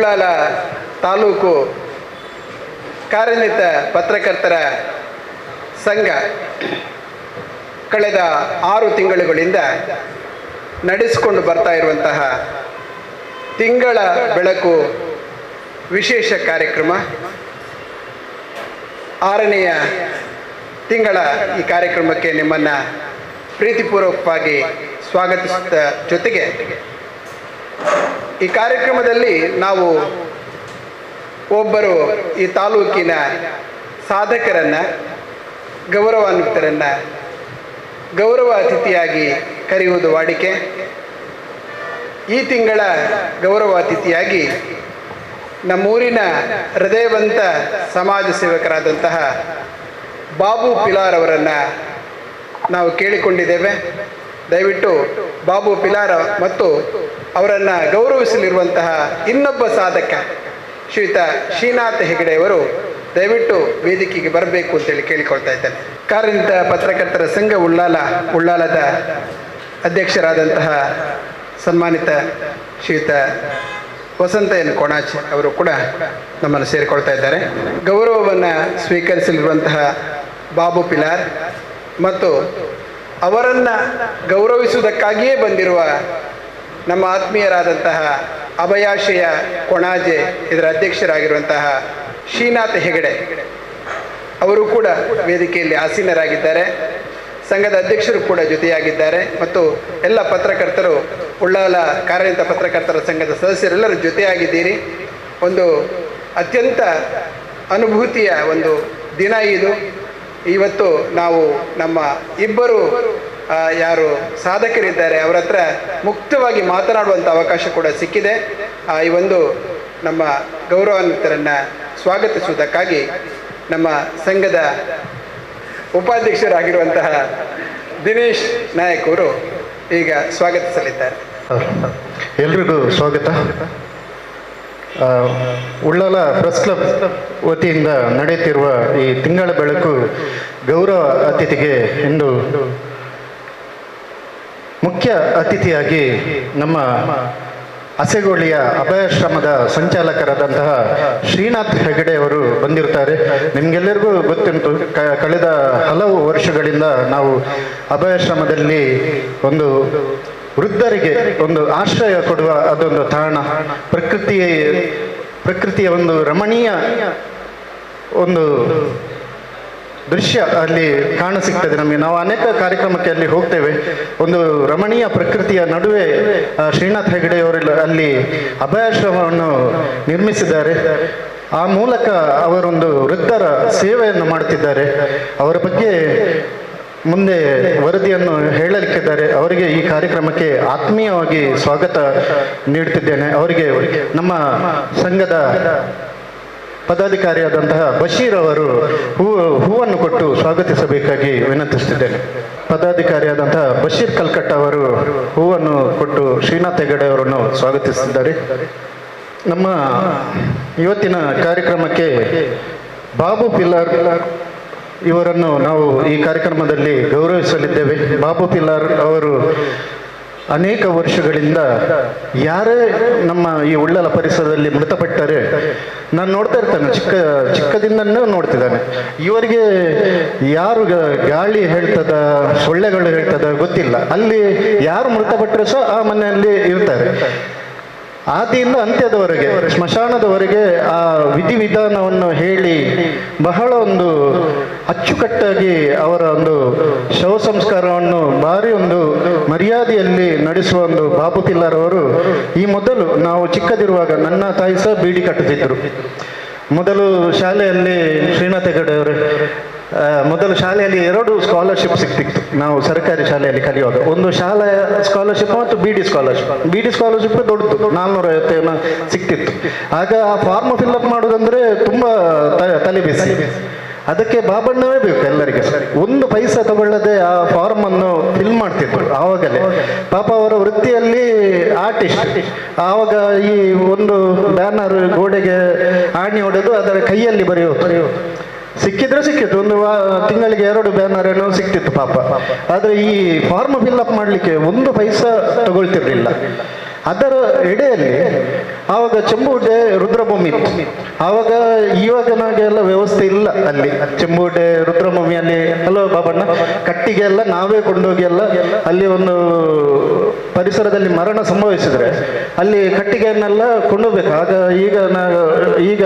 Ullal taluk ಕಾರ್ಯನಿರತ ಪತ್ರಕರ್ತರ ಸಂಘ ಕಳೆದ 6 ತಿಂಗಳುಗಳಿಂದ ನಡೆಸಿಕೊಂಡು ಬರ್ತಾ ಇರುವಂತಹ ತಿಂಗಳ ಬೆಳಕು ವಿಶೇಷ ಕಾರ್ಯಕ್ರಮ 6ನೇ ತಿಂಗಳ ಈ ಕಾರ್ಯಕ್ರಮಕ್ಕೆ ನಿಮ್ಮನ್ನು ಪ್ರೀತಿಪೂರ್ವಕವಾಗಿ ಸ್ವಾಗತಿಸಿದ ಜೊತೆಗೆ ಈ ಕಾರ್ಯಕ್ರಮದಲ್ಲಿ ನಾವು ಒಬ್ಬರು ಈ ತಾಲೂಕಿನ ಸಾಧಕರನ್ನು, ಗೌರವಾನ್ವಿತರನ್ನು ಗೌರವ ಅತಿಥಿಯಾಗಿ ಕರೆಯುವುದು ವಾಡಿಕೆ. ಈ ತಿಂಗಳ ಗೌರವ ಅತಿಥಿಯಾಗಿ ನಮ್ಮೂರಿನ ಹೃದಯವಂತ ಸಮಾಜ ಸೇವಕರಾದಂತಹ ಬಾಬು ಪಿಲಾರ್ ಅವರನ್ನು ನಾವು ಕೇಳಿಕೊಂಡಿದ್ದೇವೆ. ದಯವಿಟ್ಟು ಬಾಬು ಪಿಲಾರ್ ಮತ್ತು ಅವರನ್ನು ಗೌರವಿಸಲಿರುವಂತಹ ಇನ್ನೊಬ್ಬ ಸಾಧಕ ಶ್ರೀಯುತ ಶ್ರೀನಾಥ್ ಹೆಗಡೆಯವರು ದಯವಿಟ್ಟು ವೇದಿಕೆಗೆ ಬರಬೇಕು ಅಂತೇಳಿ ಕೇಳಿಕೊಳ್ತಾ ಇದ್ದೇನೆ. ಕಾರ್ಯನಿರತ ಪತ್ರಕರ್ತರ ಸಂಘ ಉಳ್ಳಾಲದ ಅಧ್ಯಕ್ಷರಾದಂತಹ ಸನ್ಮಾನಿತ ಶ್ರೀಯುತ ವಸಂತ ಎನ್ ಕೊಣಾಚೆ ಅವರು ಕೂಡ ನಮ್ಮನ್ನು ಸೇರಿಕೊಳ್ತಾ ಇದ್ದಾರೆ. ಗೌರವವನ್ನು ಸ್ವೀಕರಿಸಲಿರುವಂತಹ ಬಾಬು ಪಿಲಾರ್ ಮತ್ತು ಅವರನ್ನು ಗೌರವಿಸುವುದಕ್ಕಾಗಿಯೇ ಬಂದಿರುವ ನಮ್ಮ ಆತ್ಮೀಯರಾದಂತಹ ಅಭಯಾಶಯ ಕೊಣಾಜೆ ಇದರ ಅಧ್ಯಕ್ಷರಾಗಿರುವಂತಹ ಶ್ರೀನಾಥ್ ಹೆಗಡೆ ಅವರು ಕೂಡ ವೇದಿಕೆಯಲ್ಲಿ ಆಸೀನರಾಗಿದ್ದಾರೆ. ಸಂಘದ ಅಧ್ಯಕ್ಷರು ಕೂಡ ಜೊತೆಯಾಗಿದ್ದಾರೆ ಮತ್ತು ಎಲ್ಲ ಪತ್ರಕರ್ತರು, ಉಳ್ಳಾಲ ಕಾರ್ಯನಿರತ ಪತ್ರಕರ್ತರ ಸಂಘದ ಸದಸ್ಯರೆಲ್ಲರೂ ಜೊತೆಯಾಗಿದ್ದೀರಿ. ಒಂದು ಅತ್ಯಂತ ಅನುಭೂತಿಯ ಒಂದು ದಿನ ಇದು. ಇವತ್ತು ನಾವು ನಮ್ಮ ಇಬ್ಬರು ಯಾರು ಸಾಧಕರಿದ್ದಾರೆ ಅವರ ಹತ್ರ ಮುಕ್ತವಾಗಿ ಮಾತನಾಡುವಂಥ ಅವಕಾಶ ಕೂಡ ಸಿಕ್ಕಿದೆ. ಈ ಒಂದು ನಮ್ಮ ಗೌರವಾನ್ವಿತರನ್ನು ಸ್ವಾಗತಿಸುವುದಕ್ಕಾಗಿ ನಮ್ಮ ಸಂಘದ ಉಪಾಧ್ಯಕ್ಷರಾಗಿರುವಂತಹ ದಿನೇಶ್ ನಾಯಕ್ ಅವರು ಈಗ ಸ್ವಾಗತಿಸಲಿದ್ದಾರೆ. ಎಲ್ರಿಗೂ ಸ್ವಾಗತ. ಉಳ್ಳಾಲ ಪ್ರೆಸ್ ಕ್ಲಬ್ ವತಿಯಿಂದ ನಡೆಯುತ್ತಿರುವ ಈ ತಿಂಗಳ ಬೆಳಕು ಗೌರವ ಅತಿಥಿಗೆ ಇಂದು ಮುಖ್ಯ ಅತಿಥಿಯಾಗಿ ನಮ್ಮ ಅಸೆಗೋಳಿಯ ಅಭಯಾಶ್ರಮದ ಸಂಚಾಲಕರಾದಂತಹ ಶ್ರೀನಾಥ್ ಹೆಗಡೆ ಅವರು ಬಂದಿರ್ತಾರೆ. ನಿಮಗೆಲ್ಲರಿಗೂ ಗೊತ್ತುಂಟು, ಕಳೆದ ಹಲವು ವರ್ಷಗಳಿಂದ ನಾವು ಅಭಯಾಶ್ರಮದಲ್ಲಿ ಒಂದು ವೃದ್ಧರಿಗೆ ಒಂದು ಆಶ್ರಯ ಕೊಡುವ ಅದೊಂದು ತಾಣ, ಪ್ರಕೃತಿಯ ಒಂದು ರಮಣೀಯ ಒಂದು ದೃಶ್ಯ ಅಲ್ಲಿ ಕಾಣಸಿಗ್ತದೆ ನಮಗೆ. ನಾವು ಅನೇಕ ಕಾರ್ಯಕ್ರಮಕ್ಕೆ ಅಲ್ಲಿ ಹೋಗ್ತೇವೆ. ಒಂದು ರಮಣೀಯ ಪ್ರಕೃತಿಯ ನಡುವೆ ಶ್ರೀನಾಥ್ ಹೆಗಡೆಯವರು ಅಲ್ಲಿ ಅಭಯಾಶ್ರಮವನ್ನು ನಿರ್ಮಿಸಿದ್ದಾರೆ. ಆ ಮೂಲಕ ಅವರೊಂದು ವೃದ್ಧರ ಸೇವೆಯನ್ನು ಮಾಡುತ್ತಿದ್ದಾರೆ. ಅವರ ಬಗ್ಗೆ ಮುಂದೆ ವರದಿಯನ್ನು ಹೇಳಲಿಕ್ಕಿದ್ದಾರೆ. ಅವರಿಗೆ ಈ ಕಾರ್ಯಕ್ರಮಕ್ಕೆ ಆತ್ಮೀಯವಾಗಿ ಸ್ವಾಗತ ನೀಡುತ್ತಿದ್ದೇನೆ. ಅವರಿಗೆ ನಮ್ಮ ಸಂಘದ ಪದಾಧಿಕಾರಿಯಾದಂತಹ ಬಶೀರ್ ಅವರು ಹೂವನ್ನು ಕೊಟ್ಟು ಸ್ವಾಗತಿಸಬೇಕಾಗಿ ವಿನಂತಿಸುತ್ತಿದ್ದೇನೆ. ಪದಾಧಿಕಾರಿಯಾದಂತಹ ಬಶೀರ್ ಕಲ್ಕಟ್ಟ ಅವರು ಹೂವನ್ನು ಕೊಟ್ಟು ಶ್ರೀನಾಥ್ ಹೆಗಡೆ ಅವರನ್ನು ಸ್ವಾಗತಿಸಿದ್ದಾರೆ. ನಮ್ಮ ಇವತ್ತಿನ ಕಾರ್ಯಕ್ರಮಕ್ಕೆ ಬಾಬು ಪಿಲಾರ್ ಇವರನ್ನು ನಾವು ಈ ಕಾರ್ಯಕ್ರಮದಲ್ಲಿ ಗೌರವಿಸಲಿದ್ದೇವೆ. ಬಾಬು ಪಿಲಾರ್ ಅವರು ಅನೇಕ ವರ್ಷಗಳಿಂದ ಯಾರೇ ನಮ್ಮ ಈ ಉಳ್ಳಾಲ ಪರಿಸರದಲ್ಲಿ ಮೃತಪಟ್ಟರೆ ನಾನು ನೋಡ್ತಾ ಇರ್ತೇನೆ, ಚಿಕ್ಕದಿಂದನೂ ನೋಡ್ತಿದ್ದಾನೆ. ಇವರಿಗೆ ಯಾರು ಗಾಳಿ ಹೇಳ್ತದ, ಸೊಳ್ಳೆಗಳು ಹೇಳ್ತದ ಗೊತ್ತಿಲ್ಲ. ಅಲ್ಲಿ ಯಾರು ಮೃತಪಟ್ಟರೆ ಸಹ ಆ ಮನೆಯಲ್ಲಿ ಇರ್ತಾರೆ. ಆದಿಯಿಂದ ಅಂತ್ಯದವರೆಗೆ, ಸ್ಮಶಾನದವರೆಗೆ ಆ ವಿಧಿವಿಧಾನವನ್ನು ಹೇಳಿ ಬಹಳ ಒಂದು ಅಚ್ಚುಕಟ್ಟಾಗಿ ಅವರ ಒಂದು ಶವ ಸಂಸ್ಕಾರವನ್ನು ಭಾರಿ ಒಂದು ಮರ್ಯಾದೆಯಲ್ಲಿ ನಡೆಸುವ ಒಂದು ಬಾಬು ಪಿಲ್ಲಾರ್ ಅವರು. ಈ ಮೊದಲು ನಾವು ಚಿಕ್ಕದಿರುವಾಗ ನನ್ನ ತಾಯಿ ಸಹ ಬೀಡಿ ಕಟ್ಟುತ್ತಿದ್ದರು. ಮೊದಲು ಶಾಲೆಯಲ್ಲಿ ಶ್ರೀನಾಥ್ ಹೆಗಡೆ ಅವರು, ಮೊದಲು ಶಾಲೆಯಲ್ಲಿ 2 ಸ್ಕಾಲರ್ಶಿಪ್ ಸಿಗ್ತಿತ್ತು. ನಾವು ಸರ್ಕಾರಿ ಶಾಲೆಯಲ್ಲಿ ಕಲಿಯುವಾಗ ಒಂದು ಶಾಲೆಯ ಸ್ಕಾಲರ್ಶಿಪ್ ಮತ್ತು ಬಿಡಿ ಸ್ಕಾಲರ್ಶಿಪ್. ಬಿಡಿ ಸ್ಕಾಲರ್ಶಿಪ್ ದೊಡ್ಡದು, 450 ಸಿಗ್ತಿತ್ತು. ಆಗ ಆ form fill up ಮಾಡೋದಂದ್ರೆ ತುಂಬ ತಲೆ ಬಿಸಿ. ಅದಕ್ಕೆ ಬಾಬಣ್ಣವೇ ಬೇಕು ಎಲ್ಲರಿಗೆ. ಒಂದು ಪೈಸೆ ತಗೊಳ್ಳದೆ ಆ ಫಾರ್ಮ್ ಅನ್ನು ಫಿಲ್ ಮಾಡ್ತಿದ್ರು ಆವಾಗಲೇ. ಪಾಪ ಅವರ ವೃತ್ತಿಯಲ್ಲಿ ಆರ್ಟಿಸ್ಟ್. ಆವಾಗ ಈ ಒಂದು ಬ್ಯಾನರ್ ಗೋಡೆಗೆ ಆಣಿ ಹೊಡೆದು ಅದರ ಕೈಯಲ್ಲಿ ಬರೆಯೋದು. ಸಿಕ್ಕಿದ್ರೆ ಸಿಕ್ಕಿತ್ತು, ಒಂದು ತಿಂಗಳಿಗೆ 2 ಬ್ಯಾನರ್ ಏನೋ ಸಿಕ್ತಿತ್ತು ಪಾಪ. ಆದರೆ ಈ form fill up ಮಾಡಲಿಕ್ಕೆ ಒಂದು ಪೈಸಾ ತಗೊಳ್ತಿರ್ಲಿಲ್ಲ. ಅದರ ಎಡೆಯಲ್ಲಿ ಆವಾಗ ಚೆಂಬುಗುಡ್ಡೆ ರುದ್ರಭೂಮಿ ಇತ್ತು. ಆವಾಗ ಇವಾಗ ಎಲ್ಲ ವ್ಯವಸ್ಥೆ ಇಲ್ಲ ಅಲ್ಲಿ ಚೆಂಬುಗುಡ್ಡೆ ರುದ್ರಭೂಮಿಯಲ್ಲಿ. ಹಲೋ ಬಾಬಣ್ಣ, ಕಟ್ಟಿಗೆ ಎಲ್ಲ ನಾವೇ ಕೊಂಡೋಗಿ ಎಲ್ಲ ಅಲ್ಲಿ ಒಂದು ಪರಿಸರದಲ್ಲಿ ಮರಣ ಸಂಭವಿಸಿದ್ರೆ ಅಲ್ಲಿ ಕಟ್ಟಿಗೆಯನ್ನೆಲ್ಲ ಕೊಂಡೋಗ್ಬೇಕು. ಆಗ ಈಗ ಈಗ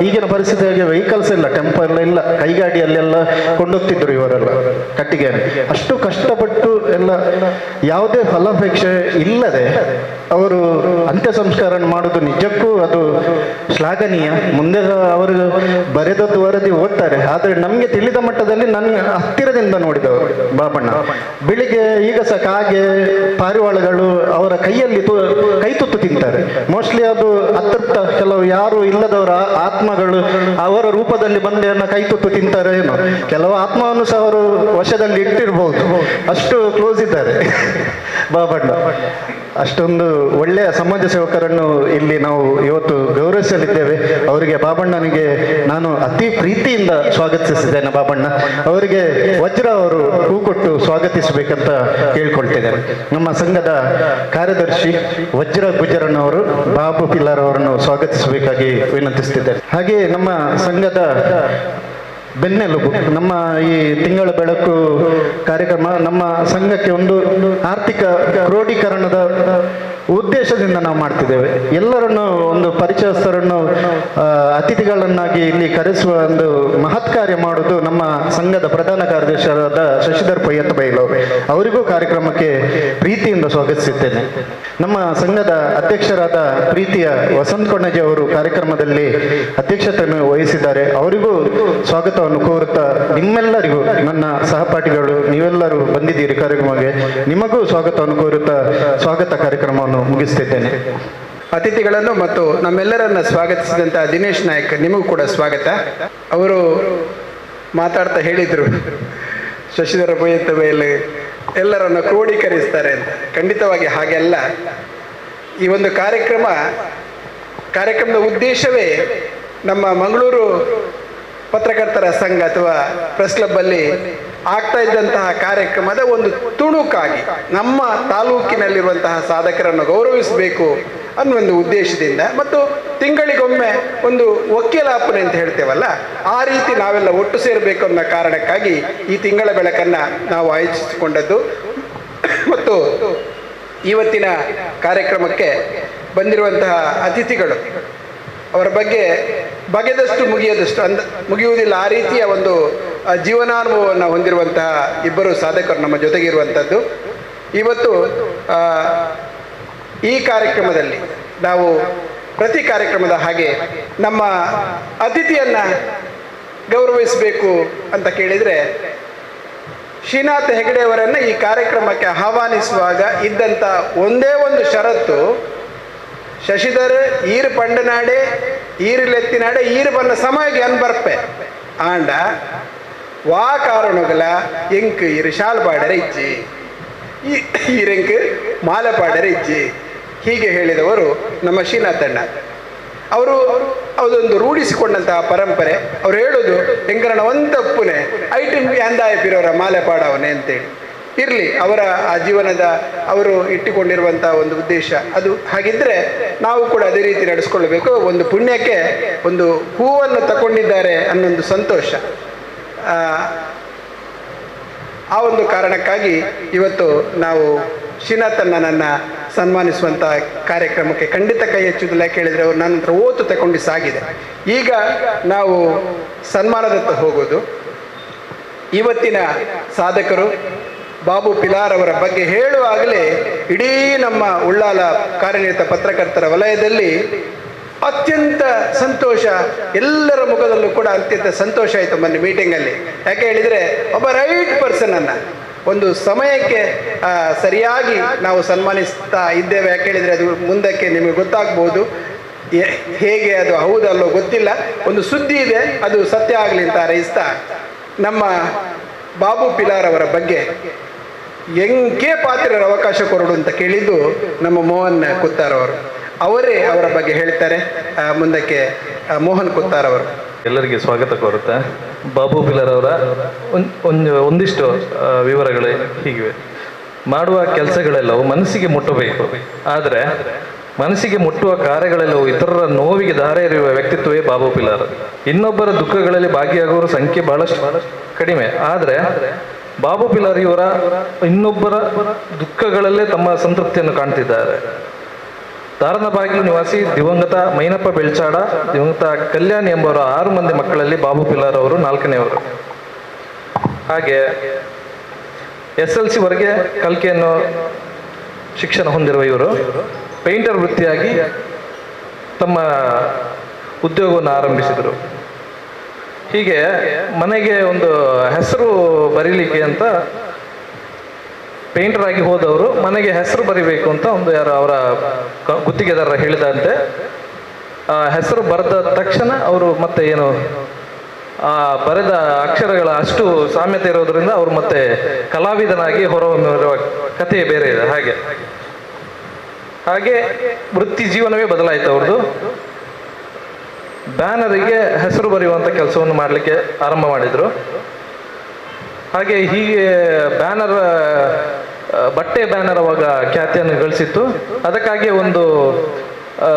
ಈಗಿನ ಪರಿಸ್ಥಿತಿಯಾಗಿ ವೆಹಿಕಲ್ಸ್ ಇಲ್ಲ, ಟೆಂಪೋ ಎಲ್ಲ ಇಲ್ಲ, ಕೈಗಾಡಿಯಲ್ಲೆಲ್ಲ ಕೊಂಡೋಗ್ತಿದ್ರು ಇವರೆಲ್ಲ ಕಟ್ಟಿಗೆ. ಅಷ್ಟು ಕಷ್ಟಪಟ್ಟು ಎಲ್ಲ ಯಾವುದೇ ಫಲಾಪೇಕ್ಷೆ ಇಲ್ಲದೆ ಅವರು ಅಂತ್ಯ ಸಂಸ್ಕಾರ ಮಾಡೋದು ನಿಜಕ್ಕೂ ಅದು ಶ್ಲಾಘನೀಯ. ಮುಂದೆ ಅವರು ಬರೆದದ್ದು ವರದಿ ಓದ್ತಾರೆ, ಆದರೆ ನಮಗೆ ತಿಳಿದ ಮಟ್ಟದಲ್ಲಿ ನನ್ನ ಹತ್ತಿರದಿಂದ ನೋಡಿದವರು ಬಾಬಣ್ಣ. ಬೆಳಿಗ್ಗೆ ಈಗ ಸಹ ಕಾಗೆ ಪಾರಿವಾಳಗಳು ಅವರ ಕೈಯಲ್ಲಿ ಕೈ ತುತ್ತು ತಿಂತಾರೆ. ಮೋಸ್ಟ್ಲಿ ಅದು ಅತೃಪ್ತ ಕೆಲವು ಯಾರು ಇಲ್ಲದವರ ಆತ್ಮಗಳು ಅವರ ರೂಪದಲ್ಲಿ ಬಂದು ಕೈ ತುತ್ತು ತಿಂತಾರೆ ಏನೋ. ಕೆಲವು ಆತ್ಮವನ್ನು ಸಹ ಅವರು ವಶದಲ್ಲಿ ಇಟ್ಟಿರ್ಬೋದು, ಅಷ್ಟು ಕ್ಲೋಸ್ ಇದ್ದಾರೆ ಬಾಬಣ್ಣ. ಅಷ್ಟೊಂದು ಒಳ್ಳೆಯ ಸಮಾಜ ಸೇವಕರನ್ನು ಇಲ್ಲಿ ನಾವು ಇವತ್ತು ಗೌರವಿಸಲಿದ್ದೇವೆ. ಅವರಿಗೆ ಬಾಬಣ್ಣನಿಗೆ ನಾನು ಅತಿ ಪ್ರೀತಿಯಿಂದ ಸ್ವಾಗತಿಸಿದ್ದೇನೆ. ಬಾಬಣ್ಣ ಅವರಿಗೆ ವಜ್ರ ಅವರು ಹೂ ಕೊಟ್ಟು ಸ್ವಾಗತಿಸಬೇಕಂತ ಕೇಳ್ಕೊಳ್ತಿದ್ದೇನೆ. ನಮ್ಮ ಸಂಘದ ಕಾರ್ಯದರ್ಶಿ ವಜ್ರ ಗುಜರನ್ ಅವರು ಬಾಬು ಪಿಲಾರ್ ಅವರನ್ನು ಸ್ವಾಗತಿಸಬೇಕಾಗಿ ವಿನಂತಿಸುತ್ತಿದ್ದೇನೆ. ಹಾಗೆಯೇ ನಮ್ಮ ಸಂಘದ ಬೆನ್ನೆಲುಬು ನಮ್ಮ ಈ ತಿಂಗಳ ಬೆಳಕು ಕಾರ್ಯಕ್ರಮ ನಮ್ಮ ಸಂಘಕ್ಕೆ ಒಂದು ಆರ್ಥಿಕ ಕ್ರೋಢೀಕರಣದ ಉದ್ದೇಶದಿಂದ ನಾವು ಮಾಡ್ತಿದ್ದೇವೆ. ಎಲ್ಲರನ್ನು ಒಂದು ಪರಿಚಯಸ್ಥರನ್ನು ಅತಿಥಿಗಳನ್ನಾಗಿ ಇಲ್ಲಿ ಕರೆಸುವ ಒಂದು ಮಹತ್ ಕಾರ್ಯ ಮಾಡುವುದು ನಮ್ಮ ಸಂಘದ ಪ್ರಧಾನ ಕಾರ್ಯದರ್ಶಿಯಾದ ಶಶಿಧರ್ ಪೊಯ್ಯತ್ತಬೈಲು ಅವರಿಗೂ ಕಾರ್ಯಕ್ರಮಕ್ಕೆ ಪ್ರೀತಿಯಿಂದ ಸ್ವಾಗತಿಸುತ್ತೇನೆ. ನಮ್ಮ ಸಂಘದ ಅಧ್ಯಕ್ಷರಾದ ಪ್ರೀತಿಯ ವಸಂತ್ ಕೊಣಜೆ ಅವರು ಕಾರ್ಯಕ್ರಮದಲ್ಲಿ ಅಧ್ಯಕ್ಷತೆಯನ್ನು ವಹಿಸಿದ್ದಾರೆ. ಅವರಿಗೂ ಸ್ವಾಗತವನ್ನು ಕೋರುತ್ತಾ ನಿಮ್ಮೆಲ್ಲರಿಗೂ, ನನ್ನ ಸಹಪಾಠಿಗಳು ನೀವೆಲ್ಲರೂ ಬಂದಿದ್ದೀರಿ ಕಾರ್ಯಕ್ರಮಕ್ಕೆ, ನಿಮಗೂ ಸ್ವಾಗತವನ್ನು ಕೋರುತ್ತಾ ಸ್ವಾಗತ ಕಾರ್ಯಕ್ರಮವನ್ನು ಮುಗಿಸುತ್ತಿದ್ದೇನೆ. ಅತಿಥಿಗಳನ್ನು ಮತ್ತು ನಮ್ಮೆಲ್ಲರನ್ನ ಸ್ವಾಗತಿಸಿದಂತಹ ದಿನೇಶ್ ನಾಯಕ್ ನಿಮಗೂ ಕೂಡ ಸ್ವಾಗತ. ಅವರು ಮಾತಾಡ್ತಾ ಹೇಳಿದರು ಶಶಿಧರ ಪೊಯ್ಯತ್ತಬೈಲು ಎಲ್ಲರನ್ನು ಕ್ರೋಢೀಕರಿಸ್ತಾರೆ ಅಂತ. ಖಂಡಿತವಾಗಿ ಹಾಗೆಲ್ಲ. ಈ ಒಂದು ಕಾರ್ಯಕ್ರಮದ ಉದ್ದೇಶವೇ ನಮ್ಮ ಮಂಗಳೂರು ಪತ್ರಕರ್ತರ ಸಂಘ ಅಥವಾ ಪ್ರೆಸ್ ಕ್ಲಬ್ಬಲ್ಲಿ ಆಗ್ತಾ ಇದ್ದಂತಹ ಕಾರ್ಯಕ್ರಮದ ಒಂದು ತುಣುಕಾಗಿ ನಮ್ಮ ತಾಲೂಕಿನಲ್ಲಿರುವಂತಹ ಸಾಧಕರನ್ನು ಗೌರವಿಸಬೇಕು ಅನ್ನೋ ಒಂದು ಉದ್ದೇಶದಿಂದ ಮತ್ತು ತಿಂಗಳಿಗೊಮ್ಮೆ ಒಂದು ಒಕ್ಕೇಲಾಪನೆ ಅಂತ ಹೇಳ್ತೇವಲ್ಲ, ಆ ರೀತಿ ನಾವೆಲ್ಲ ಒಟ್ಟು ಸೇರಬೇಕು ಅನ್ನೋ ಕಾರಣಕ್ಕಾಗಿ ಈ ತಿಂಗಳ ಬೆಳಕನ್ನು ನಾವು ಆಯೋಜಿಸಿಕೊಂಡದ್ದು. ಮತ್ತು ಇವತ್ತಿನ ಕಾರ್ಯಕ್ರಮಕ್ಕೆ ಬಂದಿರುವಂತಹ ಅತಿಥಿಗಳು ಅವರ ಬಗ್ಗೆ ಬಗೆದಷ್ಟು ಮುಗಿಯದಷ್ಟು ಮುಗಿಯುವುದಿಲ್ಲ, ಆ ರೀತಿಯ ಒಂದು ಜೀವನಾನುಭವವನ್ನು ಹೊಂದಿರುವಂತಹ ಇಬ್ಬರು ಸಾಧಕರು ನಮ್ಮ ಜೊತೆಗಿರುವಂಥದ್ದು. ಇವತ್ತು ಈ ಕಾರ್ಯಕ್ರಮದಲ್ಲಿ ನಾವು ಪ್ರತಿ ಕಾರ್ಯಕ್ರಮದ ಹಾಗೆ ನಮ್ಮ ಅತಿಥಿಯನ್ನು ಗೌರವಿಸಬೇಕು ಅಂತ ಕೇಳಿದರೆ, ಶ್ರೀನಾಥ ಹೆಗಡೆಯವರನ್ನು ಈ ಕಾರ್ಯಕ್ರಮಕ್ಕೆ ಆಹ್ವಾನಿಸುವಾಗ ಇದ್ದಂಥ ಒಂದೇ ಒಂದು ಷರತ್ತು, ಶಶಿಧರ್ ಈರು ಪಂಡನಾಡೆ ಈರು ಲೆತ್ತಿನಾಡೆ ಈರು ಬನ್ನ ಸಮಯಕ್ಕೆ ಅನ್ಬರ್ಪೆ ಆಂಡ ವಾ ಕಾರಣಗಳ ಎಂಕ್ ಇರು ಶಾಲ್ ಪಾಡರೆ ಇಜ್ಜಿ, ಈರೆಂಕ್ ಮಾಲೆ ಪಾಡರೆ ಇಜ್ಜಿ, ಹೀಗೆ ಹೇಳಿದವರು ನಮ್ಮ ಶ್ರೀನಾಥಣ್ಣ ಅವರು. ಅದೊಂದು ರೂಢಿಸಿಕೊಂಡಂತಹ ಪರಂಪರೆ. ಅವ್ರು ಹೇಳೋದು ಎಂಕರಣ ಒಂದಪ್ಪುನೆ ಐಟಮ್ ಅಂದಾಯ ಪಿರೋರ ಮಾಲೆ ಪಾಡವನೆ ಅಂತೇಳಿ. ಇರಲಿ, ಅವರ ಆ ಜೀವನದ ಅವರು ಇಟ್ಟುಕೊಂಡಿರುವಂಥ ಒಂದು ಉದ್ದೇಶ ಅದು. ಹಾಗಿದ್ದರೆ ನಾವು ಕೂಡ ಅದೇ ರೀತಿ ನಡೆಸ್ಕೊಳ್ಬೇಕು. ಒಂದು ಪುಣ್ಯಕ್ಕೆ ಒಂದು ಹೂವನ್ನು ತಗೊಂಡಿದ್ದಾರೆ ಅನ್ನೊಂದು ಸಂತೋಷ. ಆ ಒಂದು ಕಾರಣಕ್ಕಾಗಿ ಇವತ್ತು ನಾವು ಶ್ರೀನಾಥಣ್ಣನನ್ನು ಸನ್ಮಾನಿಸುವಂಥ ಕಾರ್ಯಕ್ರಮಕ್ಕೆ ಖಂಡಿತ ಕೈ ಹೆಚ್ಚುವುದಿಲ್ಲ. ಕೇಳಿದರೆ ಅವರು ನನ್ನ ಹತ್ರ ಓತು ತಗೊಂಡು ಸಾಗಿದೆ. ಈಗ ನಾವು ಸನ್ಮಾನದತ್ತ ಹೋಗೋದು. ಇವತ್ತಿನ ಸಾಧಕರು ಬಾಬು ಪಿಲಾರ್ ಅವರ ಬಗ್ಗೆ ಹೇಳುವಾಗಲೇ ಇಡೀ ನಮ್ಮ ಉಳ್ಳಾಲ ಕಾರ್ಯನಿರತ ಪತ್ರಕರ್ತರ ವಲಯದಲ್ಲಿ ಅತ್ಯಂತ ಸಂತೋಷ, ಎಲ್ಲರ ಮುಖದಲ್ಲೂ ಕೂಡ ಅತ್ಯಂತ ಸಂತೋಷ ಆಯಿತು ಮೊನ್ನೆ ಮೀಟಿಂಗಲ್ಲಿ. ಯಾಕೆ ಹೇಳಿದರೆ ಒಬ್ಬ ರೈಟ್ ಪರ್ಸನನ್ನು ಒಂದು ಸಮಯಕ್ಕೆ ಸರಿಯಾಗಿ ನಾವು ಸನ್ಮಾನಿಸ್ತಾ ಇದ್ದೇವೆ. ಯಾಕೆ ಹೇಳಿದರೆ ಅದು ಮುಂದಕ್ಕೆ ನಿಮಗೆ ಗೊತ್ತಾಗ್ಬೋದು ಹೇಗೆ ಅದು ಹೌದಲ್ಲೋ ಗೊತ್ತಿಲ್ಲ, ಒಂದು ಸುದ್ದಿ ಇದೆ, ಅದು ಸತ್ಯ ಆಗಲಿ ಅಂತ ಹಾರೈಸ್ತಾ ನಮ್ಮ ಬಾಬು ಪಿಲಾರ್ ಅವರ ಬಗ್ಗೆ ಎಂಕೆ ಪಾತ್ರರ ಅವಕಾಶ ಕೊರಡು ಅಂತ ಕೇಳಿದ್ದು ನಮ್ಮ ಮೋಹನ್ ಕುತ್ತಾರ್ ಅವರು. ಅವರೇ ಅವರ ಬಗ್ಗೆ ಹೇಳ್ತಾರೆ. ಮುಂದಕ್ಕೆ ಮೋಹನ್ ಕುತ್ತಾರ್ ಅವರು. ಎಲ್ಲರಿಗೆ ಸ್ವಾಗತ ಕೋರುತ್ತೆ. ಬಾಬು ಪಿಲಾರ್ ಅವರ ಒಂದಿಷ್ಟು ವಿವರಗಳು ಹೀಗಿವೆ. ಮಾಡುವ ಕೆಲಸಗಳೆಲ್ಲವೂ ಮನಸ್ಸಿಗೆ ಮುಟ್ಟಬೇಕು, ಆದರೆ ಮನಸ್ಸಿಗೆ ಮುಟ್ಟುವ ಕಾರ್ಯಗಳೆಲ್ಲವೂ ಇತರರ ನೋವಿಗೆ ಧಾರೆ ಎರೆಯುವ ವ್ಯಕ್ತಿತ್ವವೇ ಬಾಬು ಪಿಲಾರ್. ಇನ್ನೊಬ್ಬರ ದುಃಖಗಳಲ್ಲಿ ಭಾಗಿಯಾಗುವವರ ಸಂಖ್ಯೆ ಬಹಳಷ್ಟು ಕಡಿಮೆ. ಆದರೆ ಬಾಬು ಪಿಲಾರ್ ಇವರ ಇನ್ನೊಬ್ಬರ ದುಃಖಗಳಲ್ಲೇ ತಮ್ಮ ಸಂತೃಪ್ತಿಯನ್ನು ಕಾಣ್ತಿದ್ದಾರೆ. ದಾರನಬಾಗಿಲು ನಿವಾಸಿ ದಿವಂಗತ ಮೈನಪ್ಪ ಬೆಳ್ಚಾಡ, ದಿವಂಗತ ಕಲ್ಯಾಣ್ ಎಂಬವರ 6 ಮಂದಿ ಮಕ್ಕಳಲ್ಲಿ ಬಾಬು ಪಿಲಾರ್ ಅವರು 4ನೇಯವರು. ಹಾಗೆ SLC ವರೆಗೆ ಕಲಿಕೆಯನ್ನು ಶಿಕ್ಷಣ ಹೊಂದಿರುವ ಇವರು ಪೇಂಟರ್ ವೃತ್ತಿಯಾಗಿ ತಮ್ಮ ಉದ್ಯೋಗವನ್ನು ಆರಂಭಿಸಿದರು. ಹೀಗೆ ಮನೆಗೆ ಒಂದು ಹೆಸರು ಬರೀಲಿಕ್ಕೆ ಅಂತ ಪೇಂಟರ್ ಆಗಿ ಹೋದವರು ಮನೆಗೆ ಹೆಸರು ಬರಿಬೇಕು ಅಂತ ಒಂದು ಯಾರು ಅವರ ಗುತ್ತಿಗೆದಾರರ ಹೇಳಿದಂತೆ ಆ ಹೆಸರು ಬರೆದ ತಕ್ಷಣ ಅವರು ಮತ್ತೆ ಏನು ಆ ಬರೆದ ಅಕ್ಷರಗಳ ಅಷ್ಟು ಸಾಮ್ಯತೆ ಇರೋದ್ರಿಂದ ಅವರು ಮತ್ತೆ ಕಲಾವಿದನಾಗಿ ಹೊರಹೊಮ್ಮಿರುವ ಕಥೆ ಬೇರೆ ಇದೆ. ಹಾಗೆ ಹಾಗೆ ವೃತ್ತಿ ಜೀವನವೇ ಬದಲಾಯಿತು ಅವ್ರದ್ದು. ಬ್ಯಾನರಿಗೆ ಹೆಸರು ಬರೆಯುವಂಥ ಕೆಲಸವನ್ನು ಮಾಡಲಿಕ್ಕೆ ಆರಂಭ ಮಾಡಿದರು. ಹಾಗೆ ಹೀಗೆ ಬ್ಯಾನರ್, ಬಟ್ಟೆ ಬ್ಯಾನರ್ ಅವಾಗ ಖ್ಯಾತಿಯನ್ನು ಗಳಿಸಿತ್ತು. ಅದಕ್ಕಾಗಿ ಒಂದು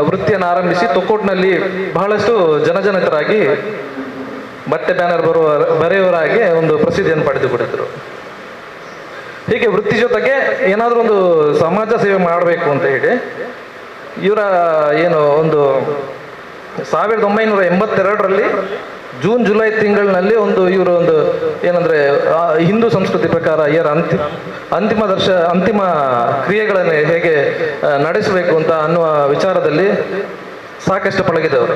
ವೃತ್ತಿಯನ್ನು ಆರಂಭಿಸಿ ತೊಕ್ಕೋಟ್ನಲ್ಲಿ ಬಹಳಷ್ಟು ಜನಜನಿತರಾಗಿ ಬಟ್ಟೆ ಬ್ಯಾನರ್ ಬರೆಯುವರಾಗಿ ಒಂದು ಪ್ರಸಿದ್ಧಿಯನ್ನು ಪಡೆದುಕೊಂಡಿದ್ದರು. ಹೀಗೆ ವೃತ್ತಿ ಜೊತೆಗೆ ಏನಾದರೂ ಒಂದು ಸಮಾಜ ಸೇವೆ ಮಾಡಬೇಕು ಅಂತ ಹೇಳಿ ಇವರ ಏನು ಒಂದು 1982ರಲ್ಲಿ ಜೂನ್ ಜುಲೈ ತಿಂಗಳಿನಲ್ಲಿ ಒಂದು ಇವರು ಒಂದು ಏನಂದರೆ ಹಿಂದೂ ಸಂಸ್ಕೃತಿ ಪ್ರಕಾರ ಇವರ ಅಂತಿಮ ಕ್ರಿಯೆಗಳನ್ನು ಹೇಗೆ ನಡೆಸಬೇಕು ಅಂತ ಅನ್ನುವ ವಿಚಾರದಲ್ಲಿ ಸಾಕಷ್ಟು ಪಳಗಿದವರು.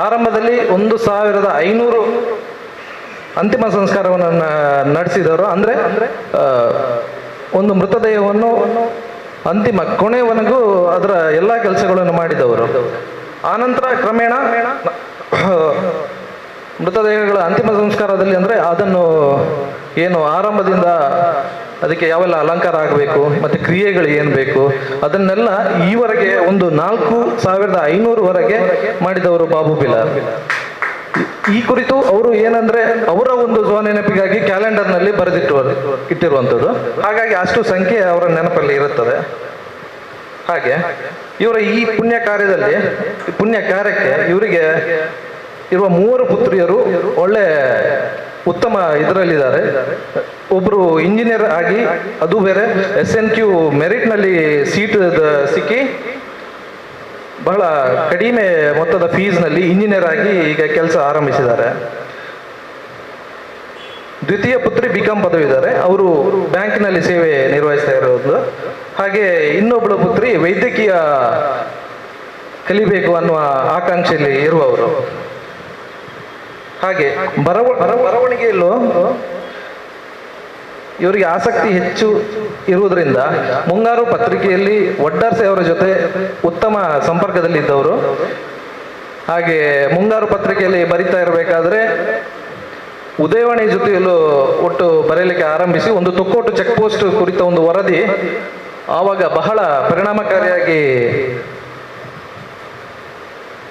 ಆರಂಭದಲ್ಲಿ 1500 ಅಂತಿಮ ಸಂಸ್ಕಾರವನ್ನು ನಡೆಸಿದವರು. ಅಂದರೆ ಒಂದು ಮೃತದೇಹವನ್ನು ಅಂತಿಮ ಕೊನೆಯವರೆಗೂ ಅದರ ಎಲ್ಲ ಕೆಲಸಗಳನ್ನು ಮಾಡಿದವರು. ಆನಂತರ ಕ್ರಮೇಣ ಮೃತದೇಹಗಳ ಅಂತಿಮ ಸಂಸ್ಕಾರದಲ್ಲಿ ಅಂದರೆ ಅದನ್ನು ಏನು ಆರಂಭದಿಂದ ಅದಕ್ಕೆ ಯಾವೆಲ್ಲ ಅಲಂಕಾರ ಆಗಬೇಕು ಮತ್ತು ಕ್ರಿಯೆಗಳು ಏನು ಬೇಕು ಅದನ್ನೆಲ್ಲ ಈವರೆಗೆ ಒಂದು 4500ವರೆಗೆ ಮಾಡಿದವರು ಬಾಬು ಪಿಲಾರ್. ಈ ಕುರಿತು ಅವರು ಏನಂದ್ರೆ ಅವರ ಒಂದು ಸ್ವನೆನಪಿಗಾಗಿ ಕ್ಯಾಲೆಂಡರ್ನಲ್ಲಿ ಇಟ್ಟಿರುವಂಥದ್ದು. ಹಾಗಾಗಿ ಅಷ್ಟು ಸಂಖ್ಯೆ ಅವರ ನೆನಪಲ್ಲಿ ಇರುತ್ತದೆ. ಹಾಗೆ ಇವರ ಈ ಪುಣ್ಯ ಕಾರ್ಯಕ್ಕೆ ಇವರಿಗೆ ಇರುವ 3 ಪುತ್ರಿಯರು ಒಳ್ಳೆ ಉತ್ತಮ ಇದರಲ್ಲಿದ್ದಾರೆ. ಒಬ್ಬರು ಇಂಜಿನಿಯರ್ ಆಗಿ, ಅದು ಬೇರೆ SNQ ಮೆರಿಟ್ನಲ್ಲಿ ಸೀಟ್ ಸಿಕ್ಕಿ ಬಹಳ ಕಡಿಮೆ ಮೊತ್ತದ ಫೀಸ್ನಲ್ಲಿ ಇಂಜಿನಿಯರ್ ಆಗಿ ಈಗ ಕೆಲಸ ಆರಂಭಿಸಿದ್ದಾರೆ. ದ್ವಿತೀಯ ಪುತ್ರಿ BCom ಪದವಿ ಇದ್ದಾರೆ, ಅವರು ಬ್ಯಾಂಕಿನಲ್ಲಿ ಸೇವೆ ನಿರ್ವಹಿಸ್ತಾ ಇರೋದು. ಹಾಗೆ ಇನ್ನೊಬ್ಬಳು ಪುತ್ರಿ ವೈದ್ಯಕೀಯ ಕಲಿಬೇಕು ಅನ್ನುವ ಆಕಾಂಕ್ಷೆಯಲ್ಲಿ ಇರುವವರು. ಹಾಗೆ ಬರವಣಿಗೆಯಲ್ಲೂ ಇವರಿಗೆ ಆಸಕ್ತಿ ಹೆಚ್ಚು ಇರುವುದರಿಂದ ಮುಂಗಾರು ಪತ್ರಿಕೆಯಲ್ಲಿ ವಡ್ಡಾರ್ಸೆ ಅವರ ಜೊತೆ ಉತ್ತಮ ಸಂಪರ್ಕದಲ್ಲಿ ಇದ್ದವರು. ಹಾಗೆ ಮುಂಗಾರು ಪತ್ರಿಕೆಯಲ್ಲಿ ಬರಿತಾ ಇರಬೇಕಾದ್ರೆ ಉದಯವಾಣಿ ಜೊತೆಯಲ್ಲೂ ಒಟ್ಟು ಬರೆಯಲಿಕ್ಕೆ ಆರಂಭಿಸಿ ಒಂದು ತೊಕ್ಕೋಟು ಚೆಕ್ ಪೋಸ್ಟ್ ಕುರಿತ ಒಂದು ವರದಿ ಆವಾಗ ಬಹಳ ಪರಿಣಾಮಕಾರಿಯಾಗಿ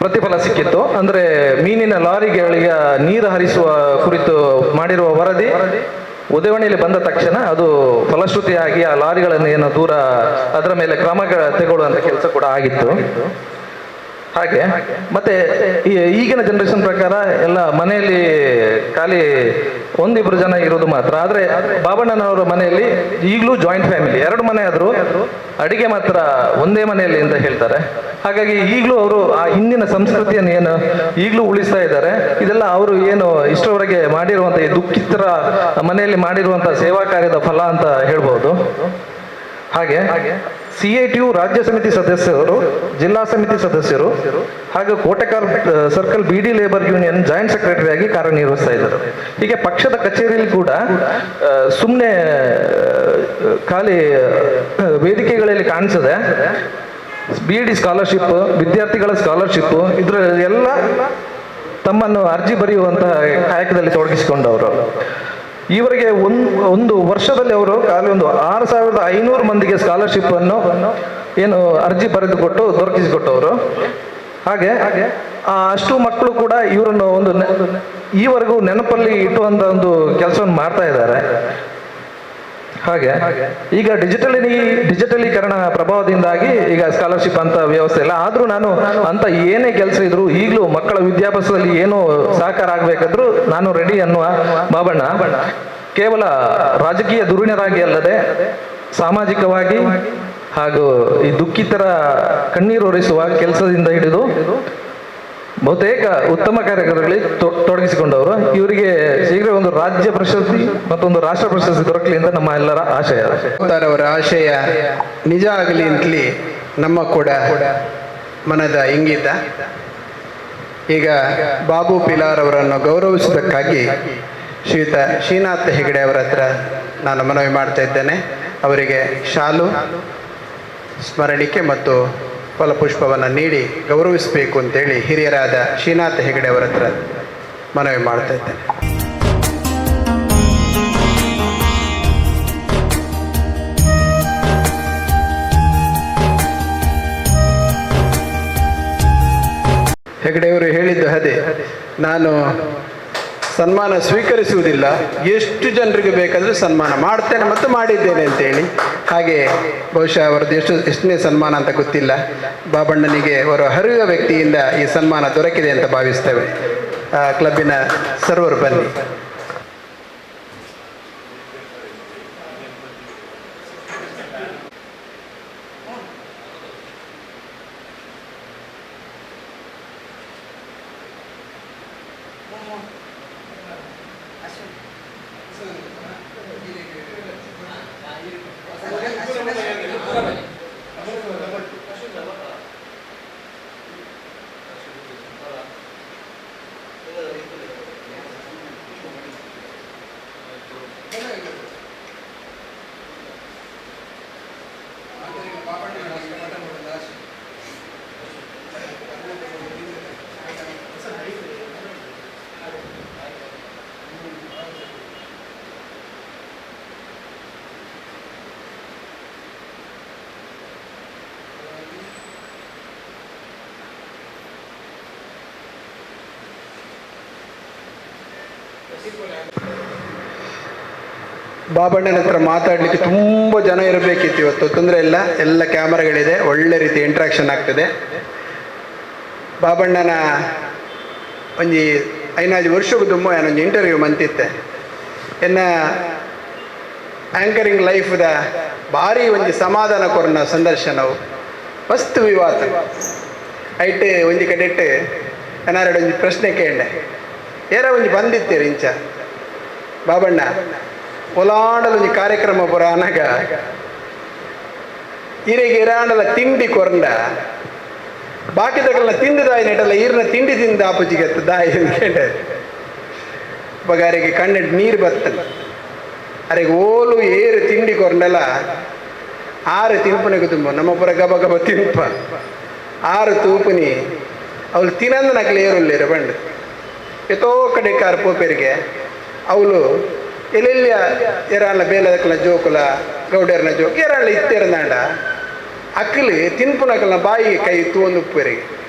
ಪ್ರತಿಫಲ ಸಿಕ್ಕಿತ್ತು. ಅಂದರೆ ಮೀನಿನ ಲಾರಿಗಳಿಗೆ ನೀರು ಹರಿಸುವ ಕುರಿತು ಮಾಡಿರುವ ವರದಿ ಉದಯವಾಣಿಯಲ್ಲಿ ಬಂದ ತಕ್ಷಣ ಅದು ಫಲಶ್ರುತಿಯಾಗಿ ಆ ಲಾರಿಗಳನ್ನು ಏನು ದೂರ ಅದರ ಮೇಲೆ ಕ್ರಮ ತೆಗೊಳ್ಳುವಂಥ ಕೆಲಸ ಕೂಡ ಆಗಿತ್ತು. ಹಾಗೆ ಮತ್ತೆ ಈಗಿನ ಜನರೇಷನ್ ಪ್ರಕಾರ ಎಲ್ಲ ಮನೆಯಲ್ಲಿ ಖಾಲಿ ಒಂದಿಬ್ರು ಜನ ಇರೋದು ಮಾತ್ರ. ಆದರೆ ಬಾಬಣ್ಣನವರ ಮನೆಯಲ್ಲಿ ಈಗಲೂ ಜಾಯಿಂಟ್ ಫ್ಯಾಮಿಲಿ, 2 ಮನೆ ಆದರೂ ಅಡಿಗೆ ಮಾತ್ರ ಒಂದೇ ಮನೆಯಲ್ಲಿ ಅಂತ ಹೇಳ್ತಾರೆ. ಹಾಗಾಗಿ ಈಗಲೂ ಅವರು ಆ ಹಿಂದಿನ ಸಂಸ್ಕೃತಿಯನ್ನು ಏನು ಈಗಲೂ ಉಳಿಸ್ತಾ ಇದ್ದಾರೆ. ಇದೆಲ್ಲ ಅವರು ಏನು ಇಷ್ಟರವರೆಗೆ ಮಾಡಿರುವಂಥ ಈ ದುಃಖಿತರ ಮನೆಯಲ್ಲಿ ಮಾಡಿರುವಂಥ ಸೇವಾ ಕಾರ್ಯದ ಫಲ ಅಂತ ಹೇಳ್ಬೋದು. ಹಾಗೆ CITU ರಾಜ್ಯ ಸಮಿತಿ ಸದಸ್ಯರು, ಜಿಲ್ಲಾ ಸಮಿತಿ ಸದಸ್ಯರು ಹಾಗೂ Kotekar circle BD labour union joint secretary ಆಗಿ ಕಾರ್ಯನಿರ್ವಹಿಸ್ತಾ ಇದ್ದರು. ಹೀಗೆ ಪಕ್ಷದ ಕಚೇರಿಯಲ್ಲಿ ಕೂಡ ಸುಮ್ಮನೆ ಖಾಲಿ ವೇದಿಕೆಗಳಲ್ಲಿ ಕಾಣಿಸದೆ BD scholarship, ವಿದ್ಯಾರ್ಥಿಗಳ ಸ್ಕಾಲರ್ಶಿಪ್ ಇದರಲ್ಲೆಲ್ಲ ತಮ್ಮನ್ನು ಅರ್ಜಿ ಬರೆಯುವಂತಹ ಕಾಯಕದಲ್ಲಿ ತೊಡಗಿಸಿಕೊಂಡವರು. ಇವರಿಗೆ ಒಂದು ವರ್ಷದಲ್ಲಿ ಅವರು ಖಾಲಿ ಒಂದು 6500 ಮಂದಿಗೆ ಸ್ಕಾಲರ್ಶಿಪ್ ಅನ್ನು ಏನು ಅರ್ಜಿ ಬರೆದುಕೊಟ್ಟು ದೊರಕಿಸಿಕೊಟ್ಟವರು. ಹಾಗೆ ಅಷ್ಟು ಮಕ್ಕಳು ಕೂಡ ಇವರನ್ನು ಒಂದು ಈವರೆಗೂ ನೆನಪಲ್ಲಿ ಇಟ್ಟುವಂತ ಒಂದು ಕೆಲಸವನ್ನು ಮಾಡ್ತಾ ಇದ್ದಾರೆ. ಹಾಗೆ ಈಗ ಡಿಜಿಟಲೀಕರಣ ಪ್ರಭಾವದಿಂದಾಗಿ ಈಗ ಸ್ಕಾಲರ್ಶಿಪ್ ಅಂತ ವ್ಯವಸ್ಥೆ ಇಲ್ಲ. ಆದರೂ ನಾನು ಅಂತ ಏನೇ ಕೆಲಸ ಇದ್ರು ಈಗಲೂ ಮಕ್ಕಳ ವಿದ್ಯಾಭ್ಯಾಸದಲ್ಲಿ ಏನು ಸಹಕಾರ ಆಗಬೇಕಾದ್ರೂ ನಾನು ರೆಡಿ ಅನ್ನುವ ಬಾಬಣ್ಣ ಕೇವಲ ರಾಜಕೀಯ ಧುರೀಣರಾಗಿ ಅಲ್ಲದೆ ಸಾಮಾಜಿಕವಾಗಿ ಹಾಗೂ ಈ ದುಃಖಿತರ ಕಣ್ಣೀರು ಒರೆಸುವ ಕೆಲಸದಿಂದ ಹಿಡಿದು ಬಹುತೇಕ ಉತ್ತಮ ಕಾರ್ಯಕ್ರಮಗಳಲ್ಲಿ ತೊಡಗಿಸಿಕೊಂಡವರು. ಇವರಿಗೆ ಶೀಘ್ರ ಒಂದು ರಾಜ್ಯ ಪ್ರಶಸ್ತಿ ಮತ್ತೊಂದು ರಾಷ್ಟ್ರ ಪ್ರಶಸ್ತಿ ದೊರಕಲಿ ಅಂತ ನಮ್ಮ ಎಲ್ಲರ ಆಶಯ. ಅವರ ಆಶಯ ನಿಜ ಆಗಲಿ ಅಂತಲಿ ನಮ್ಮ ಕೂಡ ಮನದ ಇಂಗಿತ. ಈಗ ಬಾಬು ಪಿಲಾರ್ ಅವರನ್ನು ಗೌರವಿಸುವುದಕ್ಕಾಗಿ ಶ್ರೀಯುತ ಶ್ರೀನಾಥ್ ಹೆಗಡೆ ಅವರ ಹತ್ರ ನಾನು ಮನವಿ ಮಾಡ್ತಾ ಇದ್ದೇನೆ. ಅವರಿಗೆ ಶಾಲು, ಸ್ಮರಣಿಕೆ ಮತ್ತು ಫಲಪುಷ್ಪವನ್ನು ನೀಡಿ ಗೌರವಿಸಬೇಕು ಅಂತೇಳಿ ಹಿರಿಯರಾದ ಶ್ರೀನಾಥ ಹೆಗಡೆ ಅವರ ಹತ್ರ ಮನವಿ ಮಾಡ್ತಾ ಇದ್ದೇನೆ. ಹೆಗಡೆಯವರು ಹೇಳಿದ್ದು ಅದೇ, ನಾನು ಸನ್ಮಾನ ಸ್ವೀಕರಿಸುವುದಿಲ್ಲ, ಎಷ್ಟು ಜನರಿಗೆ ಬೇಕಾದರೂ ಸನ್ಮಾನ ಮಾಡ್ತೇನೆ ಮತ್ತು ಮಾಡಿದ್ದೇನೆ ಅಂತೇಳಿ. ಹಾಗೆ ಬಹುಶಃ ಅವರದ್ದು ಎಷ್ಟನೇ ಸನ್ಮಾನ ಅಂತ ಗೊತ್ತಿಲ್ಲ. ಬಾಬಣ್ಣನಿಗೆ ಅವರ ಹರಿಯುವ ವ್ಯಕ್ತಿಯಿಂದ ಈ ಸನ್ಮಾನ ದೊರಕಿದೆ ಅಂತ ಭಾವಿಸ್ತೇವೆ. ಕ್ಲಬ್ಬಿನ ಸರ್ವರು ಬನ್ನಿ. ಬಾಬಣ್ಣನ ಹತ್ರ ಮಾತಾಡಲಿಕ್ಕೆ ತುಂಬ ಜನ ಇರಬೇಕಿತ್ತು ಇವತ್ತು, ತೊಂದರೆ ಇಲ್ಲ, ಎಲ್ಲ ಕ್ಯಾಮರಾಗಳಿದೆ, ಒಳ್ಳೆ ರೀತಿ ಇಂಟ್ರಾಕ್ಷನ್ ಆಗ್ತದೆ. ಬಾಬಣ್ಣನ ಒಂಜಿ 5 ವರ್ಷಕ್ಕೂ ತುಂಬ ನಾನೊಂದು ಇಂಟರ್ವ್ಯೂ ಮಂತಿತ್ತೆ. ಎನ್ನ ಆ್ಯಂಕರಿಂಗ್ ಲೈಫ್ದ ಭಾರಿ ಒಂಜಿ ಸಮಾಧಾನ ಕೊರನ ಸಂದರ್ಶನವು ಮಸ್ತ್ ವಿವಾದ ಐಟ್ ಒಂಜಿ ಕಡೆಟ್ ಏನಾರು ಒಂಜಿ ಪ್ರಶ್ನೆ ಕೇಂಡೆ ಏರ ಒಂಜಿ ಬಂದಿತ್ತೀರಿ ಇಂಚ ಬಾಬಣ್ಣ ಒಲಾಂಡಲೊಂಜಿ ಕಾರ್ಯಕ್ರಮ ಪುರ ಅನಗ ಈರೆಗೆ ಇರಾಂಡಲ ತಿಂಡಿ ಕೊರಂಡ ಬಾಕಿದಕ್ಕೆಲ್ಲ ತಿಂದು ದಾಯಿ ನೆಟಲ್ಲ ಈರ್ನ ತಿಂಡಿ ತಿಂದು ಆಪುಜಿಗೆ ದಾಯಿ ಅಂತ ಬಗಾರಿಗೆ ಕಣ್ಣು ನೀರು ಬರ್ತದೆ. ಅರೆಗೆ ಓಲು ಏರು ತಿಂಡಿ ಕೊರಂಡಲ್ಲ ಆರು ತಿಂಪನಿಗೆ ತುಂಬ ನಮ್ಮ ಪುರ ಗಬ ಗಬ ತಿಂಪ ಆರು ತೂಪುನಿ ಅವಳು ತಿನ್ನಂದ ನಕಲು ಏರುಲ್ಲೇರು ಬಂಡು ಎತ್ತೋ ಕಡೆ ಕಾರ್ ಪೋಪೇರಿಗೆ ಅವಳು ಎಲ್ಲೆಲ್ಲ ಎರಾಳ ಬೇಲದಕ್ಕಲ ಜೋಕುಲ ಗೌಡರ್ನ ಜೋಕ್ ಎರಾಳ ಇತ್ತೆರನಾಂಡ ಅಕ್ಕಲಿ ತಿನ್ಪುನಕಲ್ನ ಬಾಯಿಗೆ ಕೈ ತೂವೊಂದು ಉಪ್ಪರಿಗೆ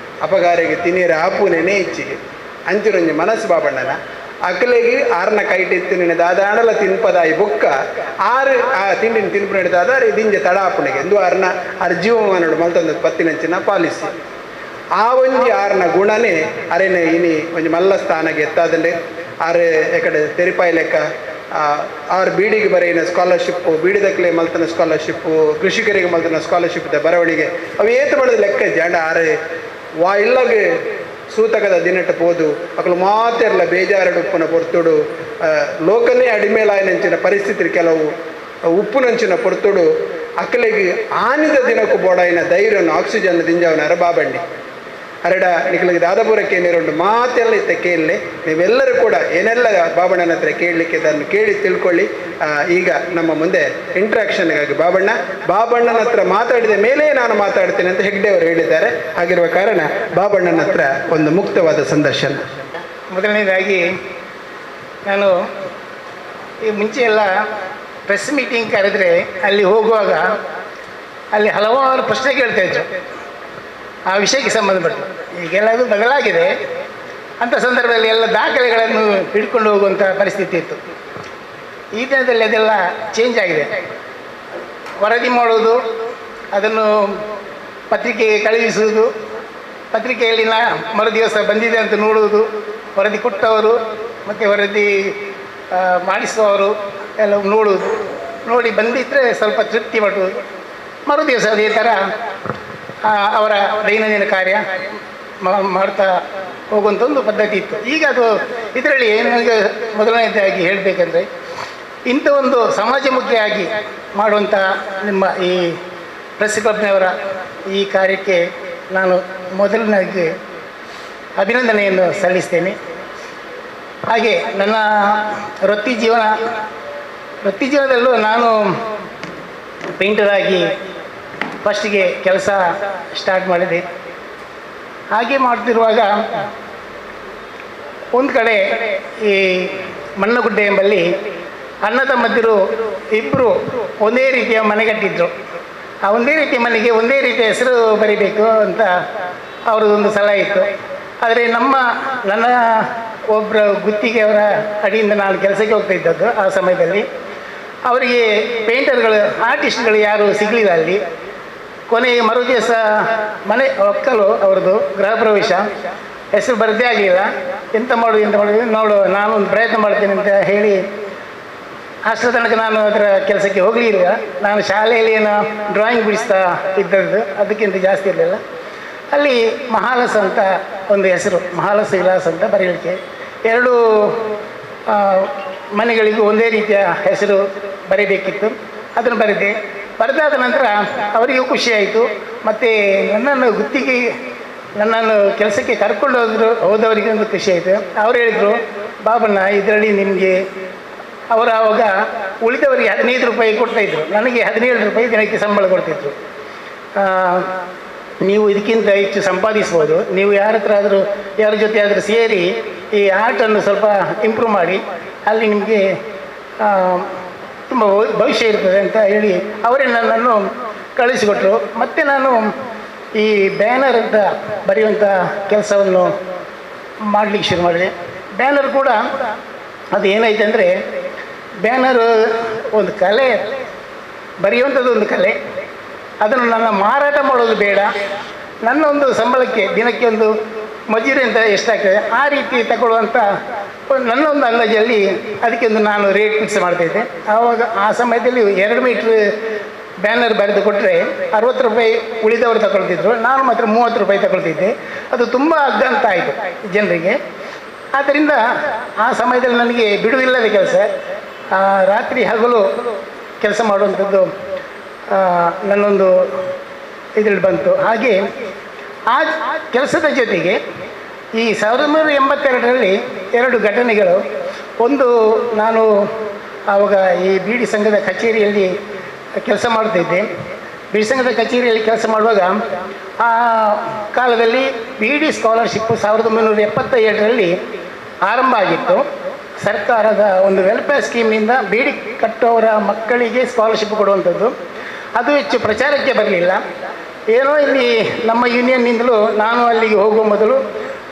ಅಪಗಾರಿಗೆ ತಿನ್ನೀರ ಆಪುನೇನೆ ಇಚ್ಚಿಗೆ ಅಂಚಿರೊಂಜಿ ಮನಸ್ಸು ಬಾಬಣ್ಣನ ಅಕ್ಕಲಿಗೆ ಆರ್ನ ಕೈಟಿತ್ತು ನಿನ್ನ ದಾದಾಣಲ ತಿನ್ಪದಾಯಿ ಬೊಕ್ಕ ಆರು ಆ ತಿಂಡಿನ ತಿನ್ಪು ನಡೆದಾದ ದಿಂಜ ತಡ ಆಪುಣಿಗೆ ಎಂದು ಆರ್ನ ಆರ್ ಜೀವಮಾನೋಡು ಮಲ್ತೊಂದು ಪತ್ತಿನಂಚಿನ ಪಾಲಿಸಿ ಆ ಒಂಜಿ ಆರ್ನ ಗುಣನೇ ಅರೆನೆ ಇನಿ ಒಂಜಿ ಮಲ್ಲ ಸ್ಥಾನಗೆ ಎತ್ತಾದಂಡೆ ಆರೆ ಎಕಡೆ ತೆರಿಪಾಯಿ ಲೆಕ್ಕ ಆರು ಬೀಡಿಗೆ ಬರೆಯಿನ ಸ್ಕಾಲರ್ಶಿಪ್ಪು ಬೀಡಿದಕ್ಲೆ ಮಲ್ತನ ಸ್ಕಾಲರ್ಶಿಪ್ಪು ಕೃಷಿಕರಿಗೆ ಮಲ್ತನ ಸ್ಕಾಲರ್ಶಿಪ್ ಬರವಣಿಗೆ ಅವು ಏತು ಮಾಡಿದ ಲೆಕ್ಕ ಜಾಂಡ ಆರೆ ವಾ ಇಲ್ಲಗೆ ಸೂತಕದ ದಿನಟ್ಟು ಪೋದು ಅಕಲು ಮಾತೆರ್ಲ ಬೇಜಾರಡು ಉಪ್ಪುನ ಪೊರ್ತುಡು ಲೋಕನೇ ಅಡಿಮೇಲಾಯನಂಚಿನ ಪರಿಸ್ಥಿತಿ ಕೆಲವು ಉಪ್ಪುನಂಚಿನ ಪೊರ್ತುಡು ಅಕ್ಕಲಿಗೆ ಆನಿದ ದಿನಕ್ಕೂ ಬೋಡಾಯಿನ ಧೈರ್ಯವನ್ನು ಆಕ್ಸಿಜನ್ ದಿಂಜವನ ಬಾಬಣ್ಣಿ ಅರಡ ನಿಖಲಿಗೆ ದಾದಾಪುರಕ್ಕೆ ಏನಿರೋಂಡು ಮಾತೆಲ್ಲ ಇತ್ತ ಕೇಳಲಿ. ನೀವೆಲ್ಲರೂ ಕೂಡ ಏನೆಲ್ಲ ಬಾಬಣ್ಣನ ಹತ್ರ ಕೇಳಲಿಕ್ಕೆ ಅದನ್ನು ಕೇಳಿ ತಿಳ್ಕೊಳ್ಳಿ. ಈಗ ನಮ್ಮ ಮುಂದೆ ಇಂಟ್ರಾಕ್ಷನ್ಗಾಗಿ ಬಾಬಣ್ಣನ ಹತ್ರ ಮಾತಾಡಿದ ಮೇಲೆ ನಾನು ಮಾತಾಡ್ತೇನೆ ಅಂತ ಹೆಗ್ಡೆ ಅವರು ಹೇಳಿದ್ದಾರೆ. ಹಾಗಿರುವ ಕಾರಣ ಬಾಬಣ್ಣನ ಹತ್ರ ಒಂದು ಮುಕ್ತವಾದ ಸಂದರ್ಶನ. ಮೊದಲನೇದಾಗಿ ನಾನು ಈ ಮುಂಚೆ ಎಲ್ಲ ಪ್ರೆಸ್ ಮೀಟಿಂಗ್ ಕರೆದರೆ ಅಲ್ಲಿ ಹೋಗುವಾಗ ಅಲ್ಲಿ ಹಲವಾರು ಪ್ರಶ್ನೆ ಕೇಳ್ತಾಯಿದ್ರು ಆ ವಿಷಯಕ್ಕೆ ಸಂಬಂಧಪಟ್ಟು. ಈಗೆಲ್ಲ ಅದು ಬದಲಾಗಿದೆ. ಅಂಥ ಸಂದರ್ಭದಲ್ಲಿ ಎಲ್ಲ ದಾಖಲೆಗಳನ್ನು ಹಿಡ್ಕೊಂಡು ಹೋಗುವಂಥ ಪರಿಸ್ಥಿತಿ ಇತ್ತು. ಈ ದಿನದಲ್ಲಿ ಅದೆಲ್ಲ ಚೇಂಜ್ ಆಗಿದೆ. ವರದಿ ಮಾಡೋದು, ಅದನ್ನು ಪತ್ರಿಕೆಗೆ ಕಳುಹಿಸುವುದು, ಪತ್ರಿಕೆಯಲ್ಲಿ ಮರುದಿವಸ ಬಂದಿದೆ ಅಂತ ನೋಡುವುದು, ವರದಿ ಕೊಟ್ಟವರು ಮತ್ತು ವರದಿ ಮಾಡಿಸುವವರು ಎಲ್ಲ ನೋಡುವುದು, ನೋಡಿ ಬಂದಿದ್ದರೆ ಸ್ವಲ್ಪ ತೃಪ್ತಿ ಪಡುವುದು. ಮರುದಿವಸ ಅದೇ ಥರ ಅವರ ದೈನಂದಿನ ಕಾರ್ಯ ಮಾಡ್ತಾ ಹೋಗುವಂಥ ಒಂದು ಪದ್ಧತಿ ಇತ್ತು. ಈಗ ಅದು ಇದರಲ್ಲಿ ನನಗೆ ಮೊದಲನೇದಾಗಿ ಹೇಳಬೇಕಂದ್ರೆ, ಇಂಥ ಒಂದು ಸಮಾಜಮುಖಿಯಾಗಿ ಮಾಡುವಂಥ ನಿಮ್ಮ ಈ ಪ್ರೆಸ್ ಕ್ಲಬ್ನವರ ಈ ಕಾರ್ಯಕ್ಕೆ ನಾನು ಮೊದಲನಾಗಿ ಅಭಿನಂದನೆಯನ್ನು ಸಲ್ಲಿಸ್ತೇನೆ. ಹಾಗೆ ನನ್ನ ವೃತ್ತಿ ಜೀವನದಲ್ಲೂ ನಾನು ಪೇಂಟರಾಗಿ ಫಸ್ಟಿಗೆ ಕೆಲಸ ಸ್ಟಾರ್ಟ್ ಮಾಡಿದೆ. ಹಾಗೆ ಮಾಡ್ತಿರುವಾಗ ಒಂದು ಕಡೆ ಈ ಮಣ್ಣಗುಡ್ಡೆ ಎಂಬಲ್ಲಿ ಅಣ್ಣ ತಮ್ಮಂದಿರು ಇಬ್ಬರು ಒಂದೇ ರೀತಿಯ ಮನೆ ಕಟ್ಟಿದ್ರು. ಆ ಒಂದೇ ರೀತಿಯ ಮನೆಗೆ ಒಂದೇ ರೀತಿಯ ಹೆಸರು ಬರೀಬೇಕು ಅಂತ ಅವ್ರದ್ದೊಂದು ಸಲಹೆ ಇತ್ತು. ಆದರೆ ನನ್ನ ಒಬ್ಬರ ಗುತ್ತಿಗೆಯವರ ಅಡಿಯಿಂದ ನಾನು ಕೆಲಸಕ್ಕೆ ಹೋಗ್ತಾ ಇದ್ದದ್ದು. ಆ ಸಮಯದಲ್ಲಿ ಅವರಿಗೆ ಪೇಂಟರ್ಗಳು, ಆರ್ಟಿಸ್ಟ್ಗಳು ಯಾರೂ ಸಿಗಲಿಲ್ಲ ಅಲ್ಲಿ. ಕೊನೆಗೆ ಮರುದಿವಸ ಮನೆ ಒಕ್ಕಲು ಅವ್ರದ್ದು ಗೃಹ ಪ್ರವೇಶ, ಹೆಸರು ಬರದೇ ಆಗಲಿಲ್ಲ. ಎಂತ ಮಾಡೋದು ನೋಡು, ನಾನು ಒಂದು ಪ್ರಯತ್ನ ಮಾಡ್ತೇನೆ ಅಂತ ಹೇಳಿ ಅಷ್ಟರ ತನಕ ನಾನು ಅದರ ಕೆಲಸಕ್ಕೆ ಹೋಗಲಿಲ್ಲ. ನಾನು ಶಾಲೆಯಲ್ಲಿ ಏನೋ ಡ್ರಾಯಿಂಗ್ ಬಿಡಿಸ್ತಾ ಇದ್ದದ್ದು, ಅದಕ್ಕಿಂತ ಜಾಸ್ತಿ ಇರಲಿಲ್ಲ. ಅಲ್ಲಿ ಮಹಾಲಸ ಅಂತ ಒಂದು ಹೆಸರು, ಮಹಾಲಸ ವಿಲಾಸ ಅಂತ ಬರೀಲಿಕ್ಕೆ ಎರಡು ಮನೆಗಳಿಗೂ ಒಂದೇ ರೀತಿಯ ಹೆಸರು ಬರೀಬೇಕಿತ್ತು. ಅದನ್ನು ಬರೆದೆ. ಬರೆದಾದ ನಂತರ ಅವರಿಗೂ ಖುಷಿಯಾಯಿತು. ಮತ್ತು ನನ್ನನ್ನು ಗುತ್ತಿಗೆ, ನನ್ನನ್ನು ಕೆಲಸಕ್ಕೆ ಕರ್ಕೊಂಡು ಹೋದವರಿಗೆ ಒಂದು ಖುಷಿಯಾಯಿತು. ಅವರು ಹೇಳಿದರು, ಬಾಬಣ್ಣ ಇದರಲ್ಲಿ ನಿಮಗೆ, ಅವರು ಆವಾಗ ಉಳಿದವರಿಗೆ 15 ರೂಪಾಯಿ ಕೊಡ್ತಾಯಿದ್ರು, ನನಗೆ 17 ರೂಪಾಯಿ ದಿನಕ್ಕೆ ಸಂಬಳ ಕೊಡ್ತಿದ್ರು. ನೀವು ಇದಕ್ಕಿಂತ ಹೆಚ್ಚು ಸಂಪಾದಿಸ್ಬೋದು, ನೀವು ಯಾರ ಹತ್ರ ಆದರೂ ಯಾರ ಜೊತೆ ಆದರೂ ಸೇರಿ ಈ ಆರ್ಟನ್ನು ಸ್ವಲ್ಪ ಇಂಪ್ರೂವ್ ಮಾಡಿ, ಅಲ್ಲಿ ನಿಮಗೆ ತುಂಬ ಭವಿಷ್ಯ ಇರ್ತದೆ ಅಂತ ಹೇಳಿ ಅವರೇ ನನ್ನನ್ನು ಕಳಿಸಿಕೊಟ್ರು. ಮತ್ತು ನಾನು ಈ ಬ್ಯಾನರ್ ಅಂತ ಬರೆಯುವಂಥ ಕೆಲಸವನ್ನು ಮಾಡಲಿಕ್ಕೆ ಶುರು ಮಾಡಿದೆ. ಬ್ಯಾನರ್ ಕೂಡ ಅದು ಏನಾಯ್ತು ಅಂದರೆ, ಬ್ಯಾನರ್ ಒಂದು ಕಲೆ, ಬರೆಯುವಂಥದ್ದು ಒಂದು ಕಲೆ. ಅದನ್ನು ನನ್ನ ಮಾರಾಟ ಮಾಡೋದು ಬೇಡ, ನನ್ನ ಒಂದು ಸಂಬಳಕ್ಕೆ ದಿನಕ್ಕೆ ಒಂದು ಮಜೂರಿ ಅಂತ ಎಷ್ಟಾಗ್ತದೆ ಆ ರೀತಿ ತಗೊಳ್ಳುವಂಥ ನನ್ನ ಒಂದು ಅಂದಾಜಲ್ಲಿ ಅದಕ್ಕೆ ಒಂದು ನಾನು ರೇಟ್ ಫಿಕ್ಸ್ ಮಾಡ್ತಾಯಿದ್ದೆ. ಆವಾಗ ಆ ಸಮಯದಲ್ಲಿ 2 ಮೀಟ್ರ್ ಬ್ಯಾನರ್ ಬರೆದು ಕೊಟ್ಟರೆ 60 ರೂಪಾಯಿ ಉಳಿದವರು ತಗೊಳ್ತಿದ್ರು, ನಾನು ಮಾತ್ರ 30 ರೂಪಾಯಿ ತಗೊಳ್ತಿದ್ದೆ. ಅದು ತುಂಬ ಅಗ್ಗ ಅಂತ ಆಯಿತು ಜನರಿಗೆ. ಆದ್ದರಿಂದ ಆ ಸಮಯದಲ್ಲಿ ನನಗೆ ಬಿಡುವಿಲ್ಲದ ಕೆಲಸ, ರಾತ್ರಿ ಹಗಲು ಕೆಲಸ ಮಾಡುವಂಥದ್ದು ನನ್ನೊಂದು ಇದರಲ್ಲಿ ಬಂತು. ಹಾಗೆ ಆ ಕೆಲಸದ ಜೊತೆಗೆ ಈ 1982ರಲ್ಲಿ 2 ಘಟನೆಗಳು. ಒಂದು, ನಾನು ಆವಾಗ ಈ ಬೀಡಿ ಸಂಘದ ಕಚೇರಿಯಲ್ಲಿ ಕೆಲಸ ಮಾಡ್ತಿದ್ದೆ. ಬೀಡಿ ಸಂಘದ ಕಚೇರಿಯಲ್ಲಿ ಕೆಲಸ ಮಾಡುವಾಗ ಆ ಕಾಲದಲ್ಲಿ ಬೀಡಿ ಸ್ಕಾಲರ್ಶಿಪ್ಪು 1977ರಲ್ಲಿ ಆರಂಭ ಆಗಿತ್ತು. ಸರ್ಕಾರದ ಒಂದು ವೆಲ್ಫೇರ್ ಸ್ಕೀಮ್ನಿಂದ ಬೀಡಿ ಕಟ್ಟೋರ ಮಕ್ಕಳಿಗೆ ಸ್ಕಾಲರ್ಶಿಪ್ ಕೊಡುವಂಥದ್ದು. ಅದು ಹೆಚ್ಚು ಪ್ರಚಾರಕ್ಕೆ ಬರಲಿಲ್ಲ. ಏನೋ ಇಲ್ಲಿ ನಮ್ಮ ಯೂನಿಯನ್ನಿಂದಲೂ ನಾನು ಅಲ್ಲಿಗೆ ಹೋಗುವ ಮೊದಲು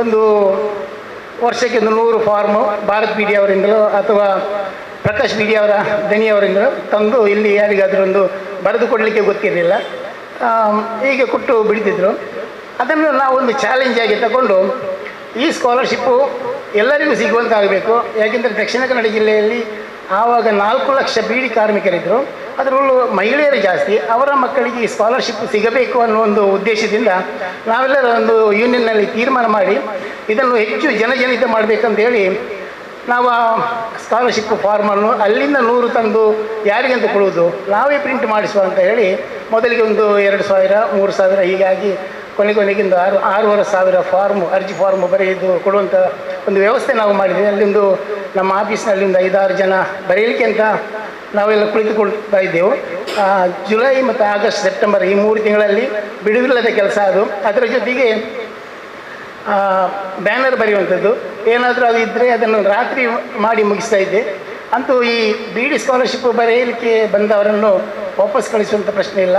ಒಂದು ವರ್ಷಕ್ಕೆ ಒಂದು 100 ಫಾರ್ಮು ಭಾರತ್ ಬೀಡಿ ಅವರಿಂದಲೋ ಅಥವಾ ಪ್ರಕಾಶ್ ಬೀಡಿ ಅವರ ದನಿಯವರಿಂದಲೋ ತಂದು ಇಲ್ಲಿ ಯಾರಿಗಾದರೂ ಒಂದು ಬರೆದು ಕೊಡಲಿಕ್ಕೆ ಗೊತ್ತಿರಲಿಲ್ಲ, ಹೀಗೆ ಕೊಟ್ಟು ಬಿಡ್ತಿದ್ರು. ಅದನ್ನು ನಾವೊಂದು ಚಾಲೆಂಜಾಗಿ ತಗೊಂಡು ಈ ಸ್ಕಾಲರ್ಶಿಪ್ಪು ಎಲ್ಲರಿಗೂ ಸಿಗುವಂತಾಗಬೇಕು. ಯಾಕೆಂದರೆ ದಕ್ಷಿಣ ಕನ್ನಡ ಜಿಲ್ಲೆಯಲ್ಲಿ ಆವಾಗ 4 ಲಕ್ಷ ಬೀಡಿ ಕಾರ್ಮಿಕರಿದ್ದರು, ಅದರಲ್ಲೂ ಮಹಿಳೆಯರು ಜಾಸ್ತಿ. ಅವರ ಮಕ್ಕಳಿಗೆ ಈ ಸ್ಕಾಲರ್ಶಿಪ್ ಸಿಗಬೇಕು ಅನ್ನೋ ಒಂದು ಉದ್ದೇಶದಿಂದ ನಾವೆಲ್ಲರ ಒಂದು ಯೂನಿಯನ್ನಲ್ಲಿ ತೀರ್ಮಾನ ಮಾಡಿ ಇದನ್ನು ಹೆಚ್ಚು ಜನಜನಿತ ಮಾಡಬೇಕಂತೇಳಿ ನಾವು ಆ ಸ್ಕಾಲರ್ಶಿಪ್ ಫಾರ್ಮನ್ನು ಅಲ್ಲಿಂದ 100 ತಂದು ಯಾರಿಗಂತ ಕೊಡುವುದು, ನಾವೇ ಪ್ರಿಂಟ್ ಮಾಡಿಸುವ ಅಂತ ಹೇಳಿ ಮೊದಲಿಗೆ ಒಂದು 2,000 3,000 ಹೀಗಾಗಿ ಕೊನೆಗೊಂದು 6,500 ಫಾರ್ಮು, ಅರ್ಜಿ ಫಾರ್ಮು ಬರೆಯೋದು ಕೊಡುವಂಥ ಒಂದು ವ್ಯವಸ್ಥೆ ನಾವು ಮಾಡಿದ್ವಿ. ಅಲ್ಲಿಂದು ನಮ್ಮ ಆಫೀಸ್ನಲ್ಲಿ ಒಂದು 5-6 ಜನ ಬರೆಯಲಿಕ್ಕೆ ಅಂತ ನಾವೆಲ್ಲ ಕುಳಿತುಕೊಳ್ತಾ ಇದ್ದೆವು. ಜುಲೈ ಮತ್ತು ಆಗಸ್ಟ್, ಸೆಪ್ಟೆಂಬರ್ ಈ 3 ತಿಂಗಳಲ್ಲಿ ಬಿಡುವಿಲ್ಲದ ಕೆಲಸ ಅದು. ಅದರ ಜೊತೆಗೆ ಬ್ಯಾನರ್ ಬರೆಯುವಂಥದ್ದು ಏನಾದರೂ ಅದು ಇದ್ದರೆ ಅದನ್ನು ರಾತ್ರಿ ಮಾಡಿ ಮುಗಿಸ್ತಾ ಇದ್ದೆ. ಅಂತೂ ಈ ಬೀಡಿ ಸ್ಕಾಲರ್ಶಿಪ್ ಬರೆಯಲಿಕ್ಕೆ ಬಂದವರನ್ನು ವಾಪಸ್ ಕಳಿಸುವಂಥ ಪ್ರಶ್ನೆ ಇಲ್ಲ.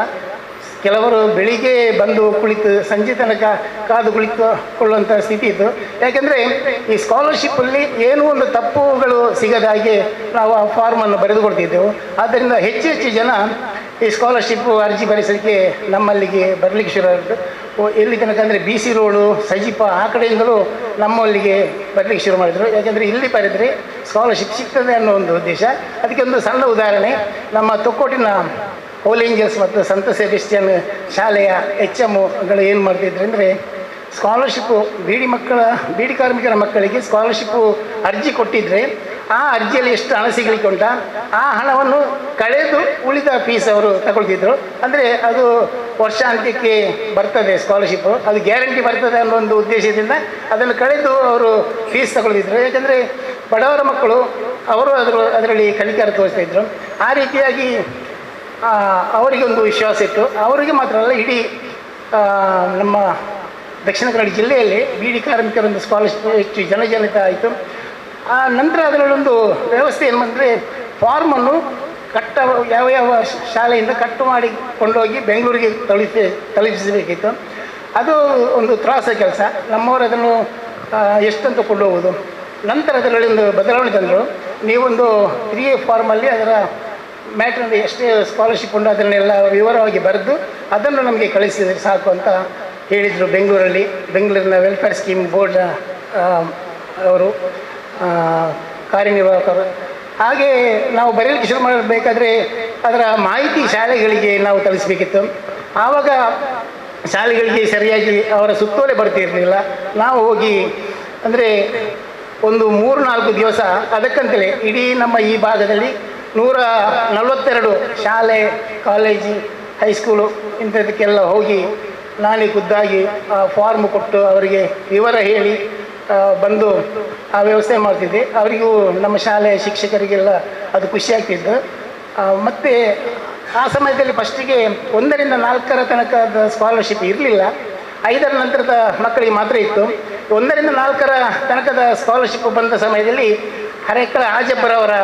ಕೆಲವರು ಬೆಳಿಗ್ಗೆ ಬಂದು ಕುಳಿತು ಸಂಜೆ ತನಕ ಕಾದು ಕುಳಿತುಕೊಳ್ಳುವಂಥ ಸ್ಥಿತಿ ಇತ್ತು. ಯಾಕೆಂದರೆ ಈ ಸ್ಕಾಲರ್ಶಿಪ್ಪಲ್ಲಿ ಏನೂ ಒಂದು ತಪ್ಪುಗಳು ಸಿಗದ ಹಾಗೆ ನಾವು ಆ ಫಾರ್ಮನ್ನು ಬರೆದು ಕೊಡ್ತಿದ್ದೆವು. ಆದ್ದರಿಂದ ಹೆಚ್ಚು ಹೆಚ್ಚು ಜನ ಈ ಸ್ಕಾಲರ್ಶಿಪ್ಪು ಅರ್ಜಿ ಬರೆಸಲಿಕ್ಕೆ ನಮ್ಮಲ್ಲಿಗೆ ಬರಲಿಕ್ಕೆ ಶುರು ಆಯಿತು. ಎಲ್ಲಿ ತನಕ ಅಂದರೆ BC road, Sajipa ಆ ಕಡೆಯಿಂದಲೂ ನಮ್ಮಲ್ಲಿಗೆ ಬರಲಿಕ್ಕೆ ಶುರು ಮಾಡಿದರು. ಯಾಕೆಂದರೆ ಇಲ್ಲಿ ಬರೆದರೆ ಸ್ಕಾಲರ್ಶಿಪ್ ಸಿಗ್ತದೆ ಅನ್ನೋ ಒಂದು ಉದ್ದೇಶ. ಅದಕ್ಕೆ ಒಂದು ಸಣ್ಣ ಉದಾಹರಣೆ, ನಮ್ಮ ತೊಕ್ಕೋಟಿನ ಹೋಲಿ ಏಂಜಲ್ಸ್ ಮತ್ತು ಸಂತ ಸೆಬೆಸ್ಟಿಯನ್ ಶಾಲೆಯ HMಗಳು ಏನು ಮಾಡ್ತಿದ್ರು ಅಂದರೆ, ಸ್ಕಾಲರ್ಶಿಪ್ಪು ಬೀಡಿ ಕಾರ್ಮಿಕರ ಮಕ್ಕಳಿಗೆ ಸ್ಕಾಲರ್ಶಿಪ್ಪು ಅರ್ಜಿ ಕೊಟ್ಟಿದ್ದರೆ ಆ ಅರ್ಜಿಯಲ್ಲಿ ಎಷ್ಟು ಹಣ ಸಿಗಲಿಕ್ಕೆ ಉಂಟ ಆ ಹಣವನ್ನು ಕಳೆದು ಉಳಿದ ಫೀಸ್ ಅವರು ತಗೊಳ್ತಿದ್ರು. ಅಂದರೆ ಅದು ವರ್ಷಾಂತ್ಯಕ್ಕೆ ಬರ್ತದೆ ಸ್ಕಾಲರ್ಶಿಪ್ಪು, ಅದು ಗ್ಯಾರಂಟಿ ಬರ್ತದೆ ಅನ್ನೋ ಒಂದು ಉದ್ದೇಶದಿಂದ ಅದನ್ನು ಕಳೆದು ಅವರು ಫೀಸ್ ತಗೊಳ್ತಿದ್ರು. ಯಾಕೆಂದರೆ ಬಡವರ ಮಕ್ಕಳು ಅವರು ಅದರಲ್ಲಿ ಕಲಿಕಾರ ತೋರಿಸ್ತಾಯಿದ್ರು. ಆ ರೀತಿಯಾಗಿ ಅವರಿಗೊಂದು ವಿಶ್ವಾಸ ಇತ್ತು. ಅವರಿಗೆ ಮಾತ್ರ ಅಲ್ಲ, ಇಡೀ ನಮ್ಮ ದಕ್ಷಿಣ ಕನ್ನಡ ಜಿಲ್ಲೆಯಲ್ಲಿ ಬೀಡಿ ಕಾರ್ಮಿಕರೊಂದು ಸ್ಕಾಲರ್ಶಿಪ್ ಹೆಚ್ಚು ಜನಜನಿತ ಆಯಿತು. ಆ ನಂತರ ಅದರಲ್ಲೊಂದು ವ್ಯವಸ್ಥೆ ಏನು ಅಂದರೆ, ಫಾರ್ಮನ್ನು ಕಟ್ಟ ಯಾವ ಯಾವ ಶಾಲೆಯಿಂದ ಕಟ್ಟು ಮಾಡಿ ಕೊಂಡೋಗಿ ಬೆಂಗಳೂರಿಗೆ ತಲುಪಿಸಬೇಕಿತ್ತು. ಅದು ಒಂದು ತ್ರಾಸ ಕೆಲಸ. ನಮ್ಮವರು ಅದನ್ನು ಎಷ್ಟಂತ ಕೊಂಡೋಗೋದು. ನಂತರ ಅದರಲ್ಲಿ ಒಂದು ಬದಲಾವಣೆ ತಂದರು. ನೀವೊಂದು 3A ಫಾರ್ಮಲ್ಲಿ ಅದರ ಮ್ಯಾಟ್ರಲ್ಲಿ ಎಷ್ಟೇ ಸ್ಕಾಲರ್ಶಿಪ್ ಉಂಟು ಅದನ್ನೆಲ್ಲ ವಿವರವಾಗಿ ಬರೆದು ಅದನ್ನು ನಮಗೆ ಕಳಿಸಿದರೆ ಸಾಕು ಅಂತ ಹೇಳಿದರು. ಬೆಂಗಳೂರಿನ ವೆಲ್ಫೇರ್ ಸ್ಕೀಮ್ ಬೋರ್ಡ್ನ ಅವರು ಕಾರ್ಯನಿರ್ವಾಹಕರು. ಹಾಗೆ ನಾವು ಬರೆಯಲಿಕ್ಕೆ ಶುರು ಮಾಡಬೇಕಾದ್ರೆ ಅದರ ಮಾಹಿತಿ ಶಾಲೆಗಳಿಗೆ ನಾವು ತಲುಪಿಸಬೇಕಿತ್ತು. ಆವಾಗ ಶಾಲೆಗಳಿಗೆ ಸರಿಯಾಗಿ ಅವರ ಸುತ್ತೋಲೆ ಬರ್ತಿರಲಿಲ್ಲ. ನಾವು ಹೋಗಿ ಅಂದರೆ ಒಂದು 3-4 ದಿವಸ ಅದಕ್ಕಂತಲೇ ಇಡೀ ನಮ್ಮ ಈ ಭಾಗದಲ್ಲಿ 142 ಶಾಲೆ, college, high school ಇಂಥದಕ್ಕೆಲ್ಲ ಹೋಗಿ ನಾನೇ ಖುದ್ದಾಗಿ ಆ ಫಾರ್ಮ್ ಕೊಟ್ಟು ಅವರಿಗೆ ವಿವರ ಹೇಳಿ ಬಂದು ಆ ವ್ಯವಸ್ಥೆ ಮಾಡ್ತಿದ್ದೆ. ಅವರಿಗೂ ನಮ್ಮ ಶಾಲೆಯ ಶಿಕ್ಷಕರಿಗೆಲ್ಲ ಅದು ಖುಷಿಯಾಗ್ತಿತ್ತು. ಮತ್ತು ಆ ಸಮಯದಲ್ಲಿ ಫಸ್ಟಿಗೆ 1 ರಿಂದ 4 ತನಕದ ಸ್ಕಾಲರ್ಶಿಪ್ ಇರಲಿಲ್ಲ, 5ರ ನಂತರದ ಮಕ್ಕಳಿಗೆ ಮಾತ್ರ ಇತ್ತು. 1 ರಿಂದ 4 ತನಕದ ಸ್ಕಾಲರ್ಶಿಪ್ ಬಂದ ಸಮಯದಲ್ಲಿ ಹರೇಕಳ ಆಜಪ್ಪರವರ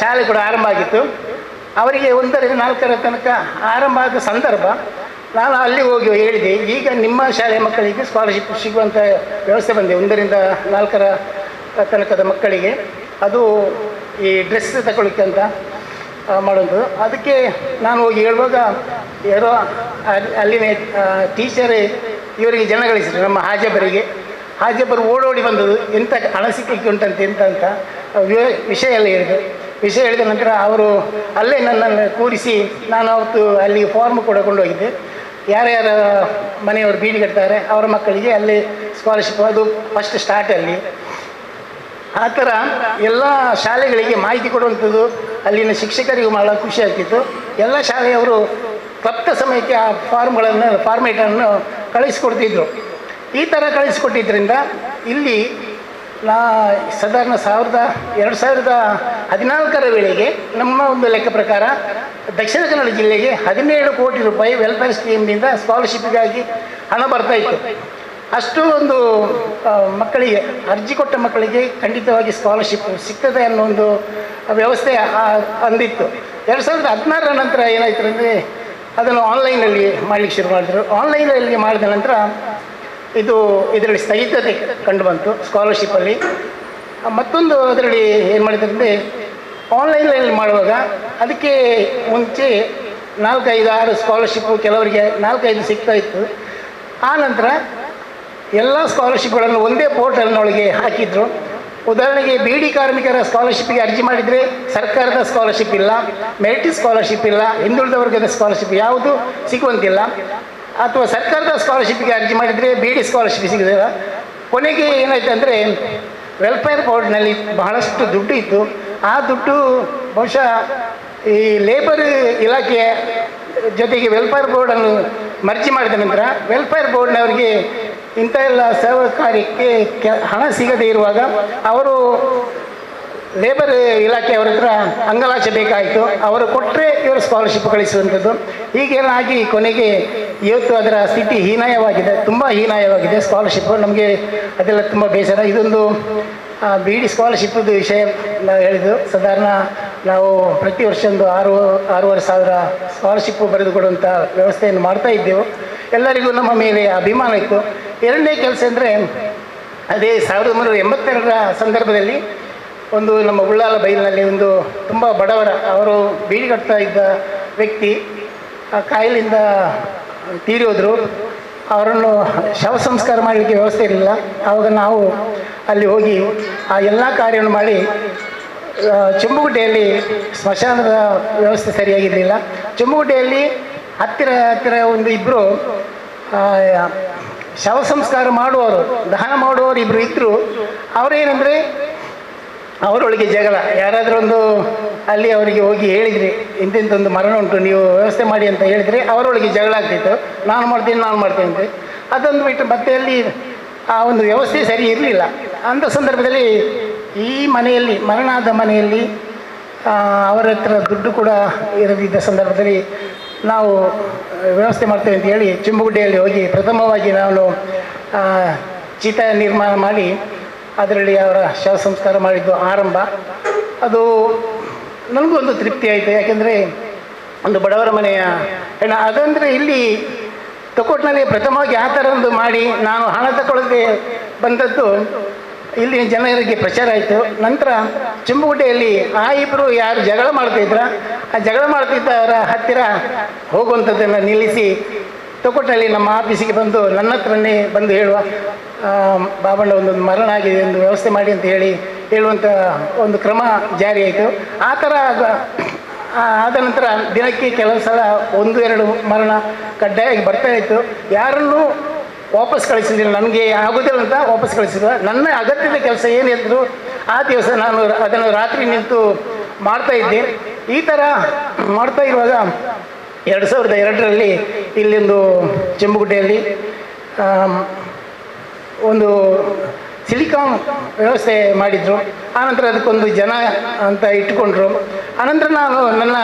ಶಾಲೆ ಕೂಡ ಆರಂಭ ಆಗಿತ್ತು. ಅವರಿಗೆ 1 ರಿಂದ 4 ತನಕ ಆರಂಭ ಆದ ಸಂದರ್ಭ ನಾನು ಅಲ್ಲಿ ಹೋಗಿ ಹೇಳಿದೆ, ಈಗ ನಿಮ್ಮ ಶಾಲೆಯ ಮಕ್ಕಳಿಗೆ ಸ್ಕಾಲರ್ಶಿಪ್ ಸಿಗುವಂಥ ವ್ಯವಸ್ಥೆ ಬಂದಿದೆ 1 ರಿಂದ 4 ತನಕದ ಮಕ್ಕಳಿಗೆ, ಅದು ಈ ಡ್ರೆಸ್ ತಗೊಳ್ಳಿಕ್ಕೆ ಅಂತ ಮಾಡೋದು. ಅದಕ್ಕೆ ನಾನು ಹೋಗಿ ಹೇಳುವಾಗ ಯಾರೋ ಅಲ್ಲಿನ ಟೀಚರೇ ಇವರಿಗೆ ಜನಗಳಿಸಿದ್ರು, ನಮ್ಮ ಹಾಜಬ್ಬರಿಗೆ. ಹಾಜಬ್ಬರು ಓಡೋಡಿ ಬಂದದ್ದು, ಎಂಥ ಹಣ ಸಿಕ್ಕಲಿಕ್ಕೆ ಉಂಟಂತೆ ಎಂತ ಅಂತ ವಿಷಯ ಎಲ್ಲ ಹೇಳಿದರು. ವಿಷಯ ಹೇಳಿದ ನಂತರ ಅವರು ಅಲ್ಲೇ ನನ್ನನ್ನು ಕೂರಿಸಿ, ನಾನು ಅವತ್ತು ಅಲ್ಲಿ ಫಾರ್ಮ್ ಕೂಡ ಕೊಂಡೋಗಿದ್ದೆ. ಯಾರ್ಯಾರ ಮನೆಯವರು ಬೀಡಿ ಕಟ್ತಾರೆ ಅವರ ಮಕ್ಕಳಿಗೆ ಅಲ್ಲಿ ಸ್ಕಾಲರ್ಶಿಪ್, ಅದು ಫಸ್ಟ್ ಸ್ಟಾರ್ಟಲ್ಲಿ. ಆ ಥರ ಎಲ್ಲ ಶಾಲೆಗಳಿಗೆ ಮಾಹಿತಿ ಕೊಡುವಂಥದ್ದು ಅಲ್ಲಿನ ಶಿಕ್ಷಕರಿಗೂ ಭಾಳ ಖುಷಿ ಆಗ್ತಿತ್ತು. ಎಲ್ಲ ಶಾಲೆಯವರು ಕ್ಲಪ್ತ ಸಮಯಕ್ಕೆ ಆ ಫಾರ್ಮ್ಗಳನ್ನು, ಫಾರ್ಮೇಟನ್ನು ಕಳಿಸಿಕೊಡ್ತಿದ್ರು. ಈ ಥರ ಕಳಿಸಿಕೊಟ್ಟಿದ್ದರಿಂದ ಇಲ್ಲಿ ಸಾಧಾರಣ 2014 ವೇಳೆಗೆ ನಮ್ಮ ಒಂದು ಲೆಕ್ಕ ಪ್ರಕಾರ ದಕ್ಷಿಣ ಕನ್ನಡ ಜಿಲ್ಲೆಗೆ 17 ಕೋಟಿ ರೂಪಾಯಿ ವೆಲ್ಫೇರ್ ಸ್ಕೀಮ್ನಿಂದ ಸ್ಕಾಲರ್ಶಿಪ್ಗಾಗಿ ಹಣ ಬರ್ತಾಯಿತ್ತು. ಅಷ್ಟು ಒಂದು ಮಕ್ಕಳಿಗೆ, ಅರ್ಜಿ ಕೊಟ್ಟ ಮಕ್ಕಳಿಗೆ ಖಂಡಿತವಾಗಿ ಸ್ಕಾಲರ್ಶಿಪ್ ಸಿಗ್ತದೆ ಅನ್ನೋ ಒಂದು ವ್ಯವಸ್ಥೆ ಅಂದಿತ್ತು. 2016 ನಂತರ ಏನಾಯಿತು ಅಂದರೆ ಅದನ್ನು ಆನ್ಲೈನಲ್ಲಿ ಮಾಡಲಿಕ್ಕೆ ಶುರು ಮಾಡಿದರು. ಆನ್ಲೈನಲ್ಲಿ ಮಾಡಿದ ನಂತರ ಇದರಲ್ಲಿ ಸ್ಥಗಿತತೆ ಕಂಡುಬಂತು ಸ್ಕಾಲರ್ಶಿಪ್ಪಲ್ಲಿ. ಮತ್ತೊಂದು ಅದರಲ್ಲಿ ಏನು ಮಾಡಿದ್ದಾರೆ ಅಂದರೆ, ಆನ್ಲೈನಲ್ಲಿ ಮಾಡುವಾಗ ಅದಕ್ಕೆ ಮುಂಚೆ 4, 5, 6 ಸ್ಕಾಲರ್ಶಿಪ್ಪು ಕೆಲವರಿಗೆ 4, 5 ಸಿಗ್ತಾಯಿತ್ತು. ಆ ನಂತರ ಎಲ್ಲ ಸ್ಕಾಲರ್ಶಿಪ್ಗಳನ್ನು ಒಂದೇ ಪೋರ್ಟಲ್ನೊಳಗೆ ಹಾಕಿದರು. ಉದಾಹರಣೆಗೆ ಬೀಡಿ ಕಾರ್ಮಿಕರ ಸ್ಕಾಲರ್ಶಿಪ್ಪಿಗೆ ಅರ್ಜಿ ಮಾಡಿದರೆ ಸರ್ಕಾರದ ಸ್ಕಾಲರ್ಶಿಪ್ ಇಲ್ಲ, ಮೆರಿಟ್ ಸ್ಕಾಲರ್ಶಿಪ್ ಇಲ್ಲ, ಹಿಂದುಳಿದ ವರ್ಗದ ಸ್ಕಾಲರ್ಶಿಪ್ ಯಾವುದು ಸಿಗುವಂತಿಲ್ಲ. ಅಥವಾ ಸರ್ಕಾರದ ಸ್ಕಾಲರ್ಶಿಪ್ಗೆ ಅರ್ಜಿ ಮಾಡಿದರೆ ಬೀಡಿ ಸ್ಕಾಲರ್ಶಿಪ್ ಸಿಗೋದಿಲ್ಲ. ಕೊನೆಗೆ ಏನಾಯ್ತು ಅಂದರೆ, ವೆಲ್ಫೇರ್ ಬೋರ್ಡ್ನಲ್ಲಿ ಬಹಳಷ್ಟು ದುಡ್ಡು ಇತ್ತು. ಆ ದುಡ್ಡು ಬಹುಶಃ ಈ ಲೇಬರ್ ಇಲಾಖೆಯ ಜೊತೆಗೆ ವೆಲ್ಫೇರ್ ಬೋರ್ಡನ್ನು ಮರ್ಜಿ ಮಾಡಿದ ನಂತರ ವೆಲ್ಫೇರ್ ಬೋರ್ಡ್ನವರಿಗೆ ಇಂಥ ಎಲ್ಲ ಸೇವಾ ಕಾರ್ಯಕ್ಕೆ ಹಣ ಸಿಗದೇ ಇರುವಾಗ ಅವರು ಲೇಬರ್ ಇಲಾಖೆಯವರ ಹತ್ರ ಅಂಗಲಾಚಬೇಕಾಯಿತು. ಅವರು ಕೊಟ್ಟರೆ ಇವರು ಸ್ಕಾಲರ್ಶಿಪ್ ಕಳಿಸುವಂಥದ್ದು. ಹೀಗೇನಾಗಿ ಕೊನೆಗೆ ಇವತ್ತು ಅದರ ಸ್ಥಿತಿ ಹೀನಾಯವಾಗಿದೆ, ತುಂಬ ಹೀನಾಯವಾಗಿದೆ ಸ್ಕಾಲರ್ಶಿಪ್ಪು. ನಮಗೆ ಅದೆಲ್ಲ ತುಂಬ ಬೇಸರ. ಇದೊಂದು ಬಿ ಡಿ ಸ್ಕಾಲರ್ಶಿಪ್ಪದ್ದು ವಿಷಯ ನಾವು ಹೇಳಿದ್ದು. ಸಾಧಾರಣ ನಾವು ಪ್ರತಿ ವರ್ಷ ಒಂದು 6,500 ಸ್ಕಾಲರ್ಶಿಪ್ಪು ಬರೆದು ಕೊಡುವಂಥ ವ್ಯವಸ್ಥೆಯನ್ನು ಮಾಡ್ತಾ ಇದ್ದೆವು. ಎಲ್ಲರಿಗೂ ನಮ್ಮ ಮೇಲೆ ಅಭಿಮಾನ ಇತ್ತು. ಎರಡನೇ ಕೆಲಸ ಅಂದರೆ ಅದೇ 1982ರ ಸಂದರ್ಭದಲ್ಲಿ ಒಂದು ನಮ್ಮ ಉಳ್ಳಾಲ ಬೈಲಿನಲ್ಲಿ ಒಂದು ತುಂಬ ಬಡವರ, ಅವರು ಬೀಡಿ ಕಟ್ತಾ ಇದ್ದ ವ್ಯಕ್ತಿ ಆ ಕಾಯಿಲೆಯಿಂದ ತೀರಿ ಹೋದರು. ಅವರನ್ನು ಶವ ಸಂಸ್ಕಾರ ಮಾಡಲಿಕ್ಕೆ ವ್ಯವಸ್ಥೆ ಇರಲಿಲ್ಲ. ಆವಾಗ ನಾವು ಅಲ್ಲಿ ಹೋಗಿ ಆ ಎಲ್ಲ ಕಾರ್ಯವನ್ನು ಮಾಡಿ, ಚೆಂಬುಗುಡ್ಡೆಯಲ್ಲಿ ಸ್ಮಶಾನದ ವ್ಯವಸ್ಥೆ ಸರಿಯಾಗಿರಲಿಲ್ಲ. ಚೆಂಬುಗುಡ್ಡೆಯಲ್ಲಿ ಹತ್ತಿರ ಹತ್ತಿರ ಒಂದು ಇಬ್ಬರು ಶವ ಸಂಸ್ಕಾರ ಮಾಡುವವರು, ದಹನ ಮಾಡುವವರು ಇಬ್ಬರು ಇದ್ದರು. ಅವರೇನೆಂದರೆ ಅವರೊಳಗೆ ಜಗಳ, ಯಾರಾದರೂ ಒಂದು ಅಲ್ಲಿ ಅವರಿಗೆ ಹೋಗಿ ಹೇಳಿದರೆ ಇಂತಿಂಥೊಂದು ಮರಣ ಉಂಟು, ನೀವು ವ್ಯವಸ್ಥೆ ಮಾಡಿ ಅಂತ ಹೇಳಿದರೆ ಅವರೊಳಗೆ ಜಗಳ ಆಗ್ತಿತ್ತು. ನಾನು ಮಾಡ್ತೀನಿ ನಾನು ಮಾಡ್ತೀನಿ ಅಂತ. ಅದೊಂದು ಬಿಟ್ಟು ಮತ್ತೆ ಅಲ್ಲಿ ಆ ಒಂದು ವ್ಯವಸ್ಥೆ ಸರಿ ಇರಲಿಲ್ಲ. ಅಂಥ ಸಂದರ್ಭದಲ್ಲಿ ಈ ಮನೆಯಲ್ಲಿ, ಮರಣ ಆದ ಮನೆಯಲ್ಲಿ ಅವರ ಹತ್ರ ದುಡ್ಡು ಕೂಡ ಇರದಿದ್ದ ಸಂದರ್ಭದಲ್ಲಿ ನಾವು ವ್ಯವಸ್ಥೆ ಮಾಡ್ತೇವೆ ಅಂತ ಹೇಳಿ ಚಿಂಬುಗುಡ್ಡೆಯಲ್ಲಿ ಹೋಗಿ ಪ್ರಥಮವಾಗಿ ನಾನು ಚಿತ ನಿರ್ಮಾಣ ಮಾಡಿ ಅದರಲ್ಲಿ ಅವರ ಶವ ಸಂಸ್ಕಾರ ಮಾಡಿದ್ದು ಆರಂಭ. ಅದು ನನಗೂ ಒಂದು ತೃಪ್ತಿ ಆಯಿತು. ಯಾಕೆಂದರೆ ಒಂದು ಬಡವರ ಮನೆಯ ಹೆಣ್ಣು ಅದಂದರೆ ಇಲ್ಲಿ ತೊಕ್ಕೊಟ್ಟಿನಲ್ಲಿ ಪ್ರಥಮವಾಗಿ ಆ ಥರ ಒಂದು ಮಾಡಿ ನಾನು ಹಣ ತಗೊಳ್ಳದೆ ಬಂದದ್ದು ಇಲ್ಲಿ ಜನರಿಗೆ ಪ್ರಚಾರ ಆಯಿತು. ನಂತರ ಚಿಂಬುಗುಡ್ಡೆಯಲ್ಲಿ ಆ ಇಬ್ಬರು ಯಾರು ಜಗಳ ಮಾಡ್ತಿದ್ರ, ಆ ಜಗಳ ಮಾಡ್ತಿದ್ದವರ ಹತ್ತಿರ ಹೋಗುವಂಥದ್ದನ್ನು ನಿಲ್ಲಿಸಿ ತೊಕ್ಕೊಟ್ಟಿನಲ್ಲಿ ನಮ್ಮ ಆಫೀಸಿಗೆ ಬಂದು ನನ್ನ ಹತ್ರನೇ ಬಂದು ಹೇಳುವ, ಬಾಬಣ್ಣ ಒಂದೊಂದು ಮರಣ ಆಗಿದೆ, ಒಂದು ವ್ಯವಸ್ಥೆ ಮಾಡಿ ಅಂತ ಹೇಳಿ ಹೇಳುವಂಥ ಒಂದು ಕ್ರಮ ಜಾರಿಯಾಯಿತು. ಆ ಥರ ಆದ ನಂತರ ದಿನಕ್ಕೆ ಕೆಲವು ಸಲ 1-2 ಮರಣ ಕಡ್ಡಾಯವಾಗಿ ಬರ್ತಾಯಿತ್ತು. ಯಾರನ್ನೂ ವಾಪಸ್ ಕಳಿಸಲಿಲ್ಲ, ನನಗೆ ಆಗೋದಿಲ್ಲ ಅಂತ ವಾಪಸ್ ಕಳಿಸಿಲ್ಲ. ನನ್ನ ಅಗತ್ಯದ ಕೆಲಸ ಏನಿದ್ರು ಆ ದಿವಸ ನಾನು ಅದನ್ನು ರಾತ್ರಿ ನಿಂತು ಮಾಡ್ತಾಯಿದ್ದೆ. ಈ ಥರ ಮಾಡ್ತಾ ಇರುವಾಗ 2002ರಲ್ಲಿ ಇಲ್ಲೊಂದು ಚೆಂಬುಗುಡ್ಡೆಯಲ್ಲಿ ಒಂದು ಸಿಲಿಕಾನ್ ವ್ಯವಸ್ಥೆ ಮಾಡಿದರು. ಆನಂತರ ಅದಕ್ಕೊಂದು ಜನ ಅಂತ ಇಟ್ಟುಕೊಂಡ್ರು. ಆನಂತರ ನಾನು ನನ್ನ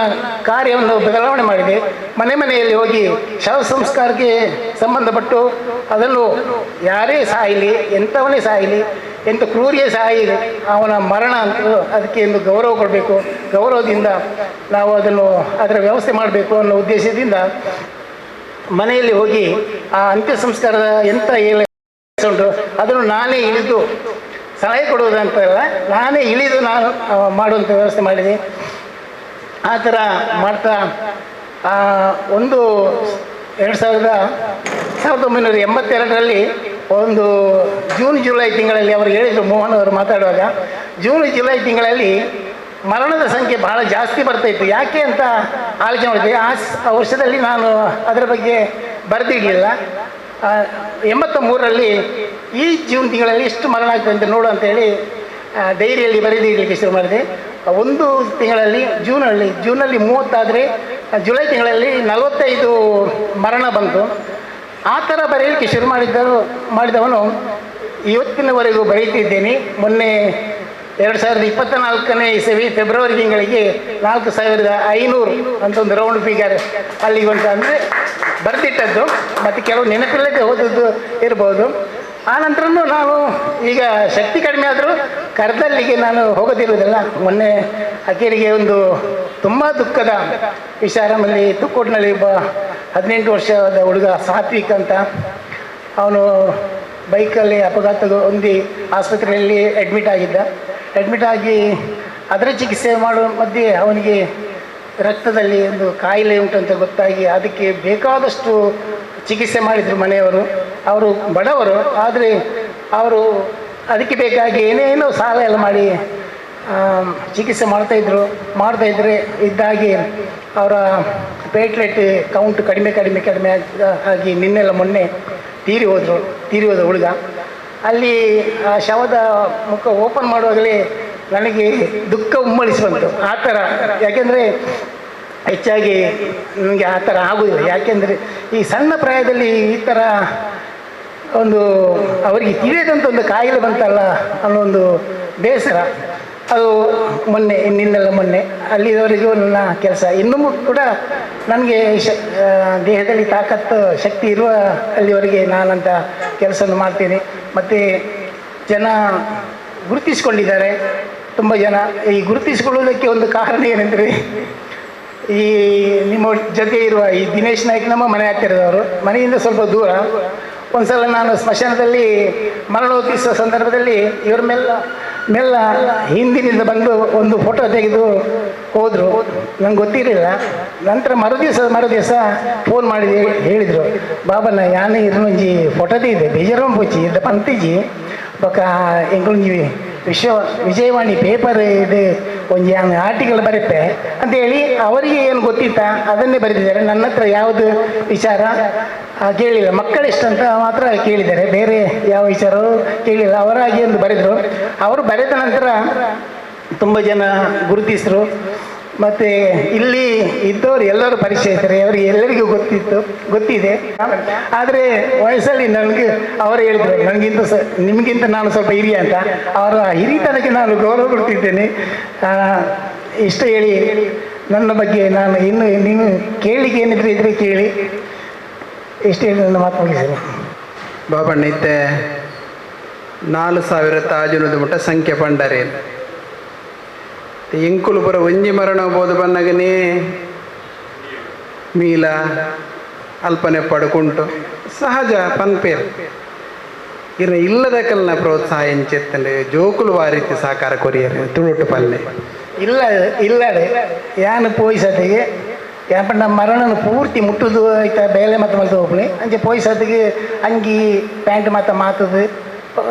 ಕಾರ್ಯವನ್ನು ಬದಲಾವಣೆ ಮಾಡಿದೆ. ಮನೆ ಮನೆಯಲ್ಲಿ ಹೋಗಿ ಶವ ಸಂಸ್ಕಾರಕ್ಕೆ ಸಂಬಂಧಪಟ್ಟು ಅದನ್ನು ಯಾರೇ ಸಾಯಲಿ, ಎಂಥವನೇ ಸಾಯಲಿ, ಎಂಥ ಕ್ರೂರಿಯೇ ಸಾಯಲಿ, ಅವನ ಮರಣ ಅಂತ ಅದಕ್ಕೆ ಒಂದು ಗೌರವ ಕೊಡಬೇಕು, ಗೌರವದಿಂದ ನಾವು ಅದನ್ನು ಅದರ ವ್ಯವಸ್ಥೆ ಮಾಡಬೇಕು ಅನ್ನೋ ಉದ್ದೇಶದಿಂದ ಮನೆಯಲ್ಲಿ ಹೋಗಿ ಆ ಅಂತ್ಯ ಸಂಸ್ಕಾರದ ಎಂಥ ಏಳು ಉಂಟು ಅದನ್ನು ನಾನೇ ಇಳಿದು ಸಲಹೆ ಕೊಡುವುದಂತಲ್ಲ, ನಾನೇ ಇಳಿದು ನಾನು ಮಾಡುವಂಥ ವ್ಯವಸ್ಥೆ ಮಾಡಿದೆ. ಆ ಥರ ಮಾಡ್ತಾ ಒಂದು 1982ರಲ್ಲಿ ಒಂದು ಜೂನ್ ಜುಲೈ ತಿಂಗಳಲ್ಲಿ ಅವರು ಹೇಳಿದರು, ಮೋಹನ್ ಅವರು ಮಾತಾಡುವಾಗ, ಜೂನ್ ಜುಲೈ ತಿಂಗಳಲ್ಲಿ ಮರಣದ ಸಂಖ್ಯೆ ಬಹಳ ಜಾಸ್ತಿ ಬರ್ತಾಯಿತ್ತು. ಯಾಕೆ ಅಂತ ಆಲೋಚನೆ ಮಾಡಿದ್ದೆ. ಆ ವರ್ಷದಲ್ಲಿ ನಾನು ಅದರ ಬಗ್ಗೆ ಬರೆದಿರಲಿಲ್ಲ. 83ರಲ್ಲಿ ಈ ಜೂನ್ ತಿಂಗಳಲ್ಲಿ ಎಷ್ಟು ಮರಣ ಆಗ್ತದೆ ಅಂತ ನೋಡು ಅಂತೇಳಿ ಡೈರಿಯಲ್ಲಿ ಬರೆದಿಡಲಿಕ್ಕೆ ಶುರು ಮಾಡಿದೆ. ಒಂದು ತಿಂಗಳಲ್ಲಿ ಜೂನಲ್ಲಿ 30 ಆದರೆ ಜುಲೈ ತಿಂಗಳಲ್ಲಿ 45 ಮರಣ ಬಂತು. ಆ ಥರ ಬರೆಯಲಿಕ್ಕೆ ಶುರು ಮಾಡಿದವನು ಇವತ್ತಿನವರೆಗೂ ಬರೀತಿದ್ದೇನೆ. ಮೊನ್ನೆ 2024ನೇ ಇಸವಿ ಫೆಬ್ರವರಿ ತಿಂಗಳಿಗೆ 4500 ಅಂತ ಒಂದು ರೌಂಡ್ ಫಿಗರ್ ಅಲ್ಲಿಗೆ ಅಂತ ಅಂದರೆ ಬರೆದಿಟ್ಟದ್ದು, ಮತ್ತು ಕೆಲವು ನೆನಪಿಲ್ಲದೆ ಹೋದದ್ದು ಇರ್ಬೋದು. ಆ ನಂತರನೂ ನಾನು ಈಗ ಶಕ್ತಿ ಕಡಿಮೆ ಆದರೂ ಕರೆದಲ್ಲಿಗೆ ನಾನು ಹೋಗೋದಿರುವುದಿಲ್ಲ. ಮೊನ್ನೆ ಅಕೇರಿಗೆ ಒಂದು ತುಂಬ ದುಃಖದ ವಿಚಾರ, ನಮ್ಮಲ್ಲಿ ತುಕ್ಕೋಟಿನಲ್ಲಿ ಒಬ್ಬ 18 ವರ್ಷದ ಹುಡುಗ ಸಾತ್ವಿಕ್ ಅಂತ, ಅವನು ಬೈಕಲ್ಲಿ ಅಪಘಾತ ಹೊಂದಿ ಆಸ್ಪತ್ರೆಯಲ್ಲಿ ಅಡ್ಮಿಟ್ ಆಗಿದ್ದ. ಅಡ್ಮಿಟ್ ಆಗಿ ಅದರ ಚಿಕಿತ್ಸೆ ಮಾಡುವ ಮಧ್ಯೆ ಅವನಿಗೆ ರಕ್ತದಲ್ಲಿ ಒಂದು ಕಾಯಿಲೆ ಉಂಟು ಅಂತ ಗೊತ್ತಾಗಿ ಅದಕ್ಕೆ ಬೇಕಾದಷ್ಟು ಚಿಕಿತ್ಸೆ ಮಾಡಿದರು ಮನೆಯವರು. ಅವರು ಬಡವರು, ಆದರೆ ಅವರು ಅದಕ್ಕೆ ಬೇಕಾಗಿ ಏನೇನೋ ಸಾಲ ಎಲ್ಲ ಮಾಡಿ ಚಿಕಿತ್ಸೆ ಮಾಡ್ತಾಯಿದ್ರು. ಮಾಡ್ತಾಯಿದ್ರೆ ಇದ್ದಾಗಿ ಅವರ ಪ್ಲೇಟ್ಲೆಟ್ ಕೌಂಟ್ ಕಡಿಮೆ ಕಡಿಮೆ ಕಡಿಮೆ ಆಗಿ ನಿನ್ನೆಲ್ಲ ಮೊನ್ನೆ ತೀರಿ ಹೋದ ಹುಡುಗ. ಅಲ್ಲಿ ಆ ಶವದ ಮುಖ ಓಪನ್ ಮಾಡುವಾಗಲೇ ನನಗೆ ದುಃಖ ಉಮ್ಮಳಿಸಿ ಬಂತು ಆ ಥರ. ಯಾಕೆಂದರೆ ಹೆಚ್ಚಾಗಿ ನನಗೆ ಆ ಥರ ಆಗೋದಿಲ್ಲ. ಯಾಕೆಂದರೆ ಈ ಸಣ್ಣ ಪ್ರಾಯದಲ್ಲಿ ಈ ಥರ ಒಂದು ಅವರಿಗೆ ತಿಳಿಯದಂಥ ಒಂದು ಕಾಯಿಲೆ ಬಂತಲ್ಲ ಅನ್ನೋ ಒಂದು ಬೇಸರ. ಅದು ಮೊನ್ನೆ ನಿನ್ನೆಲ್ಲ ಮೊನ್ನೆ ಅಲ್ಲಿವರೆಗೂ ನನ್ನ ಕೆಲಸ. ಇನ್ನೂ ಕೂಡ ನನಗೆ ದೇಹದಲ್ಲಿ ತಾಕತ್ತು ಶಕ್ತಿ ಇರುವ ಅಲ್ಲಿವರೆಗೆ ನಾನಂಥ ಕೆಲಸವನ್ನು ಮಾಡ್ತೀನಿ. ಮತ್ತು ಜನ ಗುರುತಿಸಿಕೊಂಡಿದ್ದಾರೆ. ತುಂಬ ಜನ ಈ ಗುರುತಿಸಿಕೊಳ್ಳುವುದಕ್ಕೆ ಒಂದು ಕಾರಣ ಏನೆಂದರೆ, ಈ ನಿಮ್ಮ ಜೊತೆ ಇರುವ ಈ ದಿನೇಶ್ ನಾಯ್ಕ್ ನಮ್ಮ ಮನೆ ಹತ್ತಿರದವರು, ಮನೆಯಿಂದ ಸ್ವಲ್ಪ ದೂರ. ಒಂದು ಸಲ ನಾನು ಸ್ಮಶಾನದಲ್ಲಿ ಮರಣೋತ್ತಿಸುವ ಸಂದರ್ಭದಲ್ಲಿ ಇವ್ರ ಮೆಲ್ಲ ಮೆಲ್ಲ ಹಿಂದಿನಿಂದ ಬಂದು ಒಂದು ಫೋಟೋ ತೆಗೆದು ಹೋದರು. ನಂಗೆ ಗೊತ್ತಿರಲಿಲ್ಲ. ನಂತರ ಮರುದಿವಸ ಫೋನ್ ಮಾಡಿ ಹೇಳಿದರು, ಬಾಬಣ್ಣ ಯಾನು ಇರೊಂಜಿ ಫೋಟೋ ತೆಗೆದೆ ಬೇಜಾರು ಪೋಚಿ ಇದ್ದ ಪಂತಿಜಿ ಬೊಕ್ಕ ಎಂಕೊಂಜಿ ವಿಜಯವಾಣಿ ಪೇಪರ್ ಇದು ಒಂಜಿ ಯಾನು ಆರ್ಟಿಕಲ್ ಬರೆಪೆ ಅಂತೇಳಿ ಅವರಿಗೆ ಏನು ಗೊತ್ತಿತ್ತ ಅದನ್ನೇ ಬರೆದಿದ್ದಾರೆ. ನನ್ನ ಹತ್ರ ಯಾವುದು ವಿಚಾರ ಕೇಳಿಲ್ಲ, ಮಕ್ಕಳೆಷ್ಟಂತ ಮಾತ್ರ ಕೇಳಿದ್ದಾರೆ, ಬೇರೆ ಯಾವ ವಿಚಾರವೂ ಕೇಳಿಲ್ಲ. ಅವರಾಗಿ ಒಂದು ಬರೆದರು. ಅವರು ಬರೆದ ನಂತರ ತುಂಬ ಜನ ಗುರುತಿಸಿದ್ರು. ಮತ್ತು ಇಲ್ಲಿ ಇದ್ದವರು ಎಲ್ಲರೂ ಪರಿಚಯಿತರೆ, ಅವರಿಗೆ ಎಲ್ಲರಿಗೂ ಗೊತ್ತಿದೆ. ಆದರೆ ವಯಸ್ಸಲ್ಲಿ ನನಗೆ ಅವರು ಹೇಳಿದರು, ನನಗಿಂತ ನಿಮಗಿಂತ ನಾನು ಸ್ವಲ್ಪ ಹಿರಿಯ ಅಂತ. ಅವರ ಹಿರಿತನಕ್ಕೆ ನಾನು ಗೌರವ ಕೊಡ್ತಿದ್ದೇನೆ. ಇಷ್ಟು ಹೇಳಿ ನನ್ನ ಬಗ್ಗೆ ನಾನು ಇನ್ನು ನೀವು ಕೇಳಲಿಕ್ಕೆ ಏನಿದ್ರೆ ಇದ್ರೆ ಕೇಳಿ. ಇಷ್ಟು ಹೇಳಿ ನನ್ನ ಮಾತು ಮುಗಿಸಿದೆ. ಬಾಬಣ್ಣ ಇತ್ತೆ 4000 ತಾಜುನದ ಮುಟ್ಟ ಸಂಖ್ಯೆ ಪಂಡರೆ ಎಂಕುಲು ಪುರ ಒಂಜಿ ಮರಣ ಬೋದು ಬನ್ನಗನೇ ಮೀಲ ಅಲ್ಪನೆ ಪಡ್ಕುಂಟು ಸಹಜ ಪನ್ಪೇರು ಇನ್ನು ಇಲ್ಲದ ಕಲ್ನ ಪ್ರೋತ್ಸಾಹ ಎಂಚೆತ್ತಂಡೆ ಜೋಕುಲು ಆ ರೀತಿ ಸಹಕಾರ ಕೊರಿಯರು ತುಳುಟು ಪಲ್ಲೆ ಇಲ್ಲ ಇಲ್ಲಡೆ ಯಾನು ಪೋಯಿಸತಿಗೆ ಯಾಪಂಡ ಮರಣನ ಪೂರ್ತಿ ಮುಟ್ಟುದು ಆಯ್ತಾ ಬೇಲೆ ಮತ್ತು ಮಲ್ತು ಹೋಗ್ಲಿ ಅಂಚೆ ಪೋಯಿಸತಿಗೆ ಅಂಗಿ ಪ್ಯಾಂಟ್ ಮಾತ ಮಾತದು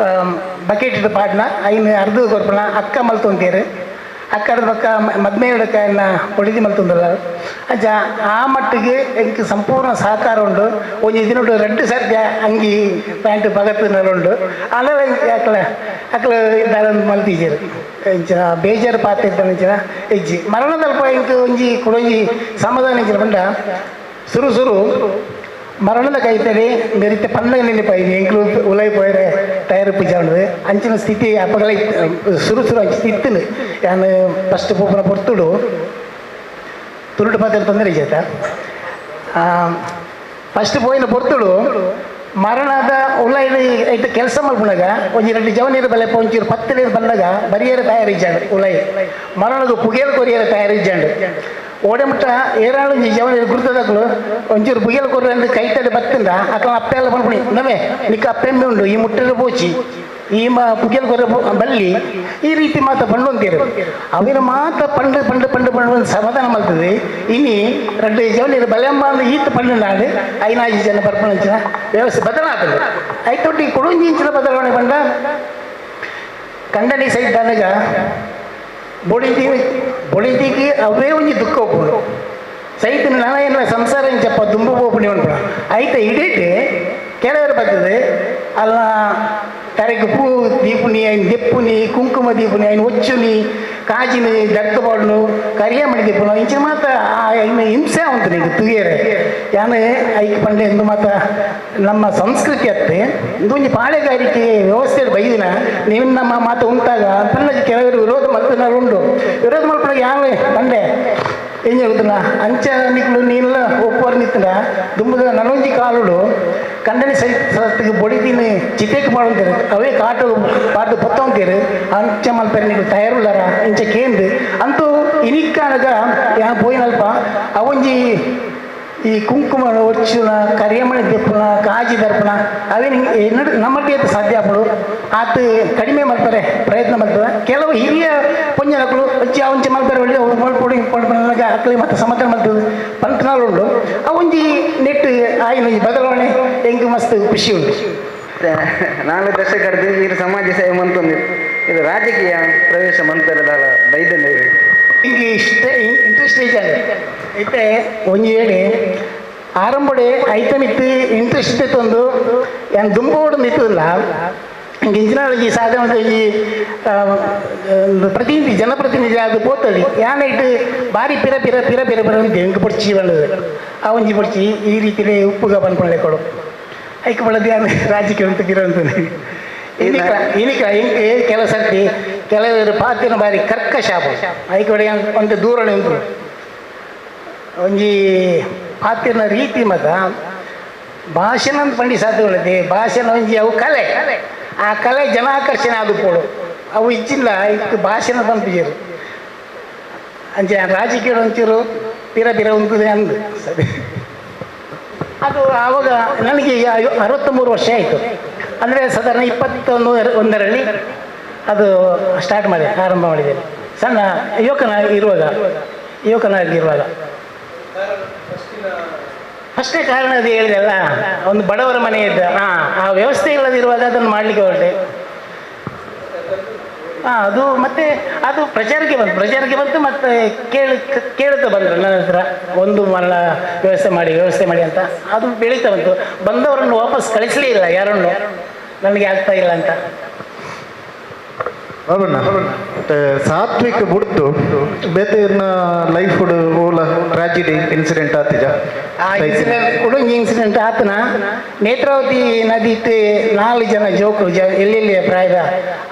ಬಕೆಟ್ ಪಾಡ್ನ ಐನು ಅರ್ಧ ಕೊರ್ಪಣ ಅಕ್ಕ ಮಲ್ತೊಂತೀರು ಅಕ್ಕಡ ಪಕ್ಕ ಮದ್ಮೇಡಕ್ಕ ಎನ್ನ ಹೊಡಿದಿ ಮಲ್ತೊಂದಲ್ಲ ಅಂಚ ಆ ಮಟ್ಟಿಗೆ ಎಂಕ್ ಸಂಪೂರ್ಣ ಸಹಕಾರ ಉಂಡು. ಒಂಜಿ ದಿನೊಟ್ಟು ರೆಡ್ ಸರ್ತಿ ಅಂಗಿ ಪ್ಯಾಂಟ್ ಬಗತ್ತಿನಲ್ಲಿ ಉಂಡು. ಆಮೇಲೆ ಅಕ್ಲ ಅಕ್ಲ ದಾಲೊಂದು ಮಲ್ತಿಜೆರ್ ಇಂಚಿನ ಬೇಜಾರು ಪಾತ್ರ ಇದ್ದ ಹೆಜ್ಜಿ ಮರಣದಲ್ಪ ಇಂಕ್ ಒಂಜಿ ಕುಡೊಂಜಿ ಸಮಾಧಾನ ಇಂಚಿನ ಪಂಡ ಸುರು ಸುರು ಮರಣದ ಕೈತಡಿ ಮೆರಿತೆ ಪಂಡ ನೆನಪಾಯಿ ಎಂಕ್ಲು ಉಲೈ ಪೋಯರೆ ಟೈರ್ ಪೂಜೆ ಉಂಡು ಅಂಚಿನ ಸ್ಥಿತಿ ಅಪ್ಪಗಳ ಸುರು ಸುರು ಅಂಚು ಇತ್ತನು. ಯಾನು ಫಸ್ಟ್ ಪೋಪನ ಪೊರ್ತುಡು ತುರುಟು ಪಾತ್ರ ತೊಂದರೆ చేత ಫಸ್ಟ್ ಪೋಯಿನ ಪೊರ್ತುಡು ಮರಣದ ಉಲೈ ಐತೆ ಕೆಲಸ ಮಲ್ಪುನಾಗ ಒಂಜಿ 2 ಜವನೀರು ಬಲೆ ಒಂಚೂರು 10 ನೀರು ಬಂದಾಗ ಬರಿಯರ ತಯಾರಿಜ್ಜಾಂಡು ಉಲೈ ಮರಣದ ಪುಗೇಲ್ ಕೊರಿಯರ ತಯಾರಿಜ್ಜಾಂಡು ಓಡೆಮುಟ್ಟ ಏರಾಳು ಜವನೀರು ಗುರುತದಕ್ಲು ಒಂಚೂರು ಪುಗೇಲ್ ಕೊರ್ರೆ ಅಂದ್ರೆ ಕೈತಡೆ ಬತ್ತಿಂದ ಅಕ್ಲ ಅಪ್ಪೆ ಎಲ್ಲ ಪನ್ಪುಣಿ ನಮೇ ನಿಕ್ಕ ಅಪ್ಪೆಂಬೆ ಉಂಡು ಈ ಮುಟ್ಟೆಲ್ಲ ಪೋಚಿ ಈ ಪುಗೇಲ್ ಕೊರ್ರೆ ಬಲ್ಲಿ ಈ ರೀತಿ ಮಾತ ಪಂಡು ಅಂತೀರು. ಅವಿನ ಮಾತ ಪಂಡು ಪಂಡು ಪಂಡು ಪಂಡು ಸಮಾಧಾನ ಮಲ್ತದೆ. ಇನಿ 2 ಜವನೀರು ಬಲೆಂಬ ಅಂದ್ರೆ ಈತ ಪಂಡು ನಾಡು 5 ಜನ ಬರ್ಪಣಂಚಿನ ವ್ಯವಸ್ಥೆ ಬದಲಾಗ್ತದೆ. ಐತೊಟ್ಟಿ ಕೊಡೊಂಜಿ ಇಂಚಿನ ಬದಲಾವಣೆ ಪಂಡ ಕಂಡನಿ ಸಹಿತ ಬೊಡಿತಿ ಬೊಡಿತಿಗೆ ಅವೇ ಒಂಜಿ ದುಃಖ ಒಪ್ಪುಂಡು ಸಹಿತ ನಾನ ಸಂಸಾರ ಇಂಚಪ್ಪ ದುಂಬು ಪೋಪುಣಿ ಉಂಟು ಐತ ಇಡೀಟ್ ಕೆಲವರು ಬರ್ತದೆ ಅಲ್ಲ ತರೆಗೆ ಪೂ ದೀಪುನಿ ಐನ್ ದೆಪ್ಪುನಿ ಕುಂಕುಮ ದೀಪುನಿ ಐನ್ ಒಚ್ಚುನಿ ಕಾಜಿನಿ ದರ್ತ ಪಾಡುನು ಕರಿಯ ಮಣಿ ದೀಪುನು ಇಂಚಿನ ಮಾತ ಇನ್ನು ಹಿಂಸೆ ಉಂಟು ನೀಗ ತುಗಿಯರೆ ಯಾನು ಐಕ್ ಪಂಡೆ ಎಂದು ಮಾತ ನಮ್ಮ ಸಂಸ್ಕೃತಿ ಅತ್ತೆ ಇಂದೊಂಜಿ ಪಾಳೆಗಾರಿಕೆ ವ್ಯವಸ್ಥೆ ಬೈದಿನ ನೀವು ನಮ್ಮ ಮಾತು ಉಂಟಾಗ ಪಂಡ ಕೆಲವರು ವಿರೋಧ ಮಲ್ಪನಾರು ಉಂಡು. ವಿರೋಧ ಮಲ್ಪನಾಗ ಯಾರು ಪಂಡೆ ಏನ್ ಹೇಳ್ತನ ಅಂಚ ನಿಕ್ಲು ನೀನೆಲ್ಲ ಒಪ್ಪುವರು ನಿತ್ತನ ದುಂಬದ ನನೊಂಜಿ ಕಾಲುಡು ಕಂಡನಿ ಸಹಿತ ಬೊಡಿದಿನ ಚಿತೆಕ್ ಮಾಡುಂತೀರು ಅವೇ ಕಾಟು ಪಾಟು ಪತ್ತೊಂತೀರು ಅಂಚ ಮಲ್ಪೆರೆ ನಿಕ್ಲು ತಯಾರುಳ್ಳಾರ ಇಂಚ ಕೇಂದು ಅಂತೂ ಇನಿಕ್ಕಾನಗ ಯಾ ಪೋಯಿನಲ್ಪ ಅವೊಂಜಿ ಈ ಕುಂಕುಮ ಒಚ್ಚುನ ಕರಿಯಮಣಿ ದೆಪ್ಪುನ ಕಾಜಿ ದರ್ಪಣ ಅವೇ ನಿಂಗೆ ನಮ್ಮಟ್ಟಿ ಸಾಧ್ಯ ಆಪುಂಡು ಆತ ಕಡಿಮೆ ಮಲ್ಪರೆ ಪ್ರಯತ್ನ ಮಲ್ಪದ. ಕೆಲವು ಹಿರಿಯ ಪೊಂಜನಕುಲು ಅಜ್ಜಿ ಅವಂಚೆ ಮಲ್ಪರೆ ಒಳ್ಳೆ ಮಲ್ಪೊಡಿ ಅಕ್ಲಿ ಮತ್ತು ಸಮಾಧಾನ ಮಲ್ತದೆ ಪಂತನಾಳು ಉಂಡು. ಅವಂಜಿ ನೆಟ್ಟು ಆಯಿನ ಈ ಬದಲಾವಣೆ ಎಂಕ್ ಮಸ್ತ್ ಖುಷಿ ಉಂಟು. 4 ದಶಕದ ಇದು ಸಮಾಜ ಸೇವೆ ಮಂತೊಂದು ಇದು ರಾಜಕೀಯ ಪ್ರವೇಶ ಮಂತರದಾಲ ಬೈದಂದೆ ಹಿಂಗೆ ಇಷ್ಟ ಇಂಟ್ರೆಸ್ಟ್ ಇದ್ದಾನೆ ಐತೆ ಒಂಜಿ ಹೇಳಿ ಆರಂಭಡೆ ಐತನಿತ್ತು ಇಂಟ್ರೆಸ್ಟ್ ಇತ್ತೊಂದು ಏನು ದುಂಬೋಡು ನಿಂತದಿಲ್ಲ. ಹಿಂಗೆ ಇಂಜಿನಿಯರ್ ಸಾಧಾರಣ ಈ ಪ್ರತಿನಿಧಿ ಜನಪ್ರತಿನಿಧಿ ಅದು ಪೋತಳಿ ಯಾನೈಟ್ ಭಾರಿ ಪಿರ ಪಿರ ಪಿರ ಪಿರ ಪಿರ ಅಂತ ಹೆಂಗೆ ಪಡ್ಚಿ ಬಂದது ಆ ಒಂಜಿ ಪಡ್ಚಿ ಈ ರೀತಿಲೇ ಉಪ್ಪುಗ ಪನ್ಪೊಂಡೆ ಕೊಡು ಐಕ್ ಬಳದಿ ಯಾನು ರಾಜಕೀಯ ಅಂತ ಪಿರ ಅಂತಾನೆ. ಇನಿಕ ಹಿಂಗೆ ಕೆಲವು ಸರ್ತಿ ಕೆಲವರು ಪಾತಿನ ಬಾರಿ ಕರ್ಕಶ ಐಕ್ ಬಡಿ ಒಂದು ದೂರಣೆ ಉಂಟು ಒಂಜಿ ಪಾತಿನ ರೀತಿ ಮತ ಭಾಷಣ ಅಂತ ಪಂಡಿ ಸಾಧ್ಯ ಉಳ್ಳದೆ ಭಾಷಣ ಒಂಜಿ ಅವು ಕಲೆ ಆ ಕಲೆ ಜನಾಕರ್ಷಣೆ ಅದು ಪೋಡು ಅವು ಇಜ್ಜಿಲ್ಲ ಇತ್ತು ಭಾಷೆನ ಪನ್ಪಿಜೆರ್ ಅಂಚ ರಾಜಕೀಯ ಒಂಚೂರು ಪಿರ ಪಿರ ಉಂತದೆ ಅಂದು ಸರಿ. ಅದು ಆವಾಗ ನನಗೆ ಈಗ 63 ವರ್ಷ ಆಯಿತು. ಅಂದರೆ ಸಾಧಾರಣ 21ರಲ್ಲಿ ಅದು ಸ್ಟಾರ್ಟ್ ಮಾಡಿ ಆರಂಭ ಮಾಡಿದ್ದೇನೆ. ಸಣ್ಣ ಯುವಕನಾಗಿರುವಾಗ ಅಷ್ಟೇ ಕಾರಣ ಅದು ಹೇಳಿದೆಲ್ಲ, ಒಂದು ಬಡವರ ಮನೆ ಇದ್ದ ಆ ವ್ಯವಸ್ಥೆ ಇಲ್ಲದಿರುವಾಗ ಅದನ್ನು ಮಾಡಲಿಕ್ಕೆ ಹೊರಟೆ. ಅದು ಮತ್ತೆ ಅದು ಪ್ರಚಾರಕ್ಕೆ ಬಂತು, ಮತ್ತು ಕೇಳುತ್ತಾ ಬಂದರು ನನ್ನ ಹತ್ರ, ಒಂದು ಮರಣ ವ್ಯವಸ್ಥೆ ಮಾಡಿ ಅಂತ. ಅದು ಬೆಳೀತಾ ಬಂತು. ಬಂದವರನ್ನು ವಾಪಸ್ ಕಳಿಸಲೇ ಇಲ್ಲ ಯಾರನ್ನು, ನನಗೆ ಆಗ್ತಾ ಇಲ್ಲ ಅಂತ. ಬಾಬಣ್ಣ, ಸಾತ್ವಿಕ ಬುಡ್ದು ಬೇತೆ ಲೈಫ್ ಓಲ ಟ್ರಾಜಿಡಿ ಇನ್ಸಿಡೆಂಟ್ ಆತಿಜ? ಆ ಇನ್ಸಿಡೆಂಟ್ ಕುಡುಂಜಿ ಇನ್ಸಿಡೆಂಟ್ ಆತನ ನೇತ್ರಾವತಿ ನದಿ ಇತ್ತು 4 ಜನ ಜೋಕರು ಎಲ್ಲೆಲ್ಲಿಯ ಪ್ರಾಯದ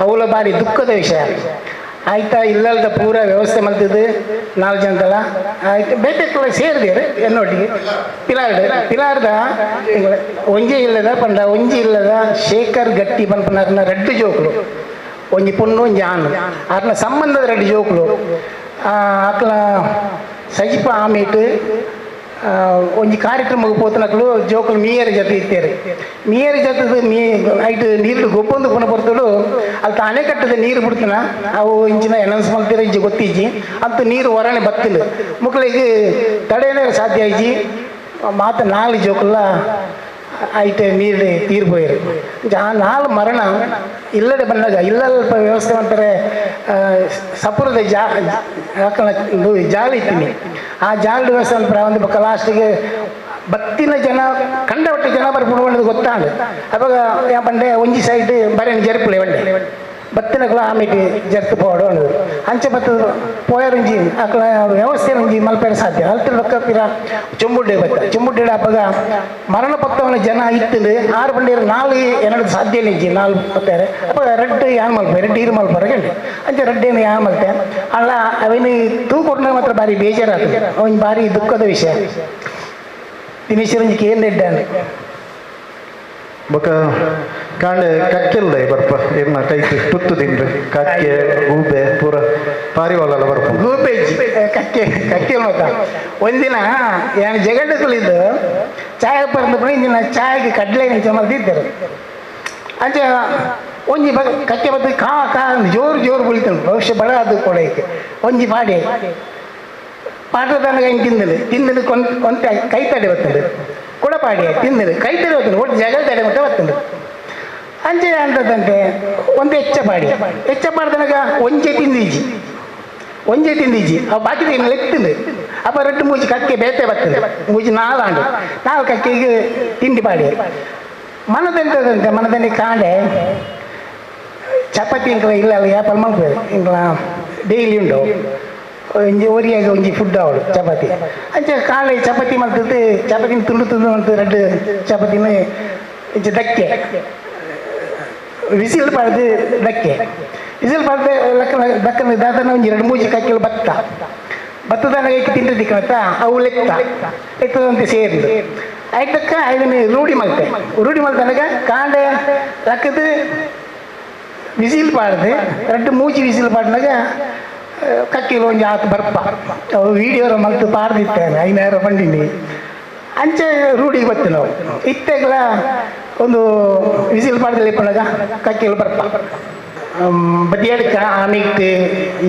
ಅವಳ ಬಾರಿ ದುಃಖದ ವಿಷಯ ಆಯ್ತಾ. ಇಲ್ಲದ ಪೂರ ವ್ಯವಸ್ಥೆ ಮಾಡ್ತಿದ್ದು 4 ಜನದಲ್ಲ ಆಯ್ತು. ಬೇಟೆಕ್ಕೆಲ್ಲ ಸೇರಿದಿರು ಎನ್ನೊಟ್ಟಿಗೆ ಪಿಲಾರ್ದ ಒಂಜಿ ಇಲ್ಲದ ಪಂಡ ಒಂಜಿ ಇಲ್ಲದ ಶೇಖರ್ ಗಟ್ಟಿ ಪನ್ಪನಾರ್ನ 2 ಜೋಕುಲು, ಒಂಜಿ ಪೊಣ್ಣು ಒಂಜಿ ಆನು, ಆರ್ನ ಸಂಬಂಧದ 2 ಜೋಕುಲು. ಆಕಲ ಸಜಿಪ ಆಮೇಟ್ ಒಂಜಿ ಕಾರ್ಯಕ್ರಮಕ್ಕೆ ಪೋತನಕ್ಲು ಜೋಕುಲು ಮೀಯರ ಜೊತೆ ಇತ್ತೇರು. ಮೀಯರ ಜೊತೆ ಮೀ ಐಟ್ ನೀರು ಗೊಬ್ಬೊಂದು ಪುನಃ ಬರ್ತಳು ಅಲ್ಲಿ ತಾನೇ ಕಟ್ಟದ ನೀರು ಬಿಡ್ತಾನ. ಅವು ಇಂಚಿನ ಎನೌನ್ಸ್ ಮಾಡ್ತೀರ ಇಂಚಿ ಗೊತ್ತಿಜ್ಜಿ ಅಂತ ನೀರು ಹೊರಣೆ ಬತ್ತಿಲ್ಲ ಮಕ್ಕಳಿಗೆ ತಡೆಯಲೇ ಸಾಧ್ಯ ಇಜ್ಜಿ. ಮಾತ 4 ಜೋಕುಲ ಐಟ್ ನೀರು ತೀರು ಪೋಯಿರು. ಆ 4 ಮರಣ ಇಲ್ಲದೆ ಬಂದಾಗ ಇಲ್ಲಲ್ಪ ವ್ಯವಸ್ಥೆ ಮಾಡ್ತಾರೆ. ಸಪುರದ ಜಾಲಿ ಇತ್ತೀನಿ, ಆ ಜಾಲಿ ವ್ಯವಸ್ಥೆ ಅಂತ ಒಂದು ಪಕ್ಕ ಲಾಸ್ಟಿಗೆ ಬತ್ತಿನ ಜನ ಕಂಡಪಟ್ಟ ಜನ ಬರ್ಕೊಂಡು ಗೊತ್ತಾಂಡು. ಅವಾಗ ಬಂಡೆ ಒಂಜಿ ಸೈಡ್ ಬರೇನು ಜರ್ಪುಲೆ ಬಂಡೆ ಬತ್ತಿನಕುಲ ಆಮೇಲೆ ಜರ್ತು ಪೋಡು ಅನ್ನೋದು ಅಂಚೆ ಬತ್ತ ಪೋಯರುಂಜಿ ಅಕಲ ವ್ಯವಸ್ಥೆ ಒಂಜಿ ಮಲ್ಪೆರೆ ಸಾಧ್ಯ. ಅಲ್ತಿನ ಪಕ್ಕ ಪಿರ ಚೊಂಬುಡ್ಡೆ ಬತ್ತ ಚೊಂಬುಡ್ಡೆ ಅಪ್ಪಗ ಮರಣ ಪಕ್ಕವನ ಜನ ಇತ್ತು 6 ಬಂಡೇರು 4 ಎರಡು ಸಾಧ್ಯ ಇಜ್ಜಿ 4 ಬತ್ತಾರೆ. ಅಪ್ಪ ರೆಡ್ ಯಾನ್ ಮಲ್ಪ ರೆಡ್ ಈರು ಮಲ್ಪರ ಕೇಳಿ ಅಂಚೆ ರೆಡ್ಡೇನು ಯಾನ್ ಮಲ್ತೆ ಅಲ್ಲ. ಅವೇನು ತೂ ಕೊಟ್ಟನಾಗ ಮಾತ್ರ ಭಾರಿ ಬೇಜಾರಾಗ್ತದೆ, ಒಂದು ಭಾರಿ ದುಃಖದ ವಿಷಯ. ದಿನೇಶ್ ಕೇನ್ ರೆಡ್ಡ ಬೊಕ ಕಾಂಡೆ ಕಕ್ಕೆಲ್ಲ ಬರ್ಪ ಏನ ಕೈಗೆ ತುತ್ತು ತಿನ್ರಿ ಕಕ್ಕೆ ಗೂಬೆ ಪೂರ ಪಾರಿವಾಳಲ್ಲ ಬರ್ಪ ಗೂಬೆ ಕಕ್ಕೆ ಕಕ್ಕೆ ಮತ್ತ ಒಂದಿನ ಏನು ಜಗಡ್ಡ ಕುಳಿದ್ದು ಚಾಯ ಪರ್ದು ಇಂದಿನ ಚಾಯಗೆ ಕಡಲೆ ನಿಂಚ ಮಲ್ದಿದ್ದರು. ಅಂಚೆ ಒಂಜಿ ಬ ಕಕ್ಕೆ ಬತ್ತು ಕಾ ಕಾ ಜೋರು ಜೋರು ಕುಳಿತು ಬಹುಶಃ ಬಡ ಅದು ಕೊಡಕ್ಕೆ ಒಂಜಿ ಪಾಡಿ ಪಾಠದನಗ ಹಿಂಗೆ ತಿಂದಲು ತಿಂದಲು ಕೊಂತ ಕೈ ತಡೆ ಬರ್ತದೆ ಕೊಡಪಾಡಿ ತಿಂದಲು ಕೈ ತಡೆ ಬರ್ತದೆ ಒಟ್ಟು ಜಗಳ ತಡೆ ಮಟ್ಟ ಬರ್ತದೆ. ಅಂಚೆ ಅಂತದಂತೆ ಒಂದು ಹೆಚ್ಚ ಪಾಡಿ ಹೆಚ್ಚ ಪಾಡ್ದನಗ ಒಂಜೆ ತಿಂದಿಜ್ಜಿ ಅವು ಬಾಕಿ ತಿನ್ನಲು ಎತ್ತಿಂದು ಅಪ್ಪ 2 ಮೂಜಿ ಕಕ್ಕೆ ಬೇತೆ ಬರ್ತದೆ ಮೂಜಿ 4 ಆಂಡು 4 ಕಕ್ಕೆಗೆ ತಿಂಡಿ ಪಾಡಿ. ಮನದಂತದಂತೆ ಮನದಲ್ಲಿ ಕಾಂಡೆ ಚಪಾತಿ ಇಂಕಲ ಇಲ್ಲ ಅಲ್ಲ ಯಾಪಲ್ ಮಲ್ಪೇರು ಇಂಕಲ ಡೈಲಿ ಉಂಟು ಒಂಜಿ ಒರಿಯಾಗ ಒಂಜಿ ಫುಡ್ ಅವಳು ಚಪಾತಿ ಅಂಚೆ ಕಾಳೆ ಚಪಾತಿ ಮಲ್ತದ್ದು ಚಪಾತಿನ ತುಂಡು ತುಂಡು ಮಲ್ತು 2 ಚಪಾತಿನ ಇಂಚೆ ದಕ್ಕೆ ವಿಸಿಲ್ ಪಾಡ್ದು ದಕ್ಕೆ ವಿಸಿಲ್ ಪಾಡ್ದು ಲಕ್ಕನ ದಕ್ಕನ ದಾದನ ಒಂಜಿ 2 ಮೂಜಿ ಕಕ್ಕೆಲು ಭತ್ತ ಭತ್ತದ ತಿಂಡಿ ದಿಕ್ಕನತ್ತ ಅವು ಲೆಕ್ಕ ಲೆಕ್ಕದಂತೆ ಸೇರಿದು ಆಯ್ತಕ್ಕ ಐದನೇ ರೂಢಿ ಮಲ್ತೆ ರೂಢಿ ಮಲ್ತನಗ ಕಾಂಡೆ ಲಕ್ಕದು ವಿಸಿಲ್ ಪಾಡ್ದು 2 ಮೂಜಿ ವಿಸಿಲ್ ಪಾಡ್ನಾಗ ಕಕ್ಕಿಲು ಒಂಜಿ ಆತು ಬರ್ಪ ಅವು ವೀಡಿಯೋ ಮಲ್ತು ಪಾಡ್ದಿತ್ತೇನೆ 500 ಬಂದಿನಿ ಅಂಚೆ ರೂಢಿಗೆ ಬತ್ತು ನಾವು ಇತ್ತೆಗಳ ಒಂದು ವಿಸಿಲ್ ಪಾಡ್ದಲ್ಲಿ ಇಪ್ಪನಾಗ ಕಕ್ಕಿಲು ಬರ್ಪ. ಬದಿಯಡ್ಕ ಆಮೀಟ್